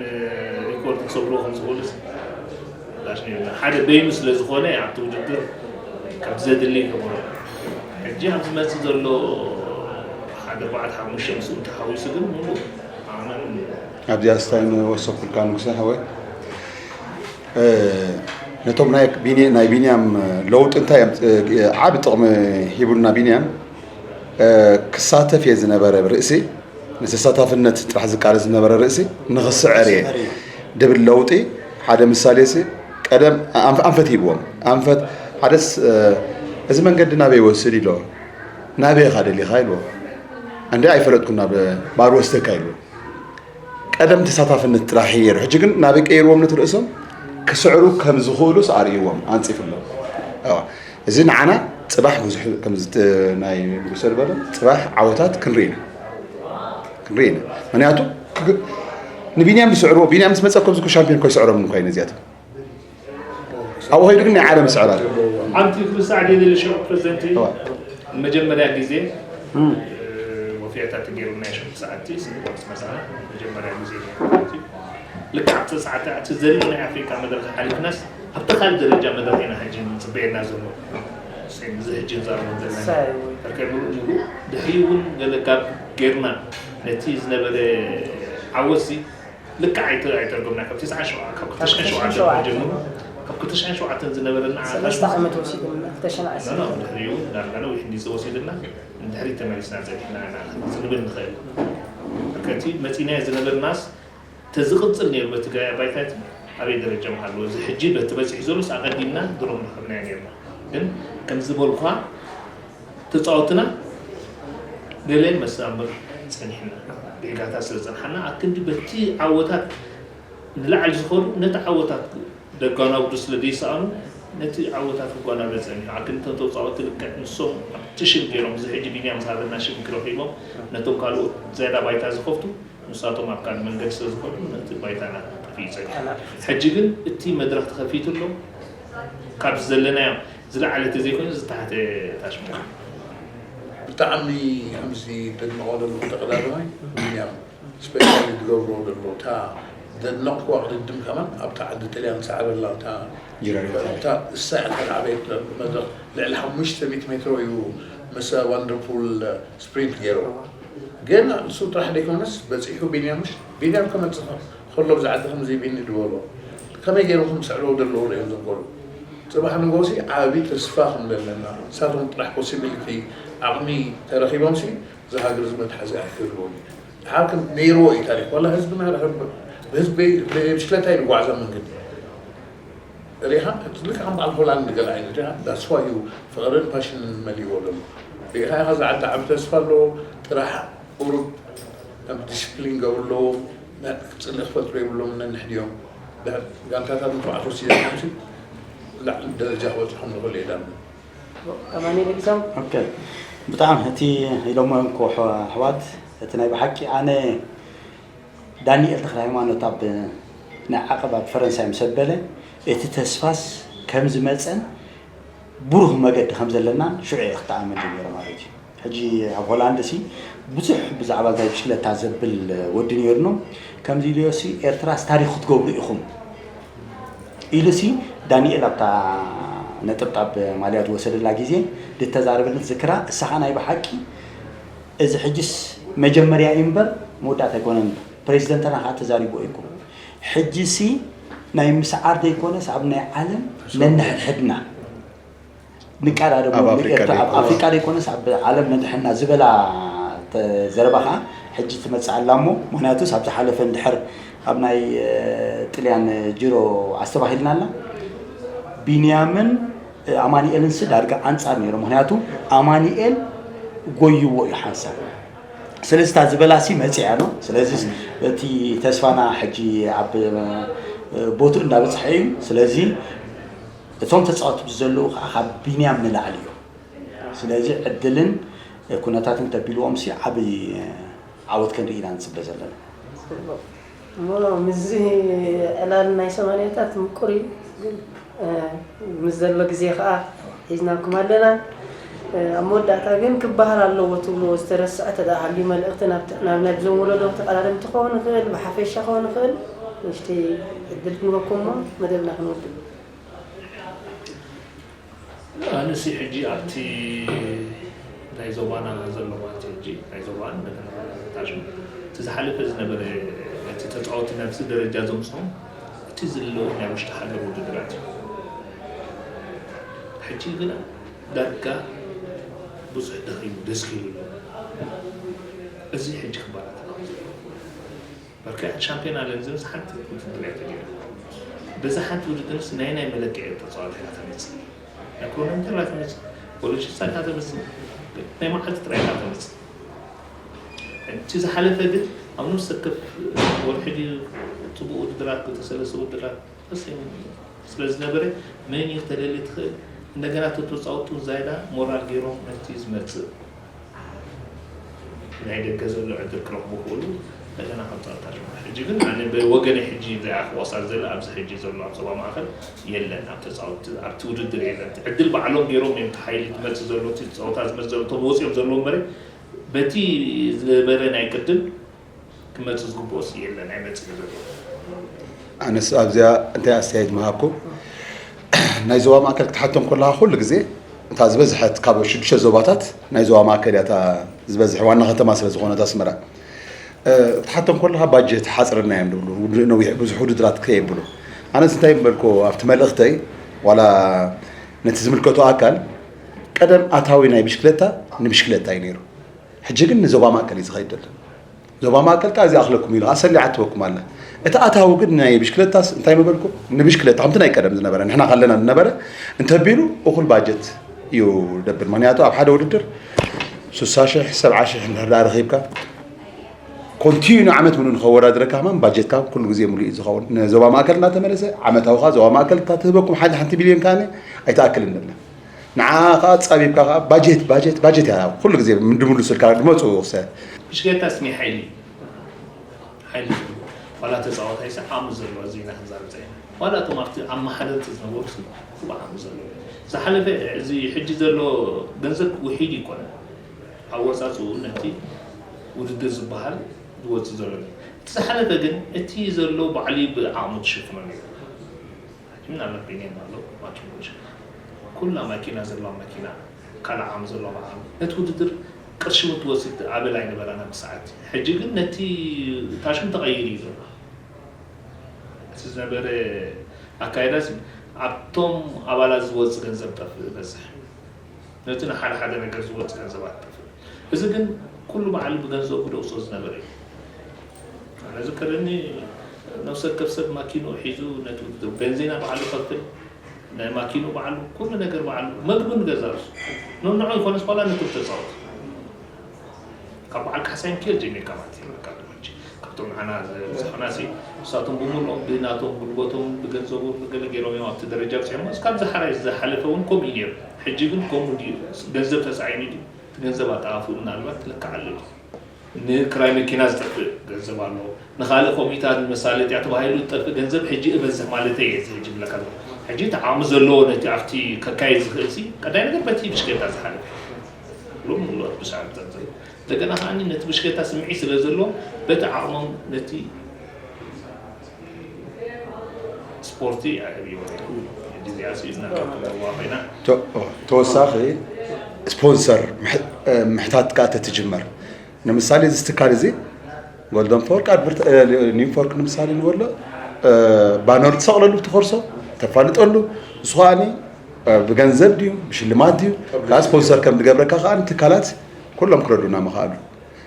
ሪኮርድ ክሰብርዎ ከም ዝኽእሉስ ላሽ ነይሩና። ሓደ በይኑ ስለ ዝኾነ ኣብቲ ውድድር ከም ዘድሊ ይገብሮ። ሕጂ ኣብ ዝመፅእ ዘሎ ሓደ ኣርባዕተ ሓሙሽተ ምስኡ ተሓዊሱ ግን ሙሉእ ዓቕመን ኣብዚኣ ስታይ ንወሰኩልካ ንጉሰ ሓወይ ነቶም ናይ ቢኒ- ናይ ቢንያም ለውጢ እንታይ እዮም ዓብ ጥቕሚ ሂቡልና ቢንያም ክሳተፍ እየ ዝነበረ ርእሲ ንተሳታፍነት ጥራሕ ዝቃለስ ዝነበረ ርእሲ ንኽስዕር እየ ድብል ለውጢ ሓደ ምሳሌ ሲ ቀደም ኣንፈት ሂብዎም ኣንፈት ሓደስ እዚ መንገዲ ናበይ ይወስድ ኢሎ ናበይ ኢኻ ደሊኻ ኢልዎ እንደ ኣይፈለጥኩ ናብ ባር ወስደካ ኢልዎ ቀደም ተሳታፍነት ጥራሕ ነይሩ ሕጂ ግን ናበይ ቀይርዎም ነቲ ርእሶም ክስዕሩ ከም ዝኽእሉስ ኣርእይዎም ኣንፂፍሎም እዚ ንዓና ፅባሕ ብዙሕ ከምዚ ናይ ንጉሰ ዝበሎ ፅባሕ ዓወታት ክንርኢ ኢና ክንርኢ ኢና ምክንያቱ ንቢንያም ዝስዕርዎ ቢንያም ምስ መፀ ከምዚ ሻምፒዮን ኮይስዕሮም እንኳ እዚኣቶም ኣብኡ ከይዱ ግን ናይ ዓለም ስዕራት ሓንቲ ክርሳዕ ደይደሊ ሽዑ ፕሬዚደንት መጀመርያ ግዜ ወፊያታት ገይሩ ናይ ሽዑ ሰዓቲ ስንቆርስ መሳና መጀመርያ ግዜ ልክዕ ኣብቲ ሰዓት እቲ ዘለ ናይ ኣፍሪካ መድረክ ሓሊፍናስ ኣብቲ ካልእ ደረጃ መድረክ ኢና ሕጂ ንፅበየና ዘሎ እዚ ሕጂ ንዛረቦ ዘለና ርከ ሙሉእ ሙሉእ ድሕሪ እውን ገለ ጋብ ጌርና ነቲ ዝነበረ ዓወትሲ ልክዕ ኣይተ ኣይተርጎምና ካብ ትስዓን ሸውዓን ካብ ክልተ ሽሕን ሸውዓተ ጀሚሩ ካብ ክልተ ሽሕን ሸውዓተን ዝነበረና ዓመት ሰለስተ ዓመት ወሲድና ክልተ ሽሕን ዓሰርተ ኖ ድሕሪኡ ዳርጋ ነዊሕ እንዲ ዝወሲድና ንድሕሪት ተመሊስና ዘድሕና ኢና ዝንብል ንኽእል ከቲ መፂናዮ ዝነበርናስ ተዝቕፅል ነይሩ በቲ ገበያ ባይታ እቲ ኣበይ ደረጃ ምሃለዎ እዚ ሕጂ በቲ በፂሑ ዘሎስ ኣቐዲምና ድሮ ምረኸብናዮ ነይርና ግን ከምዝበልኳ ተፃወትና ገለ መስተኣምር ፀኒሕና ጌጋታት ስለ ዝፀንሓና ኣክንዲ በቲ ዓወታት ንላዕሊ ዝኸዱ ነቲ ዓወታት ደጓናጉዱ ስለ ዘይሰኣኑ ነቲ ዓወታት ክጓናጉደ ፀኒሑ ኣክንዲ ተም ተፃወቲ ልክዕ ንሶም ኣብቲ ሽም ገይሮም እዚ ሕጂ ቢንያም ዝሃበና ሽም ክረኺቦም ነቶም ካልኦት ዝያዳ ባይታ ዝኸፍቱ ንሳቶም ኣብ ካልእ መንገዲ ስለ ዝኸዱ ነቲ ባይታና ጠፊኡ ይፀኒሑ። ሕጂ ግን እቲ መድረኽ ተኸፊቱ ኣሎ። ካብ ዘለናዮ ዝለዓለ ተዘይኮይኑ ዝተሓተ ታሽሙ። ብጣዕሚ ከምዚ ደድንቆ ዘለኹ ተቐዳደማይ ቢንያም ስፔሻሊ ዝገብሮ ዘሎ እታ ዘድነቕኩዋ ቅድድም ከማን ኣብታ ዓዲ ጥልያን ዝሰዓበላ እታ እሳ እያ ተላዕበየት መድረኽ ልዕሊ ሓሙሽተ ሚእቲ ሜትሮ እዩ ምስ ዋንደርፉል ስፕሪንት ገይሩ። ገና ንሱ ጥራሕ ዘይኮነስ በፂሑ ቢንያም ምሽ ቢንያም ከመፅእ ከሎ ብዛ ዓዲ ከምዚ ቢኒ ዝበሎ ከመይ ገይሩ ክምስዕልዎ ዘለዎ ርእዮም ዘበሉ ፅባሕ ንጎሲ ዓብዪ ተስፋ ከም ዘለና ንሳቶም ጥራሕ ፖሲቢሊቲ ዓቕሚ ተረኺቦምሲ እዛ ሃገር እዚ መትሓዚ ኣይክህልዎን እዩ። ድሓር ከም ነይርዎ እዩ ታሪክ ዋላ ህዝብና ብህዝቢ ብሽክለታ እዩ ዝጓዓዛ መንገዲ ሪኢኻ ልክዕ ከም በዓል ሆላንድ ገለ ዓይነት ሪኢኻ that's why እዩ ፍቕርን ፓሽንን መሊእዎ ዘሎ ሪኢኻ ኢኻ ዝዓዲ ዓቢ ተስፋ ኣለዎ ጥራሕ ቁሩብ ከም ዲስፕሊን ገብሩ ኣለዎ ፅልኢ ክፈጥሩ የብሎም ነንሕድዮም ጋንታታት ንተባዕቶ ሲዘን ሓምሲ ላዕሊ ደረጃ ክበፅሖም ንኽእል እየ ዳምነ ኣማኑኤል ኤግዛም ኦኬ ብጣዕሚ እቲ ኢሎሞ እንኮ ኣሕዋት እቲ ናይ ብሓቂ ኣነ ዳኒኤል ተኽለሃይማኖት ኣብ ናይ ዓቐብ ኣብ ፈረንሳይ ምስ ኣበለ እቲ ተስፋስ ከም ዝመፀን ብሩህ መገዲ ከም ዘለናን ሽዑ እየ ክተኣመን ጀሚረ ማለት እዩ። ሕጂ ኣብ ሆላንድ ሲ ብዙሕ ብዛዕባ ናይ ብሽክለታ ዘብል ወዲ ነይሩ ነው። ከምዚ ኢልዮ ሲ ኤርትራስ ታሪኽ ክትገብሩ ኢኹም ኢሉ ሲ ዳኒኤል ኣብታ ነጥብጣብ ማልያ ዝወሰደላ ግዜ ዝተዛረበኒ ዝክራ እሳኻ ናይ ብሓቂ እዚ ሕጅስ መጀመርያ እዩ እምበር መወዳእታ ኣይኮነን። ፕሬዚደንትና ከዓ ተዛሪቦ እዩ እኮ። ሕጂ ሲ ናይ ምስዓር ዘይኮነስ ኣብ ናይ ዓለም ነንሕድሕድና ንቀዳደሞ ኣብ ኣፍሪቃ ኤርትራ ኣብ ዘይኮነስ። ኣፍሪቃ ዘይኮነስ ኣብ ዓለም ነንሕድሕድና ዝበላ ተ- ዘረባ ከዓ ሕጂ ትመፅእ ኣላ እሞ ምክንያቱስ ኣብ ዝሓለፈ እንድሕር ኣብ ናይ ጥልያን ጅሮ ኣስተባሂልና ኣላ ቢንያምን ኣማኒኤልን ስ ዳርጋ ኣንፃር ነይሩ ምክንያቱ ኣማኒኤል ጎይዎ እዩ ሓንሳብ ስለዚ እታ ዝበላሲ መፅያ ነው ስለዚ እቲ ተስፋና ሕጂ ኣብ ቦትኡ እንዳበፅሐ እዩ ስለዚ እቶም ተፃወትቲ ዘለዉ ከዓ ካብ ቢንያም ንላዕሊ እዮም ስለዚ ዕድልን ኩነታትን ተቢልዎም ሲ ዓብይ ዓወት ክንርኢ ኢና ንፅበ ዘለና እሞ ምስዚ ዕላል ናይ ሰማንያታት ምቁር እዩ ግን ምስ ዘሎ ግዜ ከዓ ሒዝናኩም ኣለና ኣብ መወዳእታ ግን ክበሃል ኣለዎ ትብልዎ ዝተረስዐ ተደኣ ሃልዩ መልእኽቲ ናብ ናይ ብዞም ወለዶ ተቐዳደምቲ ክኸውን ይኽእል ብሓፈሻ ክኸውን ይኽእል ንእሽተይ ዕድል ክንበኩም እሞ መደብና ክንውድእ ኣነሲ ሕጂ ኣብቲ ናይ ዞባና ዘሎ ማለት ሕጂ ናይ ዞባን ታሽም እቲ ዝሓለፈ ዝነበረ እቲ ተፃወቲ ናብዚ ደረጃ ዘምፅኦም እቲ ዝለዎ ናይ ውሽጢ ሃገር ውድድራት እዩ ሕጂ ግና ዳርጋ ብዙሕ ደኺሙ ደስኪሉ ኣሎ እዚ ሕጂ ክበራተና ዘለዎ በርካ ሻምፒዮን ዓለም ዝምስ ሓንቲ ውድድር እያ ተገይራ በዛ ሓንቲ ውድድርስ ናይ ናይ መለክዒ ተፃዋቲ እያ ተመፅእ ናይ ክሮኖሜተር እያ ተመፅእ ፖለቲክስ እያ ተመፅእ ናይ መዓልቲ ጥራይ እያ ተመፅእ እቲ ዝሓለፈ ግን ኣብ ነፍሲ ወከፍ ወርሒ ድዩ ፅቡቅ ውድድራት ክልተ ሰለስተ ውድድራት ተሰይሙ ስለ ዝነበረ መን እዩ ክተለሊ ትኽእል እንደገና ተተፃወቱ ዛይዳ ሞራል ገይሮም ነቲ ዝመፅእ ናይ ደገ ዘሎ ዕድል ክረኽቡ ክእሉ እንደገና ከም ፀወታ ጀመረ ሕጂ ግን ኣነ ብወገነ ሕጂ እዚኣ ክቆሳል ዘለ ኣብዚ ሕጂ ዘሎ ኣብ ዞባ ማእኸል የለን ኣብ ተፃወቲ ኣብቲ ውድድር የለን ዕድል ባዕሎም ገይሮም እዮም ሓይሊ ትመፅእ ዘሎ እቲ ፀወታ ዝመፅ ዘሎ እቶም ወፂኦም ዘለዉ እምበረ በቲ ዝበረ ናይ ቅድም ክመፅእ ዝግብኦስ የለን ኣይመፅእ ዘሎ ኣነስ ኣብዚኣ እንታይ ኣስተያየት ምሃብኩ ናይ ዞባ ማእከል ክትሓቶም ከለካ ኩሉ ግዜ እታ ዝበዝሐት ካብ ሽዱሽተ ዞባታት ናይ ዞባ ማእከል እያ ዝበዝሕ ዋና ከተማ ስለ ዝኾነት ኣስመራ ክትሓቶም ከለካ ባጀት ሓፅርና እዮም ዝብሉ ነዊሕ ብዙሕ ውድድራት ከየብሉ ኣነስ እንታይ በልኩ ኣብቲ መልእክተይ ዋላ ነቲ ዝምልከቶ ኣካል ቀደም ኣታዊ ናይ ብሽክለታ ንብሽክለታ እዩ ነይሩ ሕጂ ግን ንዞባ ማእከል እዩ ዝኸይድ ዘሎ ዞባ ማእከል ከኣ እዚኣ ክለኩም ኢሉ ኣሰሊዓ ትበኩም ኣላ እቲ ኣታዊ ግን ናይ ብሽክለታስ እንታይ ምበልኩም ንብሽክለታ ከምቲ ናይ ቀደም ዝነበረ ንሕና ካለና ዝነበረ እንተቢሉ እኹል ባጀት እዩ ደብል ምክንያቱ ኣብ ሓደ ውድድር ሱሳ ሽሕ ሰብዓ ሽሕ እንድሕር ደኣ ረኺብካ ኮንቲኑ ዓመት ምሉ ንኸወዳድረካ ከማን ባጀትካ ኩሉ ግዜ ሙሉእ እዩ ዝኸውን ንዞባ ማእከል እናተመለሰ ዓመታዊ ከዓ ዞባ ማእከል እታ ትህበኩም ሓደ ሓንቲ ቢልዮን ከኣ ኣይትኣክልን ደላ ንዓ ከዓ ፃቢብካ ከዓ ባጀት ባጀት ባጀት እያ ኩሉ ግዜ ድምልሱልካ ድመፁ ክሰ ብሽክሌታስ ናይ ሓይሊ ሓይሊ ዋላ ተፃዋታይ ሲ ዓቕሚ ዘለዎ ዜና ክንዛርብ ፀኒሕና ዋላ እቶም ኣብቲ ኣመሓደርቲ ዝነበሩ ሲ ኩሉ ዓቕሚ ዘለዎ ዝሓለፈ እዚ ሕጂ ዘሎ ገንዘብ ውሒድ ይኮነ ኣወፃፅኡ ነቲ ውድድር ዝበሃል ዝወፅእ ዘሎ እቲ ዝሓለፈ ግን እቲ ዘሎ ባዕሉ ብዓቕሙ ትሽፍኖ ነይሩ ምናልባት ቢንያም ኣሎ ማኪና ኩላ ማኪና ዘለዋ ማኪና ካልእ ዓቕሚ ዘለዋ ዓቕሚ ነቲ ውድድር ቅርሺ እውን ትወስድ ኣበል ኣይነበራን ኣብቲ ሰዓት ሕጂ ግን ነቲ ታሽም ተቐይሩ እዩ ዘሎ እቲ ዝነበረ ኣካይዳ ኣብቶም ኣባላት ዝወፅእ ገንዘብ ጠፍእ በዝሕ ነቲ ንሓደ ሓደ ነገር ዝወፅእ ገንዘባት ጠፍእ እዚ ግን ኩሉ በዓል ብገንዘቡ ደውፅኦ ዝነበረ እዩ ኣነ ዝከረኒ ነብሰ ወከፍ ሰብ ማኪንኡ ሒዙ ነቲ ውድድር ቤንዚና በዓሉ ይኸፍል ናይ ማኪንኡ በዓሉ ኩሉ ነገር በዓሉ መግቡ ንገዛ ርእሱ ነንዖ ይኮነስ በላ ነቶም ተፃወቱ ካብ በዓል ካሕሳይን ኪር ጀሚርካ ማለት እዩ በቃ ሕጂ ካብቶም ንዓና ዝበፅሑና ሲ ንሳቶም ብምልኦም ብናቶም ጉልበቶም ብገንዘቦም ብገለ ገይሮም እዮም ኣብቲ ደረጃ ብፅሖም እስካብ ዝሓራይ ዝሓለፈ እውን ከምኡ እዩ ነይሩ ሕጂ ግን ከምኡ ድዩ ገንዘብ ተፃዒኑ ድዩ እቲ ገንዘብ ኣጠፋፍኡ ምናልባት ክልክዓሉ እዩ ንክራይ መኪና ዝጠፍእ ገንዘብ ኣሎ። ንኻልእ ከምኡታት ንመሳለጥያ ተባሂሉ ዝጠፍእ ገንዘብ ሕጂ እበዝሕ ማለተይ እየ እዚ ሕጂ ዝብለካ ዘለኹ። ሕጂ እቲ ዓቕሚ ዘለዎ ነቲ ኣብቲ ከካይድ ዝኽእል ሲ ቀዳይ ነገር በቲ ብሽክሌታ ዝሓልፍ ሎሚ ንግሆ ብሰዓት ዝጠንጠን እንደገና ከዓኒ ነቲ ብሽክሌታ ስምዒት ስለ ዘለዎ በቲ ዓቕሞም ነቲ ስፖርቲ ኣዕብይዎ ነይሮም። ሕጂ እዚኣ ሲ እናረኣኹዋ ኮይና ተወሳኺ ስፖንሰር ምሕታት ከዓ ተትጅመር ንምሳሌ እዚ ትካል እዚ ጎልደን ፎርክ ኣድቨርት ኒው ፎርክ ንምሳሌ ንበሎ ባነር ትሰቕለሉ፣ ብትኸርሶ ተፋልጠሉ። እሱ ከዓኒ ብገንዘብ ድዩ ብሽልማት ድዩ፣ ከዓ ስፖንሰር ከም ዝገብረካ ከዓ ትካላት ኩሎም ክረዱና ምኽኣሉ።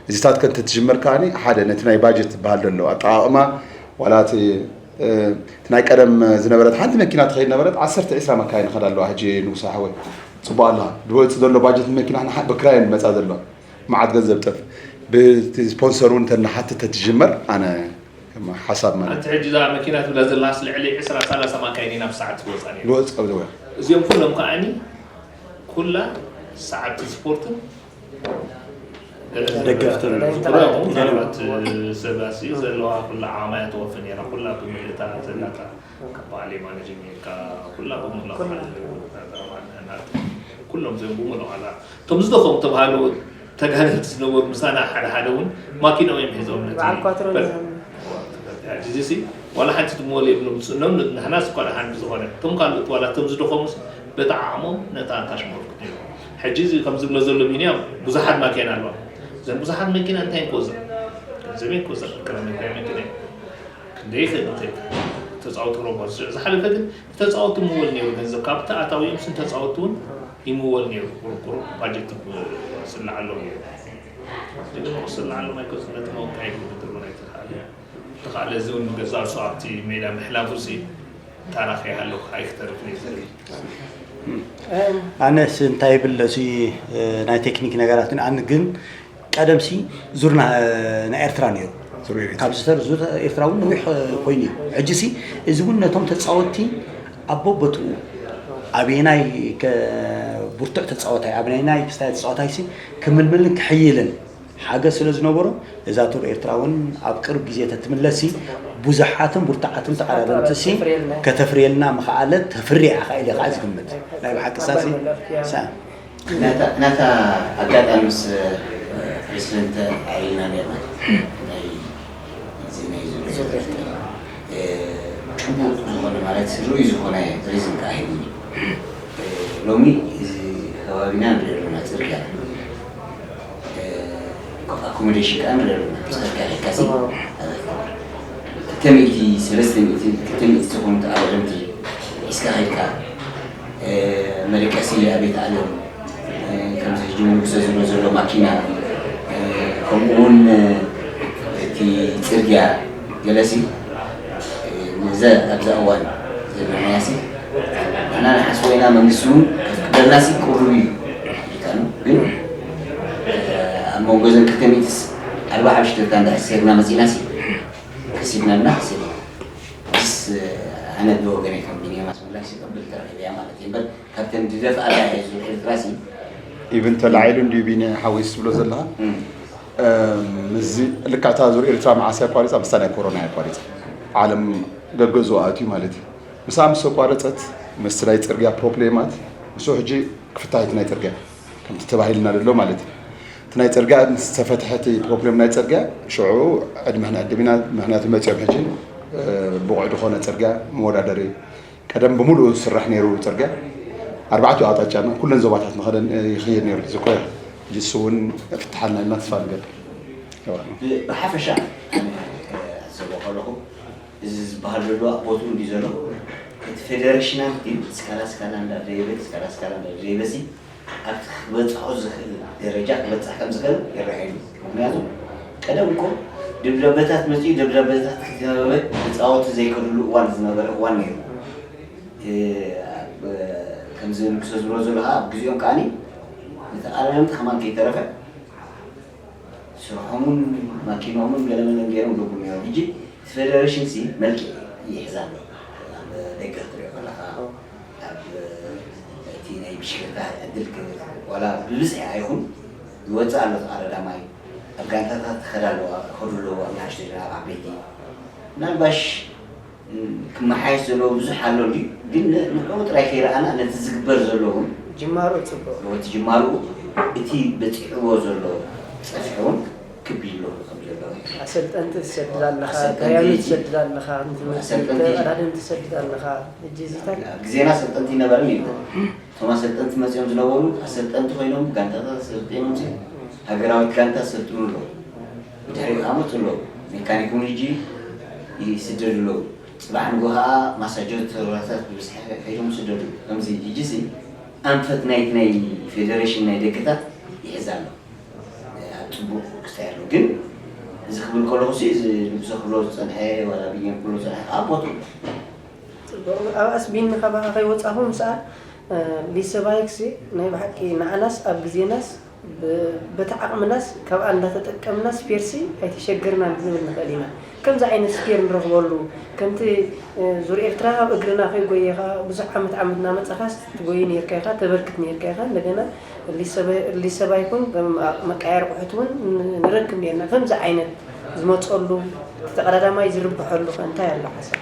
እዚታት ከ እንተትጅመር ከዓኒ ሓደ ነቲ ናይ ባጀት ዝበሃል ዘሎ ኣጠቓቕማ፣ ዋላ እቲ እቲ ናይ ቀደም ዝነበረት ሓንቲ መኪና ትኸይድ ነበረት፣ ዓሰርተ ዒስራ መካይን ይኸዳ ኣለዋ ሕጂ። ንጉሳ ሓወይ፣ ፅቡቅ ኣለኻ። ዝወፅእ ዘሎ ባጀት መኪና ብክራየን መፃ ዘለዋ፣ መዓት ገንዘብ ጠፍ። ብቲ ስፖንሰር እውን ተናሓትት ተትጅመር ኣነ ሓሳብ ማለት። ኣንቲ ሕጂ እዛ መኪና ትብላ ዘለኻስ ልዕሊ ዕስራ ሰላሳ ማካይን ናብ ሰዓት ዝወፃ ነይሩ። ዝወፃ ኣለዋ። እዚኦም ኩሎም ከዓኒ ኩላ ሰዓብቲ ስፖርትን ደገፍትን ኩሎም ምናልባት ሰባሲ ዘለዋ ኩላ ዓማያ ተወፍ ነይራ። ኩላ ብምልእታ ዘላታ ካብ በዓል የማነ ጀሚርካ ኩላ ብምላ ኩሎም ዘን ብምሎ ኣላ። እቶም ዝደኸሙ ተባሃሉ ተጋደልቲ ዝነበሩ ምሳና ሓደ ሓደ እውን ማኪናኦም እዮም ሒዞም ነቲ በዓል ኳትሮ በ- ነይሮም። ሕጂ እዚ ዋላ ሓንቲ ትመወል የብሎም። ስእኖም ንሕናስ እኳ ደሓን ብዝኾነ እቶም ካልኦት ዋላ እቶም ዝደኸሙስ በቲ ዓቕሞም ነታ ኣንታሽ መወልኩት ነይሩ። ሕጂ እዚ ከም ዝብሎ ዘሎ ቢንያም ብዙሓት ማኪና ኣለዋ። እዘን ብዙሓት መኪና እንታይ ኮዘ ገንዘብ ኮዘ ቅረ መኪና መኪና ክንደይ ይኽእል እንተ ተፃወቱ ሮቦት ዝሓለፈ ግን ተፃወቱ ምወል ነይሩ። ገንዘብ ካብቲ ኣታዊኦም ስን ተፃወቱ እውን ይምወል ነይሩ። ቁርቁሩ ባጀት ስላዓሎም ነይሩ። ግን ስላዓሎም ኣይኮዝነት መወቃ ይግብትር ናይ ተኻለ ተኻለ እዚ እውን ገዛ እሱ ኣብቲ ሜዳ ምሕላፉ ሲ ታራኺ ኣለኩ ኣይክተርፍ ነይ ዝብል። ኣነስ እንታይ ይብል ሲ ናይ ቴክኒክ ነገራት ግን ኣን ግን ቀደም ሲ ዙር ናይ ኤርትራ ነይሩ። ካብ ዝተር ዙር ኤርትራ እውን ነዊሕ ኮይኑ እዩ። ሕጂ ሲ እዚ እውን ነቶም ተፃወትቲ ኣብ በቦትኡ ኣበየናይ ብርቱዕ ተፃወታይ ኣበየናይ ክስታይ ተፃወታይ ሲ ክምልምልን ክሕይልን ሓገዝ ስለ ዝነበሮ እዛ ቱር ኤርትራ እውን ኣብ ቅርብ ግዜ ተትምለሲ ብዙሓትን ብርቱዓትን ተቐዳደምቲ ሲ ከተፍርየልና ምኽኣለት ተፍርያ ኢኻ ኢለ ከዓ ዝግምት ናይ ብሓቂ ሳሲ ናታ ኣጋጣሚ ምስ ፕሬዚደንት ተዓይና ነርና ናይ ዜና እዩ ዝብል ጭቡጥ ዝኾነ ማለት ርኡይ ዝኾነ ሪዝን ከዓ ሂብኒ። ሎሚ እዚ ከባቢና ንሪኦ ኣለና ፅርግያ ኣኮሞዴሽን ከዓ ንሪኦ ኣለና። ብፀጋ ሒዝካሲ ክልተ ሚእቲ ሰለስተ ሚእቲ ክልተ ሚእቲ ዝኾኑ ተኣረምቲ ሒዝካ ከይድካ መደቀሲ ኣቤት ኣለም ከምዚ ሕጂ ንጉሰ ዝብሎ ዘሎ ማኪና ከምኡ እውን እቲ ፅርግያ ገለሲ ነዘ ኣብዛ እዋን ዘለናያሲ ንሕና ንሓስቦ ኢና መንግስቲ እውን ከፍቅደልናሲ ቅሩብ እዩ ኢልካኑ ግን ኣብ መንጎ ዘን ክልተ ሚእትስ ኣርባዓ ብሽተታ እንዳ ሕሴርና መፂናሲ ከሲብናልና ሕሴር ስ ኣነ ብወገነይ ከም ቢንያም ኣስመላሽ ይቀብል ተረኺበያ ማለት እዩ እምበር ካብተን ዝደፍኣ ዳ ዙር ኤርትራ ሲ ኢብን ተላዒሉ እንድዩ ቢኒ ሓወይ ዝብሎ ዘለኻ ምስዚ ልክዕታ ዙር ኤርትራ መዓስ ኣቋሪፃ ምስታ ናይ ኮሮና ኣቋሪፃ ዓለም ገገዝኡ ኣትዩ ማለት እዩ። ምስኣ ምስ ኣቋረፀት ምስቲ ናይ ፅርግያ ፕሮብሌማት ምስኡ ሕጂ ክፍታሕ እቲ ናይ ፅርግያ ከምቲ ተባሂልና ዘሎ ማለት እዩ። እቲ ናይ ፅርግያ ምስ ተፈትሐ እቲ ፕሮብሌም ናይ ፅርግያ ሽዑ ዕድመ ክንዕድም ኢና። ምክንያቱ መፂኦም ሕጂ ብቑዕ ዝኾነ ፅርግያ መወዳደሪ ቀደም ብምሉኡ ዝስራሕ ነይሩ ፅርግያ ኣርባዕቲኡ ኣቕጣጫ ኩለን ዞባታት መኸደን ይኽየድ ነይሩ ዝኮ ሕጂ እሱ እውን ፍትሓልና ኢልና ተስፋ ንገብር። ብሓፈሻ ኣነ ክሕሰቦ ከለኹ እዚ ዝበሃል ዘሎ ኣብ ቦትኡ እንዲ ዘሎ እቲ ፌደሬሽናል ድዩ ስካላ ስካላ እንዳደየበ ስካላ ስካላ እንዳደየበ ሲ ኣብቲ ክበፅሖ ዝኽእል ደረጃ ክበፅሕ ከም ዝኽእል ይረኣየኒ። ምክንያቱ ቀደም እኮ ደብዳበታት መፅኡ ደብዳበታት ክተበበ ተፃወቱ ዘይከድሉ እዋን ዝነበረ እዋን ነይሩ። ከምዚ ንግሶ ዝብሎ ዘሎ ከዓ ኣብ ግዜኦም ከዓኒ ንተቃረምቲ ከማን ከይተረፈ ስርሖምን ማኪኖምን ገለመለን ገይሮም ደጉም እዮም። ሕጂ እቲ ፌደሬሽን ሲ መልክዕ ይሕዛ ኣሎ። ኣብ ደገ ክትሪኦ ከለካ ኣብ እቲ ናይ ብሽክለታ ዕድል ዋላ ብብዝሒ ኣይኹን ይወፅእ ኣሎ። ተቃረዳማይ ኣብ ጋንታታት ትኸዳ ኣለዋ ክኸዱ ኣለዎ ኣብ ንኣሽቶ ጀና ኣብ ዓበይቲ ምናልባሽ ክመሓየሽ ዘለዎ ብዙሕ ኣሎ ድዩ ግን ንዕኡ ጥራይ ከይረኣና ነቲ ዝግበር ዘሎ እውን ጅማሮ ፅቡቅ እቲ ጅማርኡ እቲ በፂሕዎ ዘሎ ፀፍሒ እውን ክብ ይብሎ ከም ዘለዎ ኣሰልጠንቲ ትሰድድ ኣለኻ ኣሰልጠንቲ- ዳያኑ ትሰድድ ኣለኻ ንትምህርቲ ኣሰልጠንቲ- ተቐዳደም ትሰድድ ኣለኻ ሕጂ እዚታት ኣብ ግዜና ኣሰልጠንቲ ይነበርን እዩ እቶም ኣሰልጠንቲ መፂኦም ዝነበሩ ኣሰልጠንቲ ኮይኖም ጋንታታት ኣሰልጢኖም ሲ ሃገራዊት ጋንታ ዝሰልጥኑ ኣለዉ ብድሕሪኡ ከዓ መፁ ኣለዉ ሜካኒክ እውን ሕጂ ይስደዱ ኣለዉ ጽባሕ ንግሆ ከዓ ማሳጆ ተረባታት ብብዝሒ ከይዶም ስደዱ። ከምዚ ሕጂ ሲ ኣንፈት ናይቲ ናይ ፌደሬሽን ናይ ደገታት ይሕዝ ኣሎ። ኣብ ጽቡቕ ክስታይ ኣሎ። ግን እዚ ክብል ከለኹ ሲ እዚ ንጉሰ ክብሎ ዝጸንሐ ዋላ ብየን ክብሎ ዝጸንሐ ከዓ ቦቱ ኣብ ኣስቢን ካባኻ ከይወፃኹ ምስኣ ሊሰባይክሲ ናይ ብሓቂ ንዓናስ ኣብ ግዜናስ በቲ ዓቕምናስ ካብኣ እንዳተጠቀምናስ ፔርሲ ኣይተሸገርናን ክንብል ንኽእል ኢና። ከምዚ ዓይነት ስፔር ንረኽበሉ ከምቲ ዙር ኤርትራ ኣብ እግርና ከይጎየኻ ብዙሕ ዓመት ዓመት እናመፀኻስ ትጎይ ነርካ ኢኻ፣ ተበርክት ነርካ ኢኻ። እንደገና ሊሰባይ ኩን መቃየር ቁሑት እውን ንረክብ ነርና። ከምዚ ዓይነት ዝመፀሉ እቲ ተቐዳዳማይ ዝርብሐሉ ከ እንታይ ኣሎ ሓሳብ?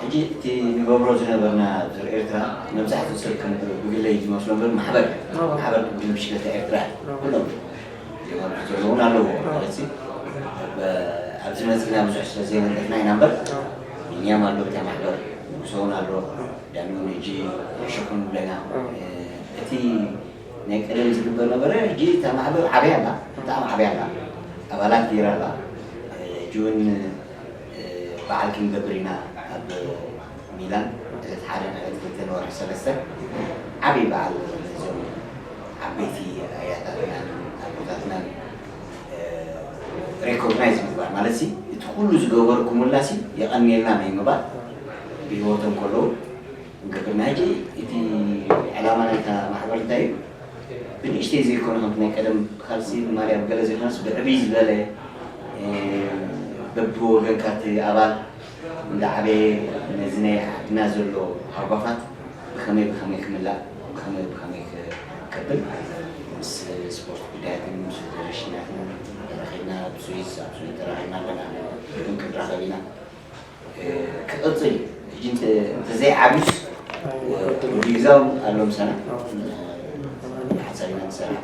ሕጂ እቲ ንገብሮ ዝነበርና ዙር ኤርትራ መብዛሕትኡ ሰብ ከም ብግለይ ዝመስሎ እምበር ማሕበር ማሕበር ቅድም ብሽክለታ ኤርትራ ኩሎም ዘለውን ኣለዎ ማለት ኣብዚ መፅና ብዙሕ ስለ ዘይመለፍና ኢና እምበር ቢንያም ኣሎ ብታ ማሕበር ንጉሰውን ኣሎ ዳሚውን ሕጂ ሽኹን ብለና እቲ ናይ ቀደም ዝግበር ነበረ ሕጂ እታ ማሕበር ዓብያ ኣላ ብጣዕሚ ዓብያ ኣላ ኣባላት ገይራ ኣላ ሕጂ እውን በዓል ክንገብር ኢና ኣብ ሚላን ዕለት ሓደ ዕለት ክልተ ንወርሒ ሰለስተ ዓብዪ በዓል ነዞም ዓበይቲ ኣያታትናን ኣቦታትናን ሬኮግናይዝ ምግባር ማለት ሲ እቲ ኩሉ ዝገበርኩምላ ሲ የቐንየልና ናይ ምባል ብህይወቶም ከለዉ ንገብር ናይ ሕጂ እቲ ዕላማ ናይታ ማሕበር እንታይ እዩ ብንእሽተይ ዘይኮነ ከምቲ ናይ ቀደም ካልሲ ማርያም ገለ ዘይኮነስ ብዕብይ ዝበለ በብወገንካ እቲ ኣባል እንዳዓበየ ነዚ ናይ ዓድና ዘሎ ሃጓፋት ብኸመይ ብኸመይ ክምላእ ብኸመይ ብኸመይ ከብል ምስ ስፖርት ጉዳያትን ምስ ፌደሬሽናትን ተራኺብና ኣብ ስዊዝ ኣብ ስዊዝ ተራኺብና ኣለና ግን ክንራኸብ ኢና ክቐፅል እዩ። ሕጂ እንተዘይዓብዩስ ወዲ ግዛው ኣሎ ምሳና ሓሳብ ኢና ንሰርሕ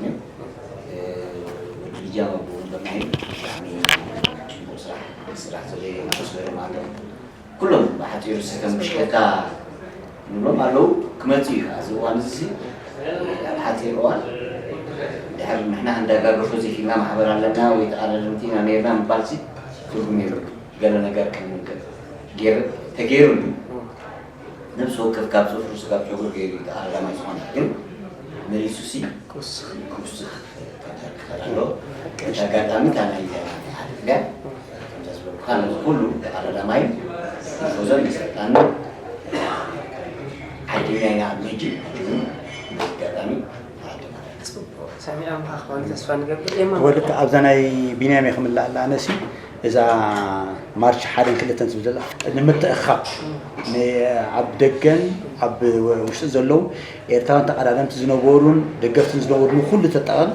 ወዲ ልጃ መብኡ ንበርናይ ብጣዕሚ ፅቡቅ ስራሕ ስራሕ ዘሎ መስገርም ኣሎ ኩሎም ብሓፂሩ ስከም ብሽከታ ንብሎም ኣለዉ ክመፁ እዩ ከዓ እዚ እዋን እዚ ኣብ ሓፂር እዋን ድሕር ንሕና እንዳጋገፎ ዘይክልና ማሕበር ኣለና ወይ ተኣረምቲ ኢና ነርና ምባልሲ ትርጉም የብሉ ገለ ነገር ከም ተገይሩሉ ነብሲ ወከፍ ካብ ፅፍሩ ስጋብ ጨጉሪ ገይሩ እዩ ተኣረማይ ዝኾነ ግን መሊሱ ሲ ክውስኽ ክውስኽ ክኸድ ኣሎ እቲ ኣጋጣሚ እታ ናይ ኢትዮጵያ ከምዛ ዝበልኩኻ ነዚ ኩሉ ተቐዳዳማይ ቲፎዞን ንሰልጣን ዓዲና ኢና ኣብ ምሕጂ ሕጂ እውን በዚ ኣጋጣሚ ንዓድና ሰሚዖም ክኾኑ ተስፋ ንገብር የማ ወልክ ኣብዛ ናይ ቢንያም እየ ክምላእ ኣላ ኣነሲ እዛ ማርች ሓደን ክልተን ትብል ዘላ ንምትእኻብ ኣብ ደገን ኣብ ውሽጢ ዘለዉ ኤርትራውያን ተቐዳደምቲ ዝነበሩን ደገፍትን ዝነበሩ ንኩሉ ተጠቐም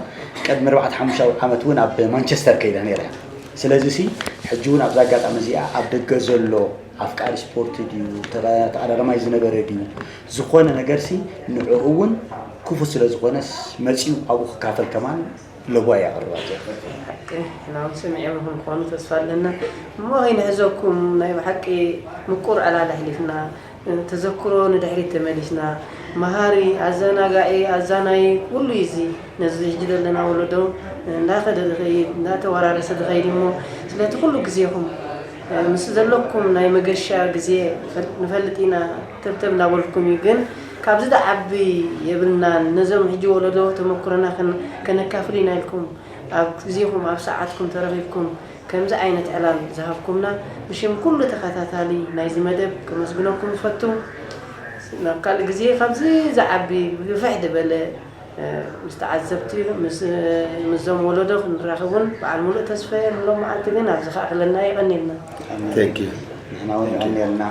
ቅድሚ ኣርባዕተ ሓሙሽተ ዓመት እውን ኣብ ማንቸስተር ከይዳ ነይራ እያ። ስለዚ ሲ ሕጂ እውን ኣብዛ ኣጋጣሚ እዚኣ ኣብ ደገ ዘሎ ኣፍቃሪ ስፖርት ድዩ ተቐዳዳማይ ዝነበረ ድዩ ዝኾነ ነገር ሲ ንዕኡ እውን ክፉት ስለ ዝኾነስ መፂኡ ኣብኡ ክካፈል ከማን ለጓይ ኣቕርባቶ። ሓቂ ናም ሰሚዖም ከም ዝኾኑ ተስፋ ኣለና እሞ ከይንሕዘኩም ናይ ብሓቂ ምቁር ዕላል ኣሕሊፍና ተዘክሮ ንድሕሪት ተመሊስና መሃሪ ኣዘናጋዒ ኣዛናይ ኩሉ እዩ እዚ ነዚ ሕጂ ዘለና ወለዶ እንዳኸደ ዝኸይድ እንዳተወራረሰ ዝኸይድ እሞ ስለቲ ኩሉ ግዜኹም ምስ ዘለኩም ናይ መገሻ ግዜ ንፈልጥ ኢና ተብተብ እንዳበልኩም እዩ ግን ካብዚ ዝዓቢ የብልናን ነዞም ሕጂ ወለዶ ተመክሮና ከነካፍል ኢና ኢልኩም ኣብ ግዜኹም ኣብ ሰዓትኩም ተረኺብኩም ከምዚ ዓይነት ዕላል ዝሃብኩምና ብሽም ኩሉ ተኸታታሊ ናይዚ መደብ ከመስግነኩም ይፈቱ። ናብ ካልእ ግዜ ካብዚ ዝዓቢ ግፍሕ ዝበለ ምስ ተዓዘብቲ ምስዞም ወለዶ ክንራኸብ እውን በዓል ሙሉእ ተስፈ ንሎም መዓልቲ ግን ኣብዚ ከኣኽለና የቐንየልና። ንሕና እውን የቐንየልና።